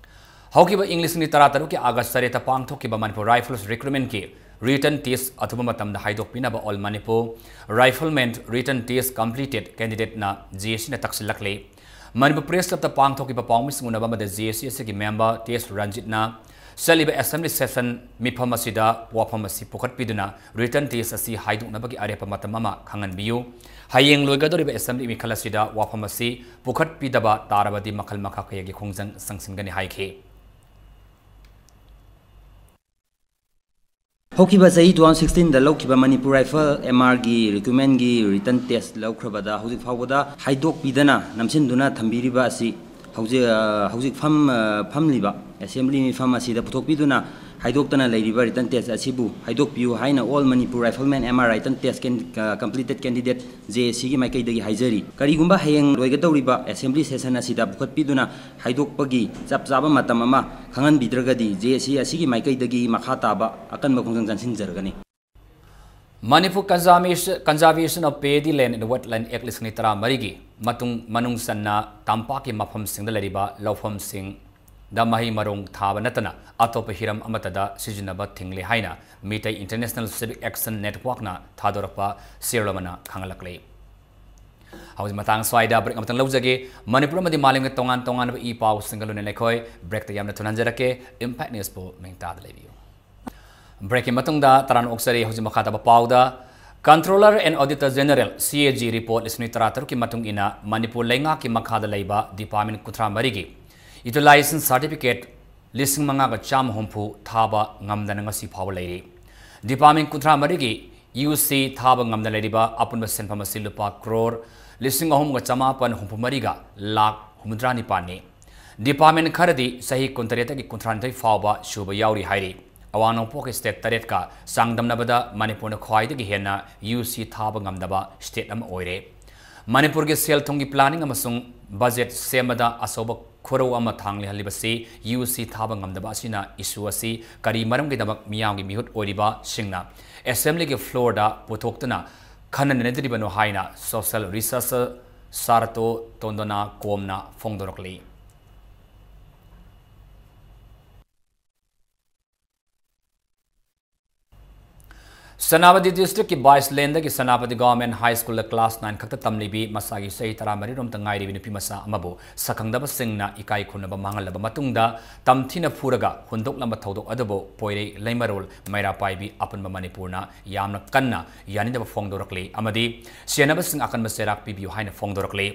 ꯍꯧꯈꯤꯕ ꯏꯪ ꯂꯤꯁꯤꯡ ꯑꯅꯤ ꯇꯔꯥ ꯇꯔꯨꯛꯀꯤ August ꯇꯔꯦꯠꯇ ꯄꯥꯡꯊꯣꯛꯈꯤꯕ Manipur Rifles recruitmentꯀꯤ written test ꯑꯊꯨꯕ ꯃꯇꯝꯗ ꯍꯥꯏꯗꯣꯛꯄꯤꯅꯕ All Manipur Rifleman Written Test Completed candidateꯅ JACꯅ ꯇꯛꯁꯤꯜꯂꯛꯂꯤ꯫ Manipur Press Clubꯇ ꯄꯥꯡꯊꯣꯛꯈꯤꯕ ꯄꯥꯎꯃꯤꯁꯤꯡ ꯎꯅꯕ ꯑꯃꯗ JAC ꯑꯁꯤꯒꯤ member T S Ranjitꯅ ꯆꯠꯂꯤꯕ assembly session ꯃꯤꯐꯝ ꯑꯁꯤꯗ ꯋꯥꯐꯝ ꯑꯁꯤ ꯄꯨꯈꯠꯄꯤꯗꯨꯅ written test ꯑꯁꯤ ꯍꯥꯏꯗꯣꯛꯅꯕꯒꯤ ꯑꯔꯦꯞꯄ ꯃꯇꯝ ꯑꯃ ꯈꯪꯍꯟꯕꯤꯌꯨ꯫ ꯍꯌꯦꯡ ꯂꯣꯏꯒꯗꯧꯔꯤꯕ assembly ꯃꯤꯈꯜ ꯑꯁꯤꯗ ꯋꯥꯐꯝ ꯑꯁꯤ ꯄꯨꯈꯠꯄꯤꯗꯕ ꯇꯥꯔꯕꯗꯤ ꯃꯈꯜ ꯃꯈꯥ ꯀꯌꯥꯒꯤ ꯈꯣꯡꯖꯪ ꯆꯪꯁꯤꯟꯒꯅꯤ ꯍꯥꯏꯈꯤ꯫ ꯍꯧꯈꯤꯕ ꯆꯍꯤ two thousand sixteenꯗ ꯂꯧꯈꯤꯕ Manipur Rifle MRꯒꯤ recruitmentꯀꯤ written test ꯂꯧꯈ꯭ꯔꯕꯗ ꯍꯧꯖꯤꯛ ꯐꯥꯎꯕꯗ ꯍꯥꯏꯗꯣꯛꯄꯤꯗꯅ ꯅꯝꯁꯤꯟꯗꯨꯅ ꯊꯝꯕꯤꯔꯤꯕ ꯑꯁꯤ ꯍꯧꯖꯤꯛ, ꯑ, ꯍꯧꯖꯤꯛ ꯐꯝ-, ꯑ, ꯐꯝꯂꯤꯕ assembly ꯃꯤꯐꯝ ꯑꯁꯤꯗ ꯄꯨꯊꯣꯛꯄꯤꯗꯨꯅ ꯍꯥꯏꯗꯣꯛꯇꯅ ꯂꯩꯔꯤꯕ written test ꯑꯁꯤꯕꯨ ꯍꯥꯏꯗꯣꯛꯄꯤꯌꯨ ꯍꯥꯏꯅ All Manipur Rifleman MR Written Test can-, ꯑ, Completed Candidate JACꯒꯤ ꯃꯥꯏꯀꯩꯗꯒꯤ ꯍꯥꯏꯖꯔꯤ꯫ ꯀꯔꯤꯒꯨꯝꯕ ꯍꯌꯦꯡ ꯂꯣꯏꯒꯗꯧꯔꯤꯕ assembly session ꯑꯁꯤꯗ ꯄꯨꯈꯠꯄꯤꯗꯨꯅ ꯍꯥꯏꯗꯣꯛꯄꯒꯤ ꯆꯞ ꯆꯥꯕ ꯃꯇꯝ ꯑꯃ ꯈꯪꯍꯟꯕꯤꯗ꯭ꯔꯒꯗꯤ JAC ꯑꯁꯤꯒꯤ ꯃꯥꯏꯀꯩꯗꯒꯤ ꯃꯈꯥ ꯇꯥꯕ ꯑꯀꯟꯕ ꯈꯣꯡꯖꯪ ꯆꯪꯁꯤꯟꯖꯔꯒꯅꯤ꯫ Manipur Conservation, Conservation of Paddy Land and Wetland Act ꯂꯤꯁꯤꯡ ꯑꯅꯤ ꯇꯔꯥꯃꯔꯤꯒꯤ ꯃꯇꯨꯡ, ꯃꯅꯨꯡ ꯆꯟꯅ ꯇꯝꯄꯥꯛꯀꯤ ꯃꯐꯝꯁꯤꯡꯗ ꯂꯩꯔꯤꯕ ꯂꯧꯐꯝꯁꯤꯡꯗ ꯃꯍꯩ ꯃꯔꯣꯡ ꯊꯥꯕ ꯅꯠꯇꯅ ꯑꯇꯣꯞꯄ ꯍꯤꯔꯝ ꯑꯃꯠꯇꯗ ꯁꯤꯖꯤꯟꯅꯕ ꯊꯤꯡꯂꯦ ꯍꯥꯏꯅ Meitei International Civic Action Networkꯅ ꯊꯥꯗꯣꯔꯛꯄ ꯆꯦꯔꯣꯜ ꯑꯃꯅ ꯈꯪꯍꯜꯂꯛꯂꯤ꯫ ꯍꯧꯖꯤꯛ ꯃꯇꯥꯡ ꯁ꯭ꯋꯥꯏꯗ break ꯑꯃꯇꯪ ꯂꯧꯖꯒꯦ꯫ ꯃꯅꯤꯄꯨꯔ ꯑꯃꯗꯤ ꯃꯥꯂꯦꯝꯒꯤ ꯇꯣꯉꯥꯟ ꯇꯣꯉꯥꯟꯕ ꯏ ꯄꯥꯎꯁꯤꯡꯒ ꯂꯣꯏꯅꯅ ꯑꯩꯈꯣꯏ breakꯇ ꯌꯥꯝꯅ ꯊꯨꯅ ꯍꯟꯖꯔꯛꯀꯦ꯫ Impact Newsꯄꯨ ꯃꯤꯡ ꯇꯥꯗ ꯂꯩꯕꯤꯌꯨ꯫ Breakꯀꯤ ꯃꯇꯨꯡꯗ ꯇꯔꯥꯝꯅ ꯑꯣꯛꯆꯔꯤ꯫ ꯍꯧꯖꯤꯛ ꯃꯈꯥ ꯇꯥꯕ ꯄꯥꯎꯗ, Controller and Auditor General, C A G report ꯂꯤꯁꯤꯡ ꯑꯅꯤ ꯇꯔꯥꯇꯔꯨꯛꯀꯤ ꯃꯇꯨꯡ ꯏꯟꯅ ꯃꯅꯤꯄꯨꯔ ꯂꯩꯉꯥꯛꯀꯤ ꯃꯈꯥꯗ ꯂꯩꯕ department ꯀꯨꯟꯊ꯭ꯔꯥ ꯃꯔꯤꯒꯤ utilization certificate ꯂꯤꯁꯤꯡ ꯃꯉꯥꯒ ꯆꯥꯝꯃ ꯍꯨꯝꯐꯨ ꯊꯥꯕ ꯉꯝꯗꯅ ꯉꯁꯤ ꯐꯥꯎꯕ ꯂꯩꯔꯤ꯫ Department ꯀꯨꯟꯊ꯭ꯔꯥ ꯃꯔꯤꯒꯤ U C ꯊꯥꯕ ꯉꯝꯗꯅ ꯂꯩꯔꯤꯕ ꯑꯄꯨꯟꯕ ꯁꯦꯟꯐꯝ ꯑꯁꯤ ꯂꯨꯄꯥ ꯀ꯭ꯔꯣꯔ ꯂꯤꯁꯤꯡ ꯑꯍꯨꯝꯒ ꯆꯃꯥꯄꯟ ꯍꯨꯝꯐꯨ ꯃꯔꯤꯒ ꯂꯥꯈ ꯍꯨꯝꯐꯨꯇꯔꯥ ꯅꯤꯄꯥꯟꯅꯤ꯫ Department ꯈꯔꯗꯤ ꯆꯍꯤ ꯀꯨꯟꯇꯔꯦꯠꯇꯒꯤ ꯀꯨꯟꯊ꯭ꯔꯥꯅꯤꯊꯣꯏ ꯐꯥꯎꯕ ꯁꯨꯕ ꯌꯥꯎꯔꯤ ꯍꯥꯏꯔꯤ꯫ ꯑꯋꯥꯡ ꯅꯣꯡꯄꯣꯛꯀꯤ state ꯇꯔꯦꯠꯀ ꯆꯥꯡꯗꯝꯅꯕꯗ ꯃꯅꯤꯄꯨꯔꯅ ꯈ꯭ꯋꯥꯏꯗꯒꯤ ꯍꯦꯟꯅ U C ꯊꯥꯕ ꯉꯝꯗꯕ state ꯑꯃ ꯑꯣꯏꯔꯦ꯫ ꯃꯅꯤꯄꯨꯔꯒꯤ ꯁꯦꯜ ꯊꯨꯝꯒꯤ planning ꯑꯃꯁꯨꯡ budget ꯁꯦꯝꯕꯗ ꯑꯆꯧꯕ ꯈꯨꯔꯧ ꯑꯃ ꯊꯥꯡꯂꯤ ꯍꯜꯂꯤꯕꯁꯤ U C ꯊꯥꯕ ꯉꯝꯗꯕ ꯑꯁꯤꯅ꯫ Issue ꯑꯁꯤ ꯀꯔꯤ ꯃꯔꯝꯒꯤꯗꯃꯛ ꯃꯤꯌꯥꯝꯒꯤ ꯃꯤꯍꯨꯠ ꯑꯣꯏꯔꯤꯕꯁꯤꯡꯅ Assemblyꯒꯤ floorꯗ ꯄꯨꯊꯣꯛꯇꯨꯅ ꯈꯟꯅ ꯅꯩꯅꯗ꯭ꯔꯤꯕꯅꯣ ꯍꯥꯏꯅ social researcher Sarato Tondona Komna ꯐꯣꯡꯗꯣꯔꯛꯂꯤ꯫ Senapati districtꯀꯤ ꯕꯥꯏꯁꯂꯦꯟꯗꯒꯤ Senapati Government High Schoolꯗ class nine ꯈꯛꯇ ꯇꯝꯂꯤꯕꯤ, ꯃꯁꯥꯒꯤ ꯆꯍꯤ ꯇꯔꯥꯃꯔꯤꯔꯣꯝꯇ ꯉꯥꯏꯔꯤꯕꯤ ꯅꯨꯄꯤ ꯃꯆꯥ ꯑꯃꯕꯨ ꯁꯛꯈꯪꯗꯕꯁꯤꯡꯅ ꯏꯀꯥꯏ ꯈꯨꯝꯅꯕ ꯃꯥꯡꯍꯜꯂꯕ ꯃꯇꯨꯡꯗ ꯇꯝꯊꯤꯅ ꯐꯨꯔꯒ ꯍꯨꯟꯗꯣꯛꯂꯝꯕ ꯊꯧꯗꯣꯛ ꯑꯗꯨꯕꯨ ꯄꯣꯏꯔꯩ, ꯂꯩꯃꯔꯣꯜ, ꯃꯩꯔꯥ ꯄꯥꯏꯕꯤ, ꯑꯄꯨꯟꯕ ꯃꯅꯤꯄꯨꯔꯅ ꯌꯥꯝꯅ ꯀꯟꯅ ꯌꯥꯅꯤꯡꯗꯕ ꯐꯣꯡꯗꯣꯔꯛꯂꯤ ꯑꯃꯗꯤ ꯁꯦꯟꯅꯕꯁꯤꯡ ꯑꯀꯟꯕ ꯆꯩꯔꯥꯛ ꯄꯤꯕꯤꯌꯨ ꯍꯥꯏꯅ ꯐꯣꯡꯗꯣꯔꯛꯂꯤ꯫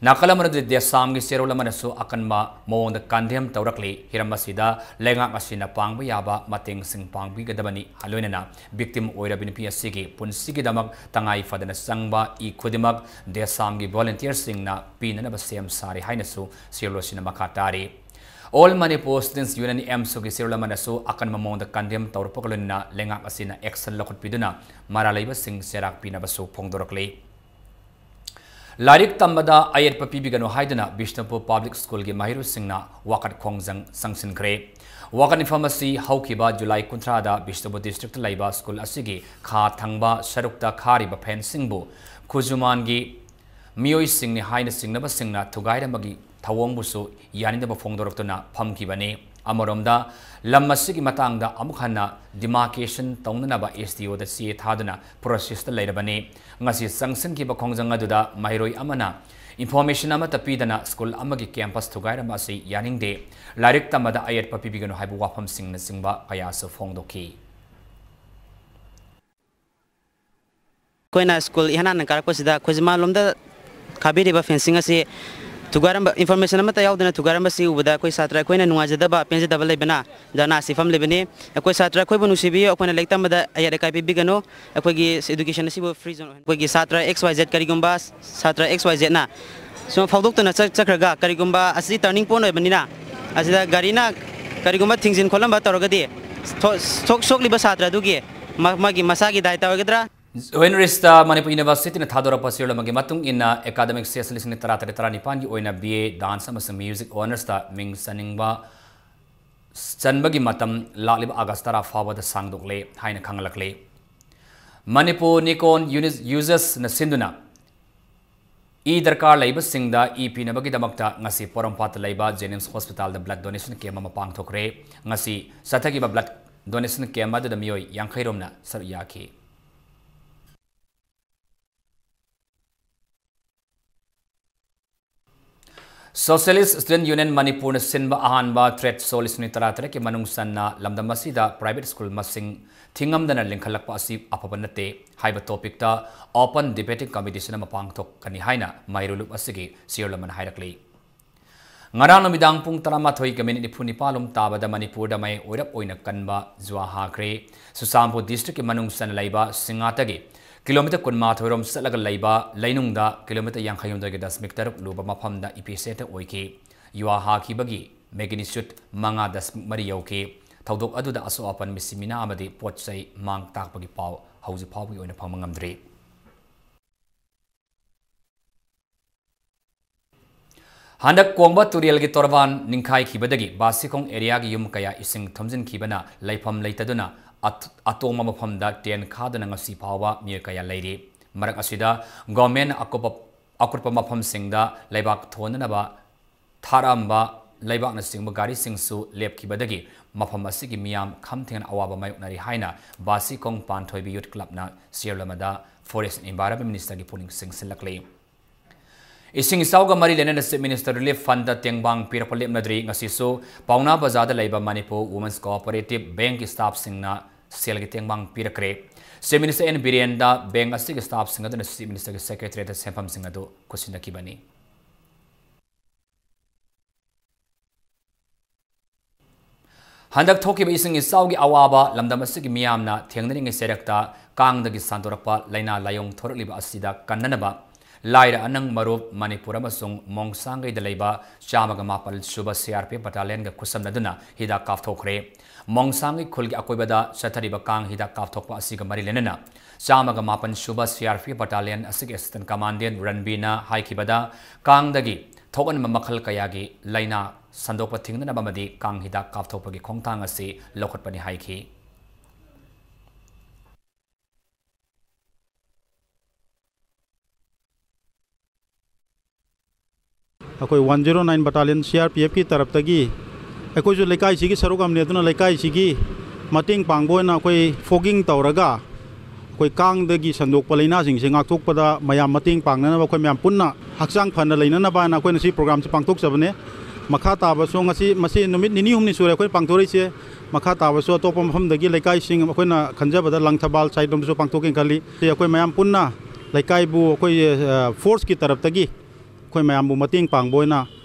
ꯅꯥꯀꯜ ꯑꯃꯔꯣꯝꯗ ꯗꯦꯁꯥꯝꯒꯤ ꯆꯦꯔꯣꯜ ꯑꯃꯅꯁꯨ ꯑꯀꯟꯕ ꯃꯑꯣꯡꯗ condemn ꯇꯧꯔꯛꯂꯤ꯫ ꯍꯤꯔꯝ ꯑꯁꯤꯗ ꯂꯩꯉꯥꯛ ꯑꯁꯤꯅ ꯄꯥꯡꯕ ꯌꯥꯕ ꯃꯇꯦꯡꯁꯤꯡ ꯄꯥꯡꯕꯤꯒꯗꯕꯅꯤ꯫ ꯂꯣꯏꯅꯅ victim ꯑꯣꯏꯔꯕ ꯅꯨꯄꯤ ꯑꯁꯤꯒꯤ ꯄꯨꯟꯁꯤꯒꯤꯗꯃꯛ ꯇꯉꯥꯏ ꯐꯗꯅ ꯆꯪꯕ ꯏ ꯈꯨꯗꯤꯡꯃꯛ ꯗꯦꯁꯥꯝꯒꯤ volunteerꯁꯤꯡꯅ ꯄꯤꯅꯅꯕ ꯁꯦꯝ ꯁꯥꯔꯤ ꯍꯥꯏꯅꯁꯨ ꯆꯦꯔꯣꯜ ꯑꯁꯤꯅ ꯃꯈꯥ ꯇꯥꯔꯤ꯫ All Manipur Students Union, AMSUꯒꯤ ꯆꯦꯔꯣꯜ ꯑꯃꯅꯁꯨ ꯑꯀꯟꯕ ꯃꯑꯣꯡꯗ condemn ꯇꯧꯔꯛꯄꯒ ꯂꯣꯏꯅꯅ ꯂꯩꯉꯥꯛ ꯑꯁꯤꯅ action ꯂꯧꯈꯠꯄꯤꯗꯨꯅ ꯃꯔꯥꯜ ꯂꯩꯕꯁꯤꯡ ꯆꯩꯔꯥꯛ ꯄꯤꯅꯕꯁꯨ ꯐꯣꯡꯗꯣꯔꯛꯂꯤ꯫ ꯂꯥꯏꯔꯤꯛ ꯇꯝꯕꯗ ꯑꯌꯦꯠꯄ ꯄꯤꯕꯤꯒꯅꯨ ꯍꯥꯏꯗꯨꯅ ꯕꯤꯁꯅꯨꯄꯨꯔ ꯄꯕ꯭ꯂꯤꯛ ꯁ꯭ꯀꯨꯜꯒꯤ ꯃꯍꯩꯔꯣꯏꯁꯤꯡꯅ ꯋꯥꯀꯠ ꯈꯣꯡꯖꯪ ꯆꯪꯁꯤꯟꯈ꯭ꯔꯦ꯫ ꯋꯥꯀꯠ ꯃꯤꯐꯝ ꯑꯁꯤ ꯍꯧꯈꯤꯕ ꯖꯨꯂꯥꯏ ꯀꯨꯟꯊ꯭ꯔꯥꯗ ꯕꯤꯁꯅꯨꯄꯨꯔ ꯗꯤꯁꯇ꯭ꯔꯤꯛꯇ ꯂꯩꯕ ꯁ꯭ꯀꯨꯜ ꯑꯁꯤꯒꯤ ꯈꯥ ꯊꯪꯕ ꯁꯔꯨꯛꯇ ꯈꯥꯔꯤꯕ ꯐꯦꯟꯁꯤꯡꯕꯨ ꯈꯨꯖꯨꯃꯥꯟꯒꯤ ꯃꯤꯑꯣꯏꯁꯤꯡꯅꯤ ꯍꯥꯏꯅ ꯆꯤꯡꯅꯕꯁꯤꯡꯅ ꯊꯨꯒꯥꯏꯔꯝꯕꯒꯤ ꯊꯧꯑꯣꯡꯕꯨꯁꯨ ꯌꯥꯅꯤꯡꯗꯕ ꯐꯣꯡꯗꯣꯔꯛꯇꯨꯅ ꯐꯝꯈꯤꯕꯅꯤ꯫ ꯑꯃꯔꯣꯝꯗ, ꯂꯝ ꯑꯁꯤꯒꯤ ꯃꯇꯥꯡꯗ ꯑꯃꯨꯛ ꯍꯟꯅ demarcation ꯇꯧꯅꯅꯕ S D O ꯗ ꯆꯦ ꯊꯥꯗꯨꯅ process ꯇ ꯂꯩꯔꯕꯅꯤ꯫ ꯉꯁꯤ ꯆꯪꯁꯤꯟꯈꯤꯕ ꯈꯣꯡꯖꯪ ꯑꯗꯨꯗ ꯃꯍꯩꯔꯣꯏ ꯑꯃꯅ information ꯑꯃꯠꯇ ꯄꯤꯗꯅ ꯁ꯭ꯀꯨꯜ ꯑꯃꯒꯤ campus ꯊꯨꯒꯥꯏꯔꯝꯕ ꯑꯁꯤ ꯌꯥꯅꯤꯡꯗꯦ, ꯂꯥꯏꯔꯤꯛ ꯇꯝꯕꯗ ꯑꯌꯦꯠꯄ ꯄꯤꯕꯤꯒꯅꯨ ꯍꯥꯏꯕ ꯋꯥꯐꯝꯁꯤꯡꯅꯆꯤꯡꯕ ꯀꯌꯥꯁꯨ ꯐꯣꯡꯗꯣꯛꯈꯤ꯫ ꯑꯩꯈꯣꯏꯅ ꯁ꯭ꯀꯨꯜ ꯏꯍꯥꯟ ꯍꯥꯟꯅ ꯀꯥꯔꯛꯄꯁꯤꯗ ꯈꯨꯖꯤꯃꯥꯟꯂꯣꯝꯗ ꯈꯥꯕꯤꯔꯤꯕ ꯐꯦꯟꯁꯤꯡ ꯑꯁꯤ ꯊꯨꯒꯥꯏꯔꯝꯕ, information ꯑꯃꯠꯇ ꯌꯥꯎꯗꯅ ꯊꯨꯒꯥꯏꯔꯝꯕꯁꯤ ꯎꯕꯗ ꯑꯩꯈꯣꯏ ꯁꯥꯇ꯭ꯔ ꯑꯩꯈꯣꯏꯅ ꯅꯨꯡꯉꯥꯏꯖꯗꯕ, ꯄꯦꯟꯖꯗꯕ ꯂꯩꯕꯅ ꯙꯔꯅꯥ ꯑꯁꯤ ꯐꯝꯂꯤꯕꯅꯤ꯫ ꯑꯩꯈꯣꯏ ꯁꯥꯇ꯭ꯔ ꯑꯩꯈꯣꯏꯕꯨ ꯅꯨꯡꯁꯤꯕꯤꯌꯨ, ꯑꯩꯈꯣꯏꯅ ꯂꯥꯏꯔꯤꯛ ꯇꯝꯕꯗ ꯑꯌꯦꯠ ꯑꯀꯥꯏ ꯄꯤꯕꯤꯒꯅꯨ꯫ ꯑꯩꯈꯣꯏꯒꯤ education ꯑꯁꯤꯕꯨ free zone ꯑꯣꯏꯍꯟ-, ꯑꯩꯈꯣꯏꯒꯤ ꯁꯥꯇ꯭ꯔ X Y Z, ꯀꯔꯤꯒꯨꯝꯕ ꯁꯥꯇ꯭ꯔ X Y Z ꯅ ꯁꯨꯝ ꯐꯥꯎꯗꯣꯛꯇꯨꯅ ꯆꯠ-, ꯆꯠꯈ꯭ꯔꯒ, ꯀꯔꯤꯒꯨꯝꯕ ꯑꯁꯤ turning point ꯑꯣꯏꯕꯅꯤꯅ, ꯑꯁꯤꯗ ꯒꯥꯔꯤꯅ ꯀꯔꯤꯒꯨꯝꯕ ꯊꯤꯡꯖꯤꯟ ꯈꯣꯠꯂꯝꯕ ꯇꯧꯔꯒꯗꯤ, ꯁꯣ-, ꯁꯣꯛ-, ꯁꯣꯛꯂꯤꯕ ꯁꯥꯇ꯭ꯔ ꯑꯗꯨꯒꯤ ꯃ-, ꯃꯥꯒꯤ ꯃꯁꯥꯒꯤ ꯗꯥꯏꯇ ꯑꯣꯏꯒꯗ꯭ꯔꯥ? Journalist ꯃꯅꯤꯄꯨꯔ University ꯅ ꯊꯥꯗꯣꯔꯛꯄ ꯆꯦꯔꯣꯜ ꯑꯃꯒꯤ ꯃꯇꯨꯡ ꯏꯟꯅ, academic session ꯂꯤꯁꯤꯡ ꯇꯔꯥ ꯇꯔꯦꯠ ꯇꯔꯥ ꯅꯤꯄꯥꯟꯒꯤ ꯑꯣꯏꯅ B A Dance ꯑꯃꯁꯨꯡ Music Honours ꯇ ꯃꯤꯡ ꯆꯟꯅꯤꯡꯕ, ꯆꯟꯕꯒꯤ ꯃꯇꯝ ꯂꯥꯛꯂꯤꯕ ꯑꯥꯒꯁ ꯇꯔꯥ ꯐꯥꯎꯕꯗ ꯁꯥꯡꯗꯣꯛꯂꯦ ꯍꯥꯏꯅ ꯈꯪꯍꯜꯂꯛꯂꯦ꯫ ꯃꯅꯤꯄꯨꯔ Nikon Uni-, Users ꯅ ꯁꯤꯟꯗꯨꯅ ꯏ ꯗꯔꯀꯥꯔ ꯂꯩꯕꯁꯤꯡꯗ ꯏ ꯄꯤꯅꯕꯒꯤꯗꯃꯛꯇ ꯉꯁꯤ ꯄꯣꯔꯣꯝꯄꯥꯠꯇ ꯂꯩꯕ JNIMS Hospital ꯗ blood donation camp ꯑꯃ ꯄꯥꯡꯊꯣꯛꯈ꯭ꯔꯦ꯫ ꯉꯁꯤ ꯆꯠꯊꯈꯤꯕ blood donation camp ꯑꯗꯨꯗ ꯃꯤꯑꯣꯏ ꯌꯥꯡꯈꯩ ꯔꯣꯝꯅ ꯁꯔꯨꯛ ꯌꯥꯈꯤ꯫ Socialist Student Union ꯃꯅꯤꯄꯨꯔꯅ ꯁꯤꯟꯕ ꯑꯍꯥꯟꯕ trade show ꯂꯤꯁꯤꯡ ꯇꯔꯥ ꯇꯔꯦꯠꯀꯤ ꯃꯅꯨꯡ ꯆꯟꯅ ꯂꯝꯗꯝ ꯑꯁꯤꯗ private school ꯃꯁꯤꯡ ꯊꯤꯉꯝꯗꯅ ꯂꯤꯡꯈꯠꯂꯛꯄ ꯑꯁꯤ ꯑꯐꯕ ꯅꯠꯇꯦ ꯍꯥꯏꯕ topic ꯇ open debating competition ꯑꯃ ꯄꯥꯡꯊꯣꯛꯀꯅꯤ ꯍꯥꯏꯅ ꯃꯍꯩꯔꯣꯏ ꯂꯨꯞ ꯑꯁꯤꯒꯤ chairman ꯑꯃꯅ ꯍꯥꯏꯔꯛꯂꯤ꯫ ꯉꯔꯥꯡ ꯅꯨꯃꯤꯗꯥꯡ ꯄꯨꯡ ꯇꯔꯥꯃꯥꯊꯣꯏꯒ minute ꯅꯤꯐꯨ ꯅꯤꯄꯥꯜ ꯂꯣꯝ ꯇꯥꯕꯗ ꯃꯅꯤꯄꯨꯔꯗ ꯃꯌꯥꯏ ꯑꯣꯏꯔꯞ ꯑꯣꯏꯅ ꯀꯟꯕ ꯖꯨꯋꯥ ꯍꯥꯈ꯭ꯔꯦ꯫ ꯆꯨꯔꯆꯥꯟꯄꯨꯔ district ꯀꯤ ꯃꯅꯨꯡ ꯆꯟꯅ ꯂꯩꯕ ꯁꯤꯡꯉꯥꯇꯒꯤ kilometre ꯀꯨꯟꯃꯥꯊꯣꯏ ꯔꯣꯝ ꯆꯠꯂꯒ ꯂꯩꯕ ꯂꯩꯅꯨꯡꯗ kilometre ꯌꯥꯡꯈꯩ ꯍꯨꯝꯗꯣꯏꯒꯤ ꯗꯁꯃꯤꯛ ꯇꯔꯨꯛ ꯂꯨꯕ ꯃꯐꯝꯗ epicenter ꯑꯣꯏꯈꯤ꯫ ꯖꯨꯋꯥ ꯍꯥꯈꯤꯕꯒꯤ magnitude ꯃꯉꯥ ꯗꯁꯃꯤꯛ ꯃꯔꯤ ꯌꯧꯈꯤ꯫ ꯊꯧꯗꯣꯛ ꯑꯗꯨꯗ ꯑꯁꯣꯛ ꯑꯄꯟ, ꯃꯤꯁꯤ ꯃꯤꯅꯥ ꯑꯃꯗꯤ ꯄꯣꯠ ꯆꯩ ꯃꯥꯡ ꯇꯥꯛꯄꯒꯤ ꯄꯥꯎ ꯍꯧꯖꯤꯛ ꯐꯥꯎꯕꯒꯤ ꯑꯣꯏꯅ ꯐꯪꯕ ꯉꯝꯗ꯭ꯔꯤ꯫ ꯍꯟꯗꯛ ꯀꯣꯡꯕ ꯇꯨꯔꯦꯜꯒꯤ ꯇꯣꯔꯕꯥꯟ ꯅꯤꯡꯈꯥꯏꯈꯤꯕꯗꯒꯤ ꯕꯥꯁꯤꯈꯣꯡ area ꯒꯤ ꯌꯨꯝ ꯀꯌꯥ ꯏꯁꯤꯡ ꯊꯨꯝꯖꯤꯟꯈꯤꯕꯅ ꯂꯩꯐꯝ ꯂꯩꯇꯗꯨꯅ ꯑꯇꯣꯡꯕ ꯃꯐꯝꯗ tent ꯈꯥꯗꯨꯅ ꯉꯁꯤ ꯐꯥꯎꯕ ꯃꯤꯑꯣꯏ ꯀꯌꯥ ꯂꯩꯔꯤ꯫ ꯃꯔꯛ ꯑꯁꯤꯗ government ꯅ ꯑꯀꯨꯞꯄ, ꯑꯀꯨꯠꯄ ꯃꯐꯝꯁꯤꯡꯗ ꯂꯩꯕꯥꯛ ꯊꯣꯟꯅꯅꯕ ꯊꯥꯔꯛꯑꯝꯕ ꯂꯩꯕꯥꯛꯅꯆꯤꯡꯕ ꯒꯥꯔꯤꯁꯤꯡꯁꯨ ꯂꯦꯞꯈꯤꯕꯗꯒꯤ ꯃꯐꯝ ꯑꯁꯤꯒꯤ ꯃꯤꯌꯥꯝ ꯈꯝ ꯊꯦꯡꯅ ꯑꯋꯥꯕ ꯃꯥꯌꯣꯛꯅꯔꯤ ꯍꯥꯏꯅ ꯕꯥꯁꯤꯈꯣꯡ ꯄꯥꯟꯊꯣꯏꯕꯤ Youth Club ꯅ ꯆꯦꯔꯣꯜ ꯑꯃꯗ Forest and Environment Minister ꯒꯤ ꯄꯨꯛꯅꯤꯡ ꯆꯤꯡꯁꯤꯜꯂꯛꯂꯤ꯫ ꯏꯁꯤꯡ ꯏꯆꯥꯎꯒ ꯃꯔꯤ ꯂꯩꯅꯅ Chief Minister Relief Fund ꯇ ꯇꯦꯡꯕꯥꯡ ꯄꯤꯔꯛꯄ ꯂꯦꯞꯅꯗ꯭ꯔꯤ꯫ ꯉꯁꯤꯁꯨ ꯄꯥꯎꯅꯥ ꯕꯖꯥꯔꯗ ꯂꯩꯕ Manipur Women's Cooperative Bank ꯀꯤ staff ꯁꯤꯡꯅ ꯁꯦꯜꯒꯤ ꯇꯦꯡꯕꯥꯡ ꯄꯤꯔꯛꯈ꯭ꯔꯦ꯫ Chief Minister N ꯕꯤꯔꯦꯟꯗ bank ꯑꯁꯤꯒꯤ staff ꯁꯤꯡ ꯑꯗꯨꯅ Chief Minister ꯒꯤ Secretariat ꯇ ꯁꯦꯟꯐꯝꯁꯤꯡ ꯑꯗꯨ ꯈꯨꯠꯁꯤꯟꯅꯈꯤꯕꯅꯤ꯫ ꯍꯟꯗꯛ ꯊꯣꯛꯈꯤꯕ ꯏꯁꯤꯡ ꯏꯆꯥꯎꯒꯤ ꯑꯋꯥꯕ ꯂꯝꯗꯝ ꯑꯁꯤꯒꯤ ꯃꯤꯌꯥꯝꯅ ꯊꯦꯡꯅꯔꯤꯉꯩ ꯆꯩꯔꯛꯇ ꯀꯥꯡꯗꯒꯤ ꯁꯟꯗꯣꯔꯛꯄ ꯂꯥꯏꯅꯥ ꯂꯥꯏꯑꯣꯡ ꯊꯣꯔꯛꯂꯤꯕ ꯑꯁꯤꯗ ꯀꯟꯅꯅꯕ ꯂꯥꯏꯔ ꯑꯅꯪ ꯃꯔꯨꯞ ꯃꯅꯤꯄꯨꯔ ꯑꯃꯁꯨꯡ ꯃꯣꯡꯁꯥꯡꯒꯩꯗ ꯂꯩꯕ ꯆꯥꯝꯃꯒ ꯃꯥꯄꯜ ꯁꯨꯕ C R P F battalion ꯒ ꯈꯨꯠꯁꯝꯅꯗꯨꯅ ꯍꯤꯗꯥꯛ ꯀꯥꯞꯊꯣꯛꯈ꯭ꯔꯦ꯫ ꯃꯣꯡꯁꯥꯡꯒꯩ ꯈꯨꯜꯒꯤ ꯑꯀꯣꯏꯕꯗ ꯆꯠꯊꯔꯤꯕ ꯀꯥꯡ ꯍꯤꯗꯥꯛ ꯀꯥꯞꯊꯣꯛꯄ ꯑꯁꯤꯒ ꯃꯔꯤ ꯂꯩꯅꯅ ꯆꯥꯝꯃꯒ ꯃꯥꯄꯜ ꯁꯨꯕ C R P F battalion ꯑꯁꯤꯒꯤ Assistant Commandant ꯔꯟꯕꯤꯅ ꯍꯥꯏꯈꯤꯕꯗ, ꯀꯥꯡꯗꯒꯤ ꯊꯣꯛꯍꯟꯕ ꯃꯈꯜ ꯀꯌꯥꯒꯤ ꯂꯥꯏꯅꯥ ꯁꯟꯗꯣꯛꯄ ꯊꯤꯡꯅꯅꯕ ꯑꯃꯗꯤ ꯀꯥꯡ ꯍꯤꯗꯥꯛ ꯀꯥꯞꯊꯣꯛꯄꯒꯤ ꯈꯣꯡꯊꯥꯡ ꯑꯁꯤ ꯂꯧꯈꯠꯄꯅꯤ ꯍꯥꯏꯈꯤ꯫ ꯑꯩꯈꯣꯏ one zero nine battalion C R P F ꯀꯤ ꯇꯔꯞꯇꯒꯤ ꯑꯩꯈꯣꯏꯁꯨ ꯂꯩꯀꯥꯏꯁꯤꯒꯤ ꯁꯔꯨꯛ ꯑꯃꯅꯤ, ꯑꯗꯨꯅ ꯂꯩꯀꯥꯏꯁꯤꯒꯤ ꯃꯇꯦꯡ ꯄꯥꯡꯕ ꯑꯣꯏꯅ ꯑꯩꯈꯣꯏ fogging ꯇꯧꯔꯒ ꯑꯩꯈꯣꯏ ꯀꯥꯡꯗꯒꯤ ꯁꯟꯗꯣꯛꯄ ꯂꯥꯏꯅꯥꯁꯤꯡꯁꯦ ꯉꯥꯛꯊꯣꯛꯄꯗ ꯃꯌꯥꯝ ꯃꯇꯦꯡ ꯄꯥꯡꯅꯅꯕ, ꯑꯩꯈꯣꯏ ꯃꯌꯥꯝ ꯄꯨꯟꯅ ꯍꯛꯆꯥꯡ ꯐꯅ ꯂꯩꯅꯅꯕ ꯍꯥꯏꯅ ꯑꯩꯈꯣꯏꯅ ꯁꯤ program ꯁꯦ ꯄꯥꯡꯊꯣꯛꯆꯕꯅꯦ꯫ ꯃꯈꯥ ꯇꯥꯕꯁꯨ ꯉꯁꯤ, ꯃꯁꯤ ꯅꯨꯃꯤꯠ ꯅꯤꯅꯤ ꯍꯨꯝꯅꯤ ꯁꯨꯔꯦ ꯑꯩꯈꯣꯏ ꯄꯥꯡꯊꯣꯔꯛꯏꯁꯦ꯫ ꯃꯈꯥ ꯇꯥꯕꯁꯨ ꯑꯇꯣꯞꯄ ꯃꯐꯝꯗꯒꯤ ꯂꯩꯀꯥꯏꯁꯤꯡ ꯑꯩꯈꯣꯏꯅ ꯈꯟꯖꯕꯗ ꯂꯪꯊꯕꯥꯜ side ꯂꯣꯝꯗꯁꯨ ꯄꯥꯡꯊꯣꯛꯀꯦꯅ ꯈꯜꯂꯤ꯫ ꯁꯤ ꯑꯩꯈꯣꯏ ꯃꯌꯥꯝ ꯄꯨꯟꯅ ꯂꯩꯀꯥꯏꯕꯨ ꯑꯩꯈꯣꯏ, ꯑ, force ꯀꯤ ꯇꯔꯞꯇꯒꯤ ꯑꯩꯈꯣꯏ ꯃꯌꯥꯝꯕꯨ ꯃꯇꯦꯡ ꯄꯥꯡꯕ ꯑꯣꯏꯅ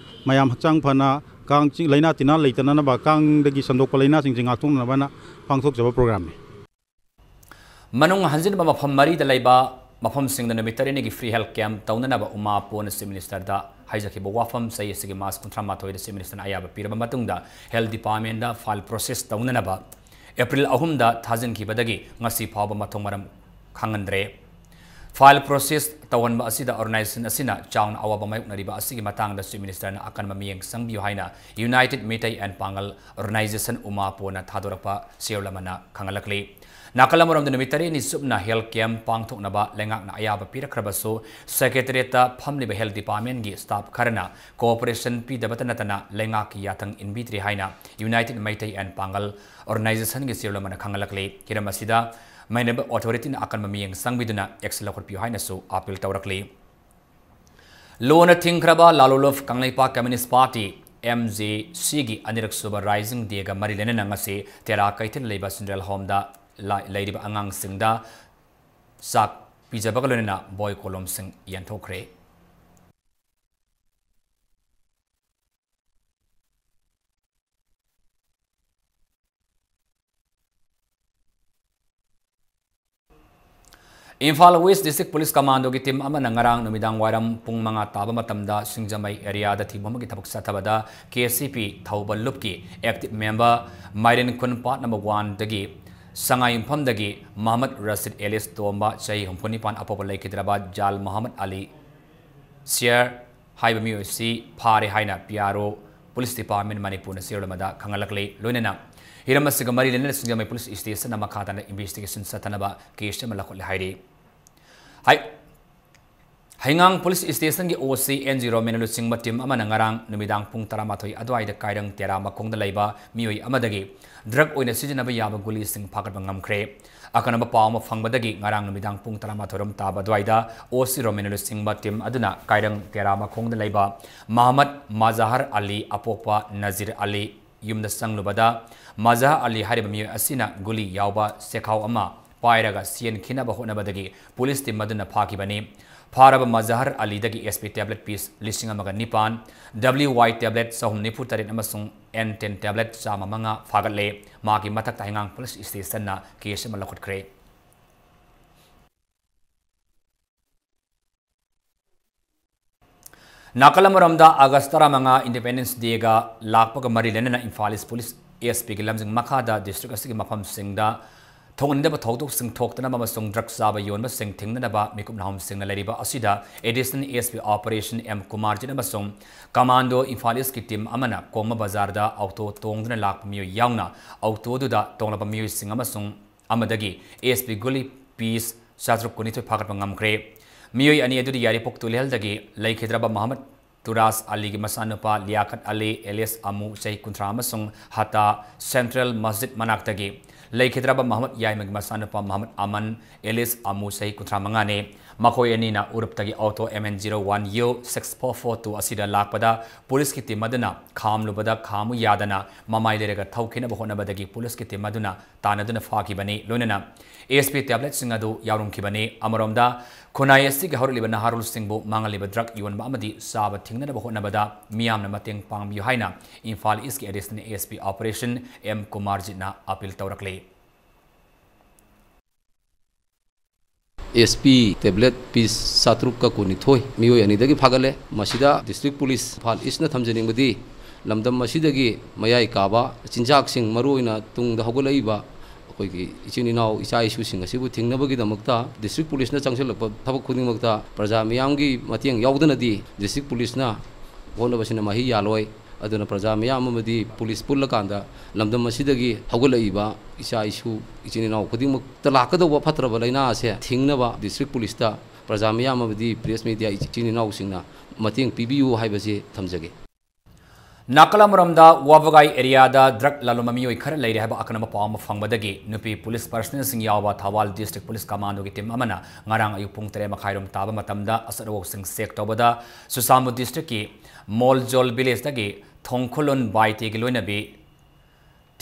ꯃꯌꯥꯝ ꯍꯛꯆꯥꯡ ꯐꯅ, ꯀꯥꯡ ꯆꯤꯛ-, ꯂꯥꯏꯅꯥ ꯇꯤꯟꯅꯥ ꯂꯩꯇꯅꯅꯕ, ꯀꯥꯡꯗꯒꯤ ꯁꯟꯗꯣꯛꯄ ꯂꯥꯏꯅꯥꯁꯤꯡꯁꯦ ꯉꯥꯛꯊꯣꯛꯅꯅꯕ ꯍꯥꯏꯅ ꯄꯥꯡꯊꯣꯛꯆꯕ program ꯅꯤ꯫ ꯃꯅꯨꯡ ꯍꯟꯖꯤꯟꯕ ꯃꯐꯝ ꯃꯔꯤꯗ ꯂꯩꯕ ꯃꯐꯝꯁꯤꯡꯗ ꯅꯨꯃꯤꯠ ꯇꯔꯦꯠꯅꯤꯒꯤ free health camp ꯇꯧꯅꯅꯕ ꯎꯃꯥ ꯄꯣꯟꯅ Chief Minister ꯗ ꯍꯥꯏꯖꯈꯤꯕ ꯋꯥꯐꯝ ꯆꯍꯤ ꯑꯁꯤꯒꯤ March ꯀꯨꯟꯊ꯭ꯔꯥ ꯃꯥꯊꯣꯏꯗ Chief Minister ꯅ ꯑꯌꯥꯕ ꯄꯤꯔꯕ ꯃꯇꯨꯡꯗ health department ꯗ file process ꯇꯧꯅꯅꯕ April ꯑꯍꯨꯝꯗ ꯊꯥꯖꯤꯟꯈꯤꯕꯗꯒꯤ ꯉꯁꯤ ꯐꯥꯎꯕ ꯃꯊꯣꯡ ꯃꯔꯝ ꯈꯪꯍꯟꯗ꯭ꯔꯦ꯫ File process ꯇꯧꯍꯟꯕ ꯑꯁꯤꯗ organization ꯑꯁꯤꯅ ꯆꯥꯎꯅ ꯑꯋꯥꯕ ꯃꯥꯌꯣꯛꯅꯔꯤꯕ ꯑꯁꯤꯒꯤ ꯃꯇꯥꯡꯗ Chief Minister ꯅ ꯑꯀꯟꯕ ꯃꯤꯠꯌꯦꯡ ꯆꯪꯕꯤꯌꯨ ꯍꯥꯏꯅ United Meitei and Pangal Organization, UMAPO ꯅ ꯊꯥꯗꯣꯔꯛꯄ ꯆꯦꯔꯣꯜ ꯑꯃꯅ ꯈꯪꯍꯜꯂꯛꯂꯤ꯫ ꯅꯥꯀꯜ ꯑꯃꯔꯣꯝꯗ, ꯅꯨꯃꯤꯠ ꯇꯔꯦꯠꯅꯤ ꯆꯨꯞꯅ health camp ꯄꯥꯡꯊꯣꯛꯅꯕ ꯂꯩꯉꯥꯛꯅ ꯑꯌꯥꯕ ꯄꯤꯔꯛꯈ꯭ꯔꯕꯁꯨ, Secretariat ꯇ ꯐꯝꯂꯤꯕ health department ꯀꯤ staff ꯈꯔꯅ cooperation ꯄꯤꯗꯕꯇ ꯅꯠꯇꯅ ꯂꯩꯉꯥꯛꯀꯤ ꯌꯥꯊꯪ ꯏꯟꯕꯤꯗ꯭ꯔꯤ ꯍꯥꯏꯅ United Meitei and Pangal Organization ꯒꯤ ꯆꯦꯔꯣꯜ ꯑꯃꯅ ꯈꯪꯍꯜꯂꯛꯂꯤ꯫ ꯍꯤꯔꯝ ꯑꯁꯤꯗ ꯃꯅꯤꯄꯨꯔ authority ꯅ ꯑꯀꯟꯕ ꯃꯤꯠꯌꯦꯡ ꯆꯪꯕꯤꯗꯨꯅ action ꯂꯧꯈꯠꯄꯤꯌꯨ ꯍꯥꯏꯅꯁꯨ appeal ꯇꯧꯔꯛꯂꯤ꯫ ꯂꯨꯅ ꯊꯤꯡꯈ꯭ꯔꯕ ꯂꯥꯂꯨꯂꯨꯞ Kangleipak Communist Party, M J C ꯒꯤ ꯑꯅꯤꯔꯛ ꯁꯨꯕ Rising Day ꯒ ꯃꯔꯤ ꯂꯩꯅꯅ ꯉꯁꯤ ꯇꯦꯔꯥ ꯀꯩꯊꯦꯜ ꯂꯩꯕ Central Home ꯗ ꯂꯥ-, ꯂꯩꯔꯤꯕ ꯑꯉꯥꯡꯁꯤꯡꯗ ꯆꯥꯛ ꯄꯤꯖꯕꯒ ꯂꯣꯏꯅꯅ ꯕꯣꯏ ꯀꯣꯂꯣꯝꯁꯤꯡ ꯌꯦꯟꯊꯣꯛꯈ꯭ꯔꯦ꯫ Imphal West District Police Commando ꯒꯤ team ꯑꯃꯅ ꯉꯔꯥꯡ ꯅꯨꯃꯤꯗꯥꯡ ꯋꯥꯏꯔꯝ ꯄꯨꯡ ꯃꯉꯥ ꯇꯥꯕ ꯃꯇꯝꯗ ꯁꯤꯡꯖꯃꯩ area ꯗ ꯊꯤꯕꯣꯡꯕꯒꯤ ꯊꯕꯛ ꯆꯠꯊꯕꯗ K C P ꯊꯧꯕ ꯂꯨꯞꯀꯤ active member ꯃꯥꯏꯔꯦꯟ ꯈꯨꯟ part number one ꯗꯒꯤ ꯁꯉꯥꯏꯌꯨꯝꯐꯝꯗꯒꯤ ꯃꯍꯃꯗ ꯔꯁꯤꯗ alias ꯇꯣꯝꯕ, ꯆꯍꯤ ꯍꯨꯝꯐꯨ ꯅꯤꯄꯥꯟ, ꯑꯄꯣꯛꯄ ꯂꯩꯈꯤꯗ꯭ꯔꯕ ꯖꯥꯜ ꯃꯍꯃꯗ ꯑꯂꯤ ꯁꯤꯌꯔ ꯍꯥꯏꯕ ꯃꯤꯑꯣꯏ ꯑꯁꯤ ꯐꯥꯔꯦ ꯍꯥꯏꯅ P R O Police Department ꯃꯅꯤꯄꯨꯔꯅ ꯆꯦꯔꯣꯜ ꯑꯃꯗ ꯈꯪꯍꯜꯂꯛꯂꯤ꯫ ꯂꯣꯏꯅꯅ ꯍꯤꯔꯝ ꯑꯁꯤꯒ ꯃꯔꯤ ꯂꯩꯅꯅ ꯁꯤꯡꯖꯃꯩ Police Station ꯅ ꯃꯈꯥ ꯇꯥꯅ investigation ꯆꯠꯊꯅꯕ case ꯑꯃ ꯂꯧꯈꯠꯂꯦ ꯍꯥꯏꯔꯤ꯫ ꯍꯩ-, ꯍꯩꯉꯥꯡ Police Station ꯒꯤ O C N G ꯔꯣꯃꯦꯟꯅ ꯂꯨꯆꯤꯡꯕ team ꯑꯃꯅ ꯉꯔꯥꯡ ꯅꯨꯃꯤꯗꯥꯡ ꯄꯨꯡ ꯇꯔꯥꯃꯥꯊꯣꯏ ꯑꯗꯨꯋꯥꯏꯗ ꯀꯥꯏꯔꯪ ꯇꯦꯔꯥ ꯃꯈꯣꯡꯗ ꯂꯩꯕ ꯃꯤꯑꯣꯏ ꯑꯃꯗꯒꯤ drug ꯑꯣꯏꯅ ꯁꯤꯖꯤꯟꯅꯕ ꯌꯥꯕ ꯒꯨꯂꯤꯁꯤꯡ ꯐꯥꯒꯠꯄ ꯉꯝꯈ꯭ꯔꯦ꯫ ꯑꯀꯟꯕ ꯄꯥꯎ ꯑꯃ ꯐꯪꯕꯗꯒꯤ ꯉꯔꯥꯡ ꯅꯨꯃꯤꯗꯥꯡ ꯄꯨꯡ ꯇꯔꯥꯃꯥꯊꯣꯏ ꯔꯣꯝ ꯇꯥꯕ ꯑꯗꯨꯋꯥꯏꯗ O C ꯔꯣꯃꯦꯟꯅ ꯂꯨꯆꯤꯡꯕ team ꯑꯗꯨꯅ ꯀꯥꯏꯔꯪ ꯇꯦꯔꯥ ꯃꯈꯣꯡꯗ ꯂꯩꯕ ꯃꯍꯃꯗ ꯃꯖꯍꯔ ꯑꯂꯤ, ꯑꯄꯣꯛꯄ ꯅꯖꯤꯔ ꯑꯂꯤ, ꯌꯨꯝꯗ ꯆꯪꯂꯨꯕꯗ, ꯃꯖꯍꯔ ꯑꯂꯤ ꯍꯥꯏꯔꯤꯕ ꯃꯤꯑꯣꯏ ꯑꯁꯤꯅ ꯒꯨꯂꯤ ꯌꯥꯎꯕ ꯆꯦꯈꯥꯎ ꯑꯃ ꯄꯥꯏꯔꯒ ꯆꯦꯟꯈꯤꯅꯕ ꯍꯣꯠꯅꯕꯗꯒꯤ police team ꯑꯗꯨꯅ ꯐꯥꯈꯤꯕꯅꯤ꯫ ꯐꯥꯔꯕ ꯃꯖꯍꯔ ꯑꯂꯤꯗꯒꯤ S P tablet piece ꯂꯤꯁꯤꯡ ꯑꯃꯒ ꯅꯤꯄꯥꯟ, W Y tablet ꯆꯍꯨꯝ ꯅꯤꯐꯨ ꯇꯔꯦꯠ ꯑꯃꯁꯨꯡ N ten tablet ꯆꯥꯝꯃ ꯃꯉꯥ ꯐꯥꯒꯠꯂꯦ꯫ ꯃꯍꯥꯛꯀꯤ ꯃꯊꯛꯇ ꯍꯩꯉꯥꯡ Police Station ꯅ case ꯑꯃ ꯂꯧꯈꯠꯈ꯭ꯔꯦ꯫ ꯅꯥꯀꯜ ꯑꯃꯔꯣꯝꯗ, August ꯇꯔꯥꯃꯉꯥ Independence Day ꯒ ꯂꯥꯛꯄꯒ ꯃꯔꯤ ꯂꯩꯅꯅ Imphal East Police S P ꯒꯤ ꯂꯝꯖꯤꯡ ꯃꯈꯥꯗ district ꯑꯁꯤꯒꯤ ꯃꯐꯝꯁꯤꯡꯗ ꯊꯣꯛꯍꯟꯅꯤꯡꯗꯕ ꯊꯧꯗꯣꯛꯁꯤꯡ ꯊꯣꯛꯇꯅꯕ ꯑꯃꯁꯨꯡ drug ꯆꯥꯕ ꯌꯣꯟꯕꯁꯤꯡ ꯊꯤꯡꯅꯅꯕ ꯃꯤꯀꯨꯞ ꯅꯥꯍꯨꯝꯁꯤꯡꯅ ꯂꯩꯔꯤꯕ ꯑꯁꯤꯗ Additional S P Operation M Kumarjit ꯑꯃꯁꯨꯡ Commando ꯏꯝꯐꯥꯜ ꯏꯁꯀꯤ team ꯑꯃꯅ ꯀꯣꯡꯕ ꯕꯖꯥꯔꯗ auto ꯇꯣꯡꯗꯨꯅ ꯂꯥꯛꯄ ꯃꯤꯑꯣꯏ ꯌꯥꯎꯅ auto ꯑꯗꯨꯗ ꯇꯣꯡꯂꯕ ꯃꯤꯑꯣꯏꯁꯤꯡ ꯑꯃꯁꯨꯡ ꯑꯃꯗꯒꯤ S P ꯒꯨꯂꯤ piece ꯆꯥꯇ꯭ꯔꯨꯛ ꯀꯨꯟꯅꯤꯊꯣꯏ ꯐꯥꯒꯠꯄ ꯉꯝꯈ꯭ꯔꯦ꯫ ꯃꯤꯑꯣꯏ ꯑꯅꯤ ꯑꯗꯨꯗꯤ ꯌꯥꯏꯔꯤꯄꯣꯛ ꯇꯨꯂꯤꯍꯜꯗꯒꯤ ꯂꯩꯈꯤꯗ꯭ꯔꯕ ꯃꯍꯃꯗ ꯇꯨꯔꯥꯁ ꯑꯂꯤꯒꯤ ꯃꯆꯥꯅꯨꯄꯥ ꯂꯤꯌꯥꯀꯠ ꯑꯂꯤ alias ꯑꯃꯨ ꯆꯍꯤ ꯀꯨꯟꯊ꯭ꯔꯥ ꯑꯃꯁꯨꯡ ꯍꯇꯥ Central Masjid ꯃꯅꯥꯛꯇꯒꯤ ꯂꯩꯈꯤꯗ꯭ꯔꯕ ꯃꯍꯃꯗ ꯌꯥꯏꯃꯒꯤ ꯃꯆꯥꯅꯨꯄꯥ ꯃꯍꯃꯗ ꯑꯃꯟ alias ꯑꯃꯨ ꯆꯍꯤ ꯀꯨꯟꯊ꯭ꯔꯥ ꯃꯉꯥꯅꯤ꯫ ꯃꯈꯣꯏ ꯑꯅꯤꯅ ꯎꯔꯨꯞꯇꯒꯤ auto M N zero one U six four four two ꯑꯁꯤꯗ ꯂꯥꯛꯄꯗ ꯄꯨꯂꯤꯁꯀꯤ team ꯑꯗꯨꯅ ꯈꯥꯝꯂꯨꯕꯗ ꯈꯥꯝꯃꯨ ꯌꯥꯗꯅ ꯃꯃꯥꯏ ꯂꯩꯔꯒ ꯊꯧꯈꯤꯅꯕ ꯍꯣꯠꯅꯕꯗꯒꯤ ꯄꯨꯂꯤꯁꯀꯤ team ꯑꯗꯨꯅ ꯇꯥꯟꯅꯗꯨꯅ ꯐꯥꯈꯤꯕꯅꯤ꯫ ꯂꯣꯏꯅꯅ S P tabletꯁꯤꯡ ꯑꯗꯨ ꯌꯥꯎꯔꯝꯈꯤꯕꯅꯤ꯫ ꯑꯃꯔꯣꯝꯗ ꯈꯨꯟꯅꯥꯏ ꯑꯁꯤꯒꯤ ꯍꯧꯔꯛꯂꯤꯕ ꯅꯍꯥꯔꯣꯜꯁꯤꯡꯕꯨ ꯃꯥꯡꯍꯜꯂꯤꯕ drug ꯌꯣꯟꯕ ꯑꯃꯗꯤ ꯆꯥꯕ ꯊꯤꯡꯅꯅꯕ ꯍꯣꯠꯅꯕꯗ ꯃꯤꯌꯥꯝꯅ ꯃꯇꯦꯡ ꯄꯥꯡꯕꯤꯌꯨ ꯍꯥꯏꯅ ꯏꯝꯐꯥꯜ ꯏꯁꯀꯤ Additional S P Operation M ꯀꯨꯃꯥꯔꯖꯤꯠꯅ appeal ꯇꯧꯔꯛꯂꯤ꯫ S P tablet piece ꯆꯥꯇ꯭ꯔꯨꯛꯀ ꯀꯨꯟꯅꯤꯊꯣꯏ ꯃꯤꯑꯣꯏ ꯑꯅꯤꯗꯒꯤ ꯐꯥꯒꯠꯂꯦ꯫ ꯃꯁꯤꯗ district police ꯏꯝꯐꯥꯜ ꯏꯁꯅ ꯊꯝꯖꯅꯤꯡꯕꯗꯤ ꯂꯝꯗꯝ ꯑꯁꯤꯗꯒꯤ ꯃꯌꯥꯏ ꯀꯥꯕ ꯆꯤꯟꯖꯥꯛꯁꯤꯡ, ꯃꯔꯨꯑꯣꯏꯅ ꯇꯨꯡꯗ ꯍꯧꯒꯠꯂꯛꯏꯕ ꯑꯩꯈꯣꯏꯒꯤ ꯏꯆꯤꯟ ꯏꯅꯥꯎ, ꯏꯆꯥ ꯏꯁꯨꯁꯤꯡ ꯑꯁꯤꯕꯨ ꯊꯤꯡꯅꯕꯒꯤꯗꯃꯛꯇ district policeꯅ ꯆꯪꯁꯤꯜꯂꯛꯄ ꯊꯕꯛ ꯈꯨꯗꯤꯡꯃꯛꯇ ꯄ꯭ꯔꯖꯥ ꯃꯤꯌꯥꯝꯒꯤ ꯃꯇꯦꯡ ꯌꯥꯎꯗꯅꯗꯤ district policeꯅ ꯍꯣꯠꯅꯕꯁꯤꯅ ꯃꯍꯩ ꯌꯥꯜꯂꯣꯏ꯫ ꯑꯗꯨꯅ ꯄ꯭ꯔꯖꯥ ꯃꯤꯌꯥꯝ ꯑꯃꯗꯤ ꯄꯨꯂꯤꯁ ꯄꯨꯜꯂꯀꯥꯟꯗ ꯂꯝꯗꯝ ꯑꯁꯤꯗꯒꯤ ꯍꯧꯒꯠꯂꯛꯏꯕ ꯏꯆꯥ ꯏꯁꯨ, ꯏꯆꯤꯟ ꯏꯅꯥꯎ ꯈꯨꯗꯤꯡꯃꯛꯇ ꯂꯥꯛꯀꯗꯧꯕ ꯐꯠꯇ꯭ꯔꯕ ꯂꯥꯏꯅꯥ ꯑꯁꯦ ꯊꯤꯡꯅꯕ district policeꯇ ꯄ꯭ꯔꯖꯥ ꯃꯤꯌꯥꯝ ꯑꯃꯗꯤ press media ꯏꯆꯤꯟ ꯏꯅꯥꯎꯁꯤꯡꯅ ꯃꯇꯦꯡ ꯄꯤꯕꯤꯌꯨ ꯍꯥꯏꯕꯁꯤ ꯊꯝꯖꯒꯦ꯫ ꯅꯥꯀꯜ ꯑꯃꯔꯣꯝꯗ ꯋꯥꯕꯒꯥꯏ areaꯗ drug ꯂꯂꯣꯟꯕ ꯃꯤꯑꯣꯏ ꯈꯔ ꯂꯩꯔꯦ ꯍꯥꯏꯕ ꯑꯀꯟꯕ ꯄꯥꯎ ꯑꯃ ꯐꯪꯕꯗꯒꯤ ꯅꯨꯄꯤ ꯄꯨꯂꯤꯁ personnelꯁꯤꯡ ꯌꯥꯎꯕ ꯊꯧꯕꯥꯜ district police commandoꯒꯤ team ꯑꯃꯅ ꯉꯔꯥꯡ ꯑꯌꯨꯛ ꯄꯨꯡ ꯇꯔꯦꯠ ꯃꯈꯥꯏꯔꯣꯝ ꯇꯥꯕ ꯃꯇꯝꯗ ꯑꯆꯠ ꯑꯋꯣꯛꯁꯤꯡ check ꯇꯧꯕꯗ ꯆꯨꯔꯆꯥꯟꯄꯨꯔ districtꯀꯤ ꯃꯣꯜꯖꯣꯜ villageꯇꯒꯤ ꯊꯣꯡꯈꯨꯂꯨꯟ ꯕꯥꯏꯇꯦꯒꯤ ꯂꯣꯏꯅꯕꯤ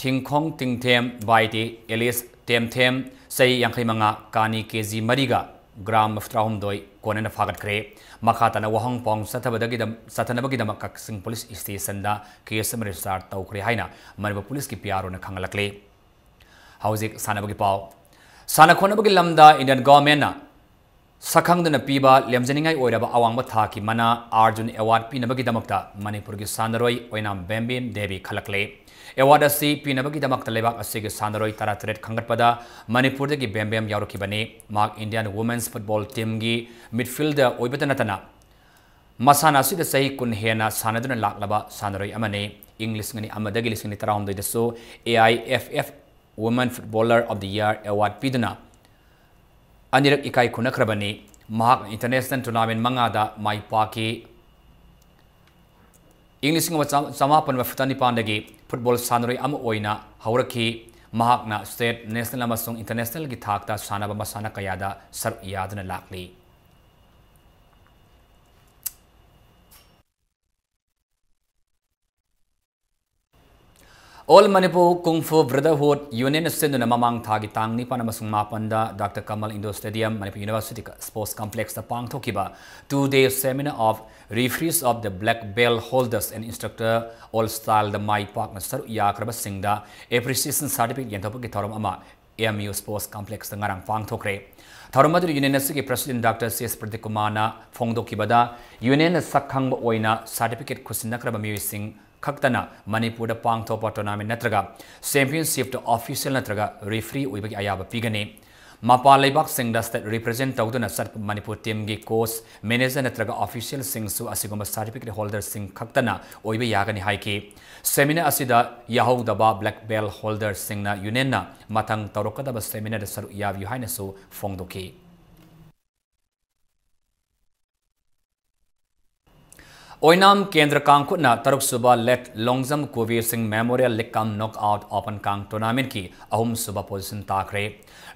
ꯊꯤꯡꯈꯣꯡ ꯇꯤꯡꯊꯦꯝ ꯕꯥꯏꯇꯦ alias ꯇꯦꯝꯊꯦꯝ, ꯆꯍꯤ ꯌꯥꯡꯈꯩ ꯃꯉꯥ, ꯀꯥꯅꯤ ꯀꯦ ꯖꯤ ꯃꯔꯤꯒ ꯒ꯭ꯔꯥꯝ ꯃꯔꯤꯐꯨ ꯇꯔꯥꯍꯨꯝꯗꯣꯏ ꯀꯣꯟꯅꯅ ꯐꯥꯒꯠꯈ꯭ꯔꯦ꯫ ꯃꯈꯥ ꯇꯥꯅ ꯋꯥꯍꯪ ꯄꯥꯎ ꯆꯠꯊꯕꯗꯒꯤꯗꯝ-, ꯆꯠꯊꯅꯕꯒꯤꯗꯃꯛ ꯀꯛꯆꯤꯡ ꯄꯨꯂꯤꯁ ꯁ꯭ꯇꯦꯁꯟꯗ case ꯑꯃ register ꯇꯧꯈ꯭ꯔꯦ ꯍꯥꯏꯅ ꯃꯅꯤꯄꯨꯔ ꯄꯨꯂꯤꯁꯀꯤ P R Oꯅ ꯈꯪꯍꯜꯂꯛꯂꯤ꯫ ꯍꯧꯖꯤꯛ ꯁꯥꯟꯅꯕꯒꯤ ꯄꯥꯎ꯫ ꯁꯥꯟꯅ ꯈꯣꯠꯅꯕꯒꯤ ꯂꯝꯗ Indian governmentꯅ ꯁꯛꯈꯪꯗꯨꯅ ꯄꯤꯕ ꯂꯦꯝꯖꯅꯤꯡꯉꯥꯏ ꯑꯣꯏꯔꯕ ꯑꯋꯥꯡꯕ ꯊꯥꯛꯀꯤ ꯃꯅꯥ ꯑꯥꯔꯖꯨꯟ ꯑꯦꯋꯥꯔꯗ ꯄꯤꯅꯕꯒꯤꯗꯃꯛꯇ ꯃꯅꯤꯄꯨꯔꯒꯤ ꯁꯥꯟꯅꯔꯣꯏ ꯑꯣꯏꯅꯥꯝ ꯕꯦꯝꯕꯦꯝ ꯗꯦꯕꯤ ꯈꯜꯂꯛꯂꯦ꯫ ꯑꯦꯋꯥꯔꯗ ꯑꯁꯤ ꯄꯤꯅꯕꯒꯤꯗꯃꯛꯇ ꯂꯩꯕꯥꯛ ꯑꯁꯤꯒꯤ ꯁꯥꯟꯅꯔꯣꯏ ꯇꯔꯥꯇꯔꯦꯠ ꯈꯟꯒꯠꯄꯗ ꯃꯅꯤꯄꯨꯔꯗꯒꯤ ꯕꯦꯝꯕꯦꯝ ꯌꯥꯎꯔꯛꯈꯤꯕꯅꯤ꯫ ꯃꯍꯥꯛ Indian Women's Football Teamꯒꯤ midfielder ꯑꯣꯏꯕꯇ ꯅꯠꯇꯅ ꯃꯁꯥꯟꯅ ꯑꯁꯤꯗ ꯆꯍꯤ ꯀꯨꯟ ꯍꯦꯟꯅ ꯁꯥꯟꯅꯗꯨꯅ ꯂꯥꯛꯂꯕ ꯁꯥꯟꯅꯔꯣꯏ ꯑꯃꯅꯤ꯫ ꯏꯪ ꯂꯤꯁꯤꯡ ꯑꯅꯤ ꯑꯃꯗꯒꯤ ꯂꯤꯁꯤꯡ ꯑꯅꯤ ꯇꯔꯥꯍꯨꯝꯗꯣꯏꯗꯁꯨ A I F F Women Footballer of the Year Award ꯄꯤꯗꯨꯅ ꯑꯅꯤꯔꯛ ꯏꯀꯥꯏ ꯈꯨꯝꯅꯈ꯭ꯔꯕꯅꯤ꯫ ꯃꯍꯥꯛꯅ international tournament ꯃꯉꯥꯗ ꯃꯥꯏ ꯄꯥꯛꯈꯤ꯫ ꯏꯪ ꯂꯤꯁꯤꯡ ꯑꯃ ꯆꯥ-, ꯆꯃꯥꯄꯟ ꯃꯔꯤꯐꯨꯇꯔꯥꯅꯤꯄꯥꯟꯗꯒꯤ football ꯁꯥꯟꯅꯔꯣꯏ ꯑꯃ ꯑꯣꯏꯅ ꯍꯧꯔꯛꯈꯤ꯫ ꯃꯍꯥꯛꯅ state, national ꯑꯃꯁꯨꯡ internationalꯒꯤ ꯊꯥꯛꯇ ꯁꯥꯟꯅꯕ ꯃꯁꯥꯟꯅ ꯀꯌꯥꯗ ꯁꯔꯨꯛ ꯌꯥꯗꯨꯅ ꯂꯥꯛꯂꯤ꯫ All Manipur Kung Fu Brotherhood Union ꯁꯤꯟꯗꯨꯅ ꯃꯃꯥꯡ ꯊꯥꯒꯤ ꯇꯥꯡ ꯅꯤꯄꯥꯟ ꯑꯃꯁꯨꯡ ꯃꯥꯄꯟꯗ Doctor Kamal Indoor Stadium, Manipur University Sports Complexꯇ ꯄꯥꯡꯊꯣꯛꯈꯤꯕ two day seminar of referees of the black belt holders and instructor all styleꯗ ꯃꯥꯏ ꯄꯥꯛꯅ ꯁꯔꯨꯛ ꯌꯥꯈ꯭ꯔꯕꯁꯤꯡꯗ appreciation certificate ꯌꯦꯟꯊꯣꯛꯄꯒꯤ ꯊꯧꯔꯝ ꯑꯃ M U Sports Complexꯇ ꯉꯔꯥꯡ ꯄꯥꯡꯊꯣꯛꯈ꯭ꯔꯦ꯫ ꯊꯧꯔꯝ ꯑꯗꯨꯗ Union ꯑꯁꯤꯒꯤ President Doctor C S Pradeep ꯀꯨꯃꯥꯔꯅ ꯐꯣꯡꯗꯣꯛꯈꯤꯕꯗ, Union ꯁꯛ ꯈꯪꯕ ꯑꯣꯏꯅ certificate ꯈꯨꯠꯁꯤꯟꯅꯈ꯭ꯔꯕ ꯃꯤꯑꯣꯏꯁꯤꯡ ꯈꯛꯇꯅ ꯃꯅꯤꯄꯨꯔꯗ ꯄꯥꯡꯊꯣꯛꯄ tournamentꯇ ꯅꯠꯇ꯭ꯔꯒ championshipꯇ official ꯅꯠꯇ꯭ꯔꯒ referee ꯑꯣꯏꯕꯒꯤ ꯑꯌꯥꯕ ꯄꯤꯒꯅꯤ꯫ ꯃꯄꯥꯟ ꯂꯩꯕꯥꯛꯁꯤꯡꯗ state represent ꯇꯧꯗꯨꯅ ꯆꯠꯄ ꯃꯅꯤꯄꯨꯔ teamꯒꯤ coach, manager ꯅꯠꯇ꯭ꯔꯒ officialꯁꯤꯡꯁꯨ ꯑꯁꯤꯒꯨꯝꯕ certificate holderꯁꯤꯡ ꯈꯛꯇꯅ ꯑꯣꯏꯕ ꯌꯥꯒꯅꯤ ꯍꯥꯏꯈꯤ꯫ Seminar ꯑꯁꯤꯗ ꯌꯥꯍꯧꯗꯕ black belt holderꯁꯤꯡꯅ Unionꯅ ꯃꯊꯪ ꯇꯧꯔꯛꯀꯗꯕ seminarꯗ ꯁꯔꯨꯛ ꯌꯥꯕꯤꯌꯨ ꯍꯥꯏꯅꯁꯨ ꯐꯣꯡꯗꯣꯛꯈꯤ꯫ ꯑꯣꯏꯅꯥꯝ ꯀꯦꯟꯗ꯭ꯔ ꯀꯥꯡꯈꯨꯠꯅ ꯇꯔꯨꯛꯁꯨꯕ Late ꯂꯣꯡꯖꯝ ꯀꯨꯕꯤꯔ ꯁꯤꯡ Memorial League cum Knockout Open ꯀꯥꯡ tournamentꯀꯤ ꯑꯍꯨꯝꯁꯨꯕ position ꯇꯥꯈ꯭ꯔꯦ꯫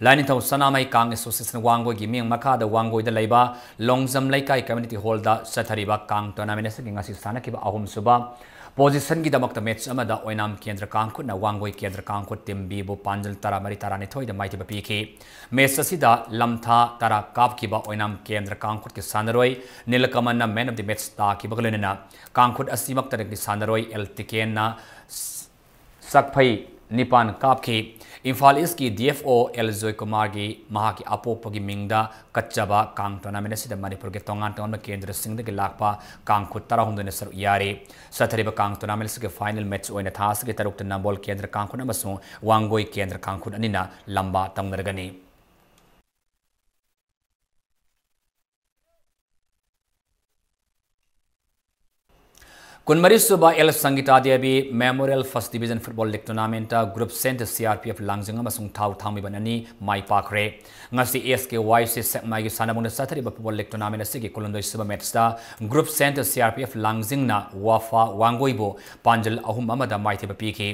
ꯂꯥꯏꯅꯤꯡꯊꯧ ꯁꯅꯥꯃꯍꯤ ꯀꯥꯡ Association ꯋꯥꯡꯒꯣꯏꯒꯤ ꯃꯤꯠꯌꯦꯡ ꯃꯈꯥꯗ ꯋꯥꯡꯒꯣꯏꯗ ꯂꯩꯕ ꯂꯣꯡꯖꯝ ꯂꯩꯀꯥꯏ community hallꯗ ꯆꯠꯊꯔꯤꯕ ꯀꯥꯡ tournament ꯑꯁꯤꯒꯤ ꯉꯁꯤ ꯁꯥꯟꯅꯈꯤꯕ ꯑꯍꯨꯝꯁꯨꯕ positionꯒꯤꯗꯃꯛꯇ match ꯑꯃꯗ ꯑꯣꯏꯅꯥꯝ ꯀꯦꯟꯗ꯭ꯔ ꯀꯥꯡꯈꯨꯠꯅ ꯋꯥꯡꯒꯣꯏ ꯀꯦꯟꯗ꯭ꯔ ꯀꯥꯡꯈꯨꯠ team Bꯕꯨ ꯄꯥꯟꯖꯜ ꯇꯔꯥꯃꯔꯤ ꯇꯔꯥꯅꯤꯊꯣꯏꯗ ꯃꯥꯏꯊꯤꯕ ꯄꯤꯈꯤ꯫ Match ꯑꯁꯤꯗ ꯂꯝꯊꯥ ꯇꯔꯥ ꯀꯥꯞꯈꯤꯕ ꯑꯣꯏꯅꯥꯝ ꯀꯦꯟꯗ꯭ꯔ ꯀꯥꯡꯈꯨꯠꯀꯤ ꯁꯥꯟꯅꯔꯣꯏ ꯅꯤꯂꯀꯃꯜꯅ man of the match ꯇꯥꯈꯤꯕꯒ ꯂꯣꯏꯅꯅ ꯀꯥꯡꯈꯨꯠ ꯑꯁꯤꯃꯛꯇꯒꯤ ꯁꯥꯟꯅꯔꯣꯏ ꯑꯦꯜ ꯇꯤꯀꯦꯟꯅ ꯁꯛꯐꯩ ꯅꯤꯄꯥꯟ ꯀꯥꯞꯈꯤ꯫ ꯏꯝꯐꯥꯜ ꯏꯁꯀꯤ ꯗꯤ ꯑꯦꯐ ꯑꯣ ꯑꯦꯜ ꯖꯣꯏꯀꯨꯃꯥꯔꯒꯤ ꯃꯍꯥꯛꯀꯤ ꯑꯄꯣꯛꯄꯒꯤ ꯃꯤꯡꯗ ꯀꯠꯆꯕ ꯀꯥꯡ ꯇꯣꯔꯅꯥꯃꯦꯟ ꯑꯁꯤꯗ ꯃꯅꯤꯄꯨꯔꯒꯤ ꯇꯣꯉꯥꯟ ꯇꯣꯉꯥꯟꯕ ꯀꯦꯟꯗ꯭ꯔꯁꯤꯡꯗꯒꯤ ꯂꯥꯛꯄ ꯀꯥꯡꯈꯨꯠ ꯇꯔꯥꯍꯨꯝꯗꯣꯏꯅ ꯁꯔꯨꯛ ꯌꯥꯔꯤ꯫ ꯆꯠꯊꯔꯤꯕ ꯀꯥꯡ ꯇꯣꯔꯅꯥꯃꯦꯟ ꯑꯁꯤꯒꯤ ꯐꯥꯏꯅꯦꯜ ꯃꯦꯠꯆ ꯑꯣꯏꯅ ꯊꯥ ꯑꯁꯤꯒꯤ ꯇꯔꯨꯛꯇ ꯅꯝꯕꯣꯜ ꯀꯦꯟꯗ꯭ꯔ ꯀꯥꯡꯈꯨꯠ ꯑꯃꯁꯨꯡ ꯋꯥꯡꯒꯣꯏ ꯀꯦꯟꯗ꯭ꯔ ꯀꯥꯡꯈꯨꯠ ꯑꯅꯤꯅ ꯂꯝꯕꯥ ꯇꯧꯅꯔꯒꯅꯤ꯫ ꯀꯨꯟꯃꯔꯤ ꯁꯨꯕ L Sangita Devi memorial first division football league tournament group centre C R P F Langjing ꯑꯃꯁꯨꯡ ꯊꯥꯎ ꯊꯥꯡꯃꯩꯕꯟ ꯑꯅꯤ ꯃꯥꯏ ꯄꯥꯛꯈ꯭ꯔꯦ꯫ ꯉꯁꯤ ꯑꯦꯁ ꯀꯦ ꯋꯥꯏ ꯁꯤ ꯁꯦꯛꯃꯥꯏꯒꯤ ꯁꯥꯟꯅꯕꯨꯡꯗ ꯆꯠꯊꯔꯤꯕ ꯐꯨꯠꯕꯣꯜ ꯂꯤꯒ ꯇꯣꯔꯅꯥꯃꯦꯟ ꯑꯁꯤꯒꯤ ꯀꯨꯟꯍꯨꯝꯗꯣꯏ ꯁꯨꯕ ꯃꯦꯠꯆꯇ group centre C R P F ꯂꯥꯡꯖꯤꯡꯅ ꯋꯥꯐꯥ ꯋꯥꯡꯒꯣꯏꯕꯨ ꯄꯥꯟꯖꯜ ꯑꯍꯨꯝ ꯑꯃꯗ ꯃꯥꯏꯊꯤꯕ ꯄꯤꯈꯤ꯫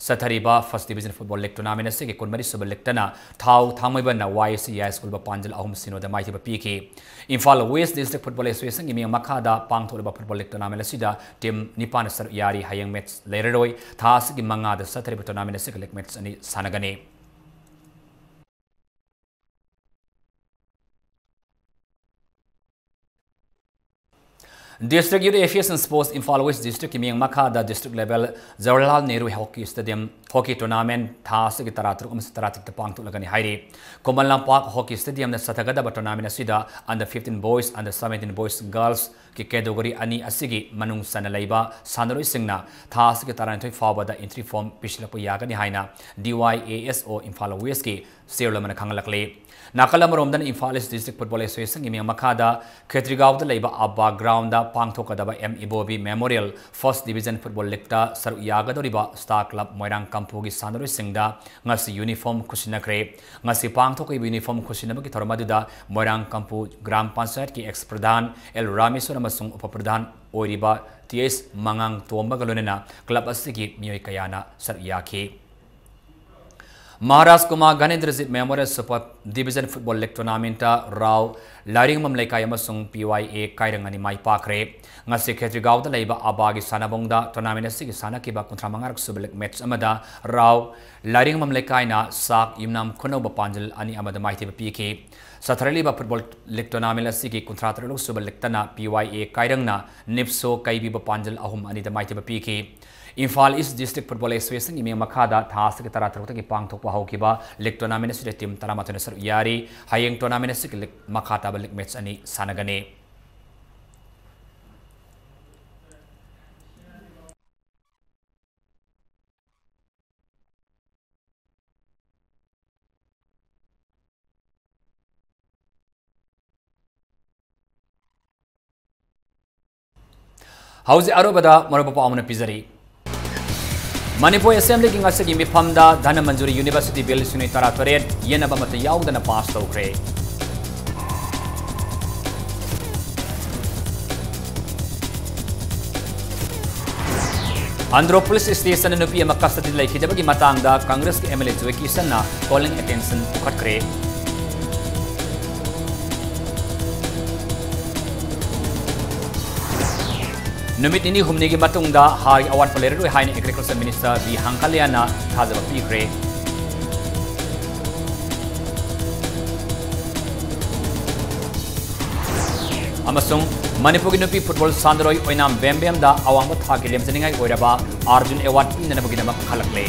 ꯆꯠꯊꯔꯤꯕ first division football league tournament ꯑꯁꯤꯒꯤ ꯀꯨꯟꯃꯔꯤ ꯁꯨꯕ ꯂꯤꯒꯇꯅ ꯊꯥꯎ ꯊꯥꯡꯃꯩꯕꯟꯅ ꯋꯥꯏ ꯑꯦꯁ ꯁꯤ ꯌꯥꯏ ꯁ꯭ꯀꯨꯜꯕꯨ ꯄꯥꯟꯖꯜ ꯑꯍꯨꯝ ꯁꯤꯅꯣꯗ ꯃꯥꯏꯊꯤꯕ ꯄꯤꯈꯤ꯫ ꯏꯝꯐꯥꯜ ꯋꯦꯁ ꯗꯤꯁꯇ꯭ꯔꯤꯛ ꯐꯨꯠꯕꯣꯜ ꯑꯦꯁꯣꯁꯤꯌꯦꯁꯟꯒꯤ ꯃꯤꯠꯌꯦꯡ ꯃꯈꯥꯗ ꯄꯥꯡꯊꯣꯛꯂꯤꯕ ꯐꯨꯠꯕꯣꯜ ꯂꯤꯒ ꯇꯣꯔꯅꯥꯃꯦꯟ ꯑꯁꯤꯗ ꯇꯤꯝ ꯅꯤꯄꯥꯟꯅ ꯁꯔꯨꯛ ꯌꯥꯔꯤ꯫ ꯍꯌꯦꯡ ꯃꯦꯠꯆ ꯂꯩꯔꯔꯣꯏ꯫ ꯊꯥ ꯑꯁꯤꯒꯤ ꯃꯉꯥꯗ ꯆꯠꯊꯔꯤꯕ ꯇꯣꯔꯅꯥꯃꯦꯟ ꯑꯁꯤꯒꯤ ꯂꯤꯒ ꯃꯦꯠꯆ ꯑꯅꯤ ꯁꯥꯟꯅꯒꯅꯤ꯫ District Youth Affairs and Sports, Imphal west ꯗꯤꯁꯇ꯭ꯔꯤꯛꯀꯤ ꯃꯤꯠꯌꯦꯡ ꯃꯈꯥꯗ district level Jawaharlal Nehru hockey stadium hockey tournament ꯊꯥ ꯑꯁꯤꯒꯤ ꯇꯔꯥꯇꯔꯨꯛ ꯑꯃꯁꯨꯡ ꯇꯔꯥꯇꯔꯦꯠꯇ ꯄꯥꯡꯊꯣꯛꯂꯒꯅꯤ ꯍꯥꯏꯔꯤ꯫ ꯈꯨꯃꯟ ꯂꯝꯄꯥꯛ ꯍꯣꯀꯤ ꯁ꯭ꯇꯦꯗꯤꯌꯝꯗ ꯆꯠꯊꯒꯗꯕ ꯇꯣꯔꯅꯥꯃꯦꯟ ꯑꯁꯤꯗ under fifteen boys, under seventeen boys girls ꯀꯤ ꯀꯦꯇꯦꯒꯣꯔꯤ ꯑꯅꯤ ꯑꯁꯤꯒꯤ ꯃꯅꯨꯡ ꯆꯟꯅ ꯂꯩꯕ ꯁꯥꯟꯅꯔꯣꯏꯁꯤꯡꯅ ꯊꯥ ꯑꯁꯤꯒꯤ ꯇꯔꯥꯅꯤꯊꯣꯏ ꯐꯥꯎꯕꯗ ꯑꯦꯟꯇ꯭ꯔꯤ ꯐꯣꯔꯝ ꯄꯤꯁꯤꯜꯂꯛꯄ ꯌꯥꯒꯅꯤ ꯍꯥꯏꯅ ꯗꯤ ꯋꯥꯏ ꯑꯦ ꯑꯦꯁ ꯑꯣ ꯏꯝꯐꯥꯜ ꯋꯦꯁꯀꯤ ꯆꯦꯌꯔꯃꯦꯟꯅ ꯈꯪꯍꯜꯂꯛꯂꯤ꯫ ꯅꯥꯀꯜ ꯑꯃꯔꯣꯝꯗꯅ ꯏꯝꯐꯥꯜ ꯏꯁ ꯗꯤꯁꯇ꯭ꯔꯤꯛ ꯐꯨꯠꯕꯣꯜ ꯑꯦꯁꯣꯁꯤꯌꯦꯁꯟꯒꯤ ꯃꯤꯠꯌꯦꯡ ꯃꯈꯥꯗ ꯈꯦꯇ꯭ꯔꯤꯒꯥꯎꯗ ꯂꯩꯕ ꯑꯕꯥ ꯒ꯭ꯔꯥꯎꯟꯗ ꯄꯥꯡꯊꯣꯛꯀꯗꯕ M Ibobi memorial first division football ꯂꯤꯒꯇ ꯁꯔꯨꯛ ꯌꯥꯒꯗꯧꯔꯤꯕ ꯁ꯭ꯇꯥꯔ ꯀ꯭ꯂꯕ ꯃꯣꯏꯔꯥꯡ ꯀꯝꯄꯨꯒꯤ ꯁꯥꯟꯅꯔꯣꯏꯁꯤꯡꯗ ꯉꯁꯤ ꯌꯨꯅꯤꯐꯣꯔꯝ ꯈꯨꯠꯁꯤꯟꯅꯈ꯭ꯔꯦ꯫ ꯉꯁꯤ ꯄꯥꯡꯊꯣꯛꯈꯤꯕ ꯌꯨꯅꯤꯐꯣꯔꯝ ꯈꯨꯠꯁꯤꯟꯅꯕꯒꯤ ꯊꯧꯔꯝ ꯑꯗꯨꯗ ꯃꯣꯏꯔꯥꯡ ꯀꯝꯄꯨ ꯒ꯭ꯔꯥꯝ ꯄꯟꯆꯥꯌꯠꯀꯤ ꯑꯦꯛꯁ ꯄ꯭ꯔꯙꯥꯟ ꯑꯦꯜ ꯔꯥꯃꯦꯁ꯭ꯋꯔ ꯑꯃꯁꯨꯡ ꯎꯄ ꯄ꯭ꯔꯙꯥꯟ ꯑꯣꯏꯔꯤꯕ ꯇꯤ ꯑꯦꯁ ꯃꯉꯥꯡꯇꯣꯝꯕꯒ ꯂꯣꯏꯅꯅ ꯀ꯭ꯂꯕ ꯑꯁꯤꯒꯤ ꯃꯤꯑꯣꯏ ꯀꯌꯥꯅ ꯁꯔꯨꯛ ꯌꯥꯈꯤ꯫ Maharaj Kumar Ganendrajit memorial super division football league tournament ꯔꯥꯎ ꯂꯥꯏꯔꯤꯡꯕꯝ ꯂꯩꯀꯥꯏ ꯑꯃꯁꯨꯡ ꯄꯤ ꯋꯥꯏ ꯑꯦ ꯀꯥꯏꯔꯪ ꯑꯅꯤ ꯃꯥꯏ ꯄꯥꯛꯈ꯭ꯔꯦ꯫ ꯉꯁꯤ ꯈꯦꯇ꯭ꯔꯤꯒꯥꯎꯗ ꯂꯩꯕ ꯑꯕꯥꯒꯤ ꯁꯥꯟꯅꯕꯨꯡꯗ ꯇꯣꯔꯅꯥꯃꯦꯟ ꯑꯁꯤꯒꯤ ꯁꯥꯟꯅꯈꯤꯕ ꯀꯨꯟꯊ꯭ꯔꯥ ꯃꯉꯥꯔꯛ ꯁꯨꯕ ꯂꯤꯒ ꯃꯦꯠꯆ ꯑꯃꯗ ꯔꯥꯎ ꯂꯥꯏꯔꯤꯡꯕꯝ ꯂꯩꯀꯥꯏꯅ ꯁꯥꯛ ꯌꯨꯝꯅꯥꯝ ꯈꯨꯅꯧꯕ ꯄꯥꯟꯖꯜ ꯑꯅꯤ ꯑꯃꯗ ꯃꯥꯏꯊꯤꯕ ꯄꯤꯈꯤ꯫ ꯆꯠꯊꯔꯛꯂꯤꯕ ꯐꯨꯠꯕꯣꯜ ꯂꯤꯒ ꯇꯣꯔꯅꯥꯃꯦꯟ ꯑꯁꯤꯒꯤ ꯀꯨꯟꯊ꯭ꯔꯥ ꯇꯔꯨꯛ ꯁꯨꯕ ꯂꯤꯒꯇꯅ ꯄꯤ ꯋꯥꯏ ꯑꯦ ꯀꯥꯏꯔꯪꯅ ꯅꯤꯞꯁꯣ ꯀꯩꯕꯤꯕ ꯄꯥꯟꯖꯜ ꯑꯍꯨꯝ ꯑꯅꯤꯗ ꯃꯥꯏꯊꯤꯕ ꯄꯤꯈꯤ꯫ ꯏꯝꯐꯥꯜ ꯏꯁ ꯗꯤꯁꯇ꯭ꯔꯤꯛ ꯐꯨꯠꯕꯣꯜ ꯑꯦꯁꯣꯁꯤꯌꯦꯁꯟꯒꯤ ꯃꯤꯠꯌꯦꯡ ꯃꯈꯥꯗ ꯊꯥ ꯑꯁꯤꯒꯤ ꯇꯔꯥꯇꯔꯨꯛꯇꯒꯤ ꯄꯥꯡꯊꯣꯛꯄ ꯍꯧꯈꯤꯕ ꯂꯤꯒ ꯇꯣꯔꯅꯥꯃꯦꯟ ꯑꯁꯤꯗ ꯇꯤꯝ ꯇꯔꯥꯃꯥꯊꯣꯏꯅ ꯁꯔꯨꯛ ꯌꯥꯔꯤ꯫ ꯍꯌꯦꯡ ꯇꯣꯔꯅꯥꯃꯦꯟ ꯑꯁꯤꯒꯤ ꯂꯤꯒ ꯃꯈꯥ ꯇꯥꯕ ꯂꯤꯒ ꯃꯦꯠꯆ ꯑꯅꯤ ꯁꯥꯟꯅꯒꯅꯤ꯫ ꯍꯧꯖꯤꯛ ꯑꯔꯣꯏꯕꯗ ꯃꯔꯨꯞ ꯄꯥꯎ ꯑꯃꯅ ꯄꯤꯖꯔꯤ꯫ ꯃꯅꯤꯄꯨꯔ ꯑꯦꯁꯦꯝꯕ꯭ꯂꯤꯒꯤ ꯉꯁꯤꯒꯤ ꯃꯤꯐꯝꯗ ꯙꯅꯃꯟꯖꯨꯔꯤ ꯌꯨꯅꯤꯚꯔꯁꯤꯇꯤ ꯕꯤꯜ ꯂꯤꯁꯤꯡ ꯇꯔꯥꯇꯔꯦꯠ ꯌꯦꯠꯅꯕ ꯑꯃꯠꯇ ꯌꯥꯎꯗꯅ ꯄꯥꯁ ꯇꯧꯈ꯭ꯔꯦ꯫ ꯑꯟꯗ꯭ꯔꯣ ꯄꯨꯂꯤꯁ ꯁ꯭ꯇꯦꯁꯟꯗ ꯅꯨꯄꯤ ꯑꯃ ꯀꯁꯇꯗꯤꯗ ꯂꯩꯈꯤꯗꯕꯒꯤ ꯃꯇꯥꯡꯗ ꯀꯪꯒ꯭ꯔꯦꯁꯀꯤ ꯑꯦꯝ ꯑꯦꯜ ꯑꯦ ꯖꯣꯏ ꯀꯤꯁꯟꯅ ꯀꯣꯂꯤꯡ ꯑꯦꯇꯦꯟꯁꯟ ꯄꯨꯈꯠꯈ꯭ꯔꯦ꯫ ꯅꯨꯃꯤꯠ ꯅꯤꯅꯤ ꯍꯨꯝꯅꯤꯒꯤ ꯃꯇꯨꯡꯗ ꯍꯥꯔꯒꯤ ꯑꯋꯥꯠꯄ ꯂꯩꯔꯔꯣꯏ ꯍꯥꯏꯅ ꯑꯦꯒ꯭ꯔꯤꯀꯜꯆꯔ ꯃꯤꯅꯤꯁꯇꯔ ꯕꯤ ꯍꯥꯡꯈꯂꯤꯌꯥꯅ ꯊꯥꯖꯕ ꯄꯤꯈ꯭ꯔꯦ꯫ ꯑꯃꯁꯨꯡ ꯃꯅꯤꯄꯨꯔꯒꯤ ꯅꯨꯄꯤ ꯐꯨꯠꯕꯣꯜ ꯁꯥꯟꯅꯔꯣꯏ ꯑꯣꯏꯅꯥꯝ ꯕꯦꯝꯕꯦꯝꯗ ꯑꯋꯥꯡꯕ ꯊꯥꯛꯀꯤ ꯂꯦꯝꯖꯅꯤꯡꯉꯥꯏ ꯑꯣꯏꯔꯕ ꯑꯥꯔꯖꯨꯟ ꯑꯦꯋꯥꯔꯗ ꯄꯤꯅꯅꯕꯒꯤꯗꯃꯛ ꯈꯜꯂꯛꯂꯦ꯫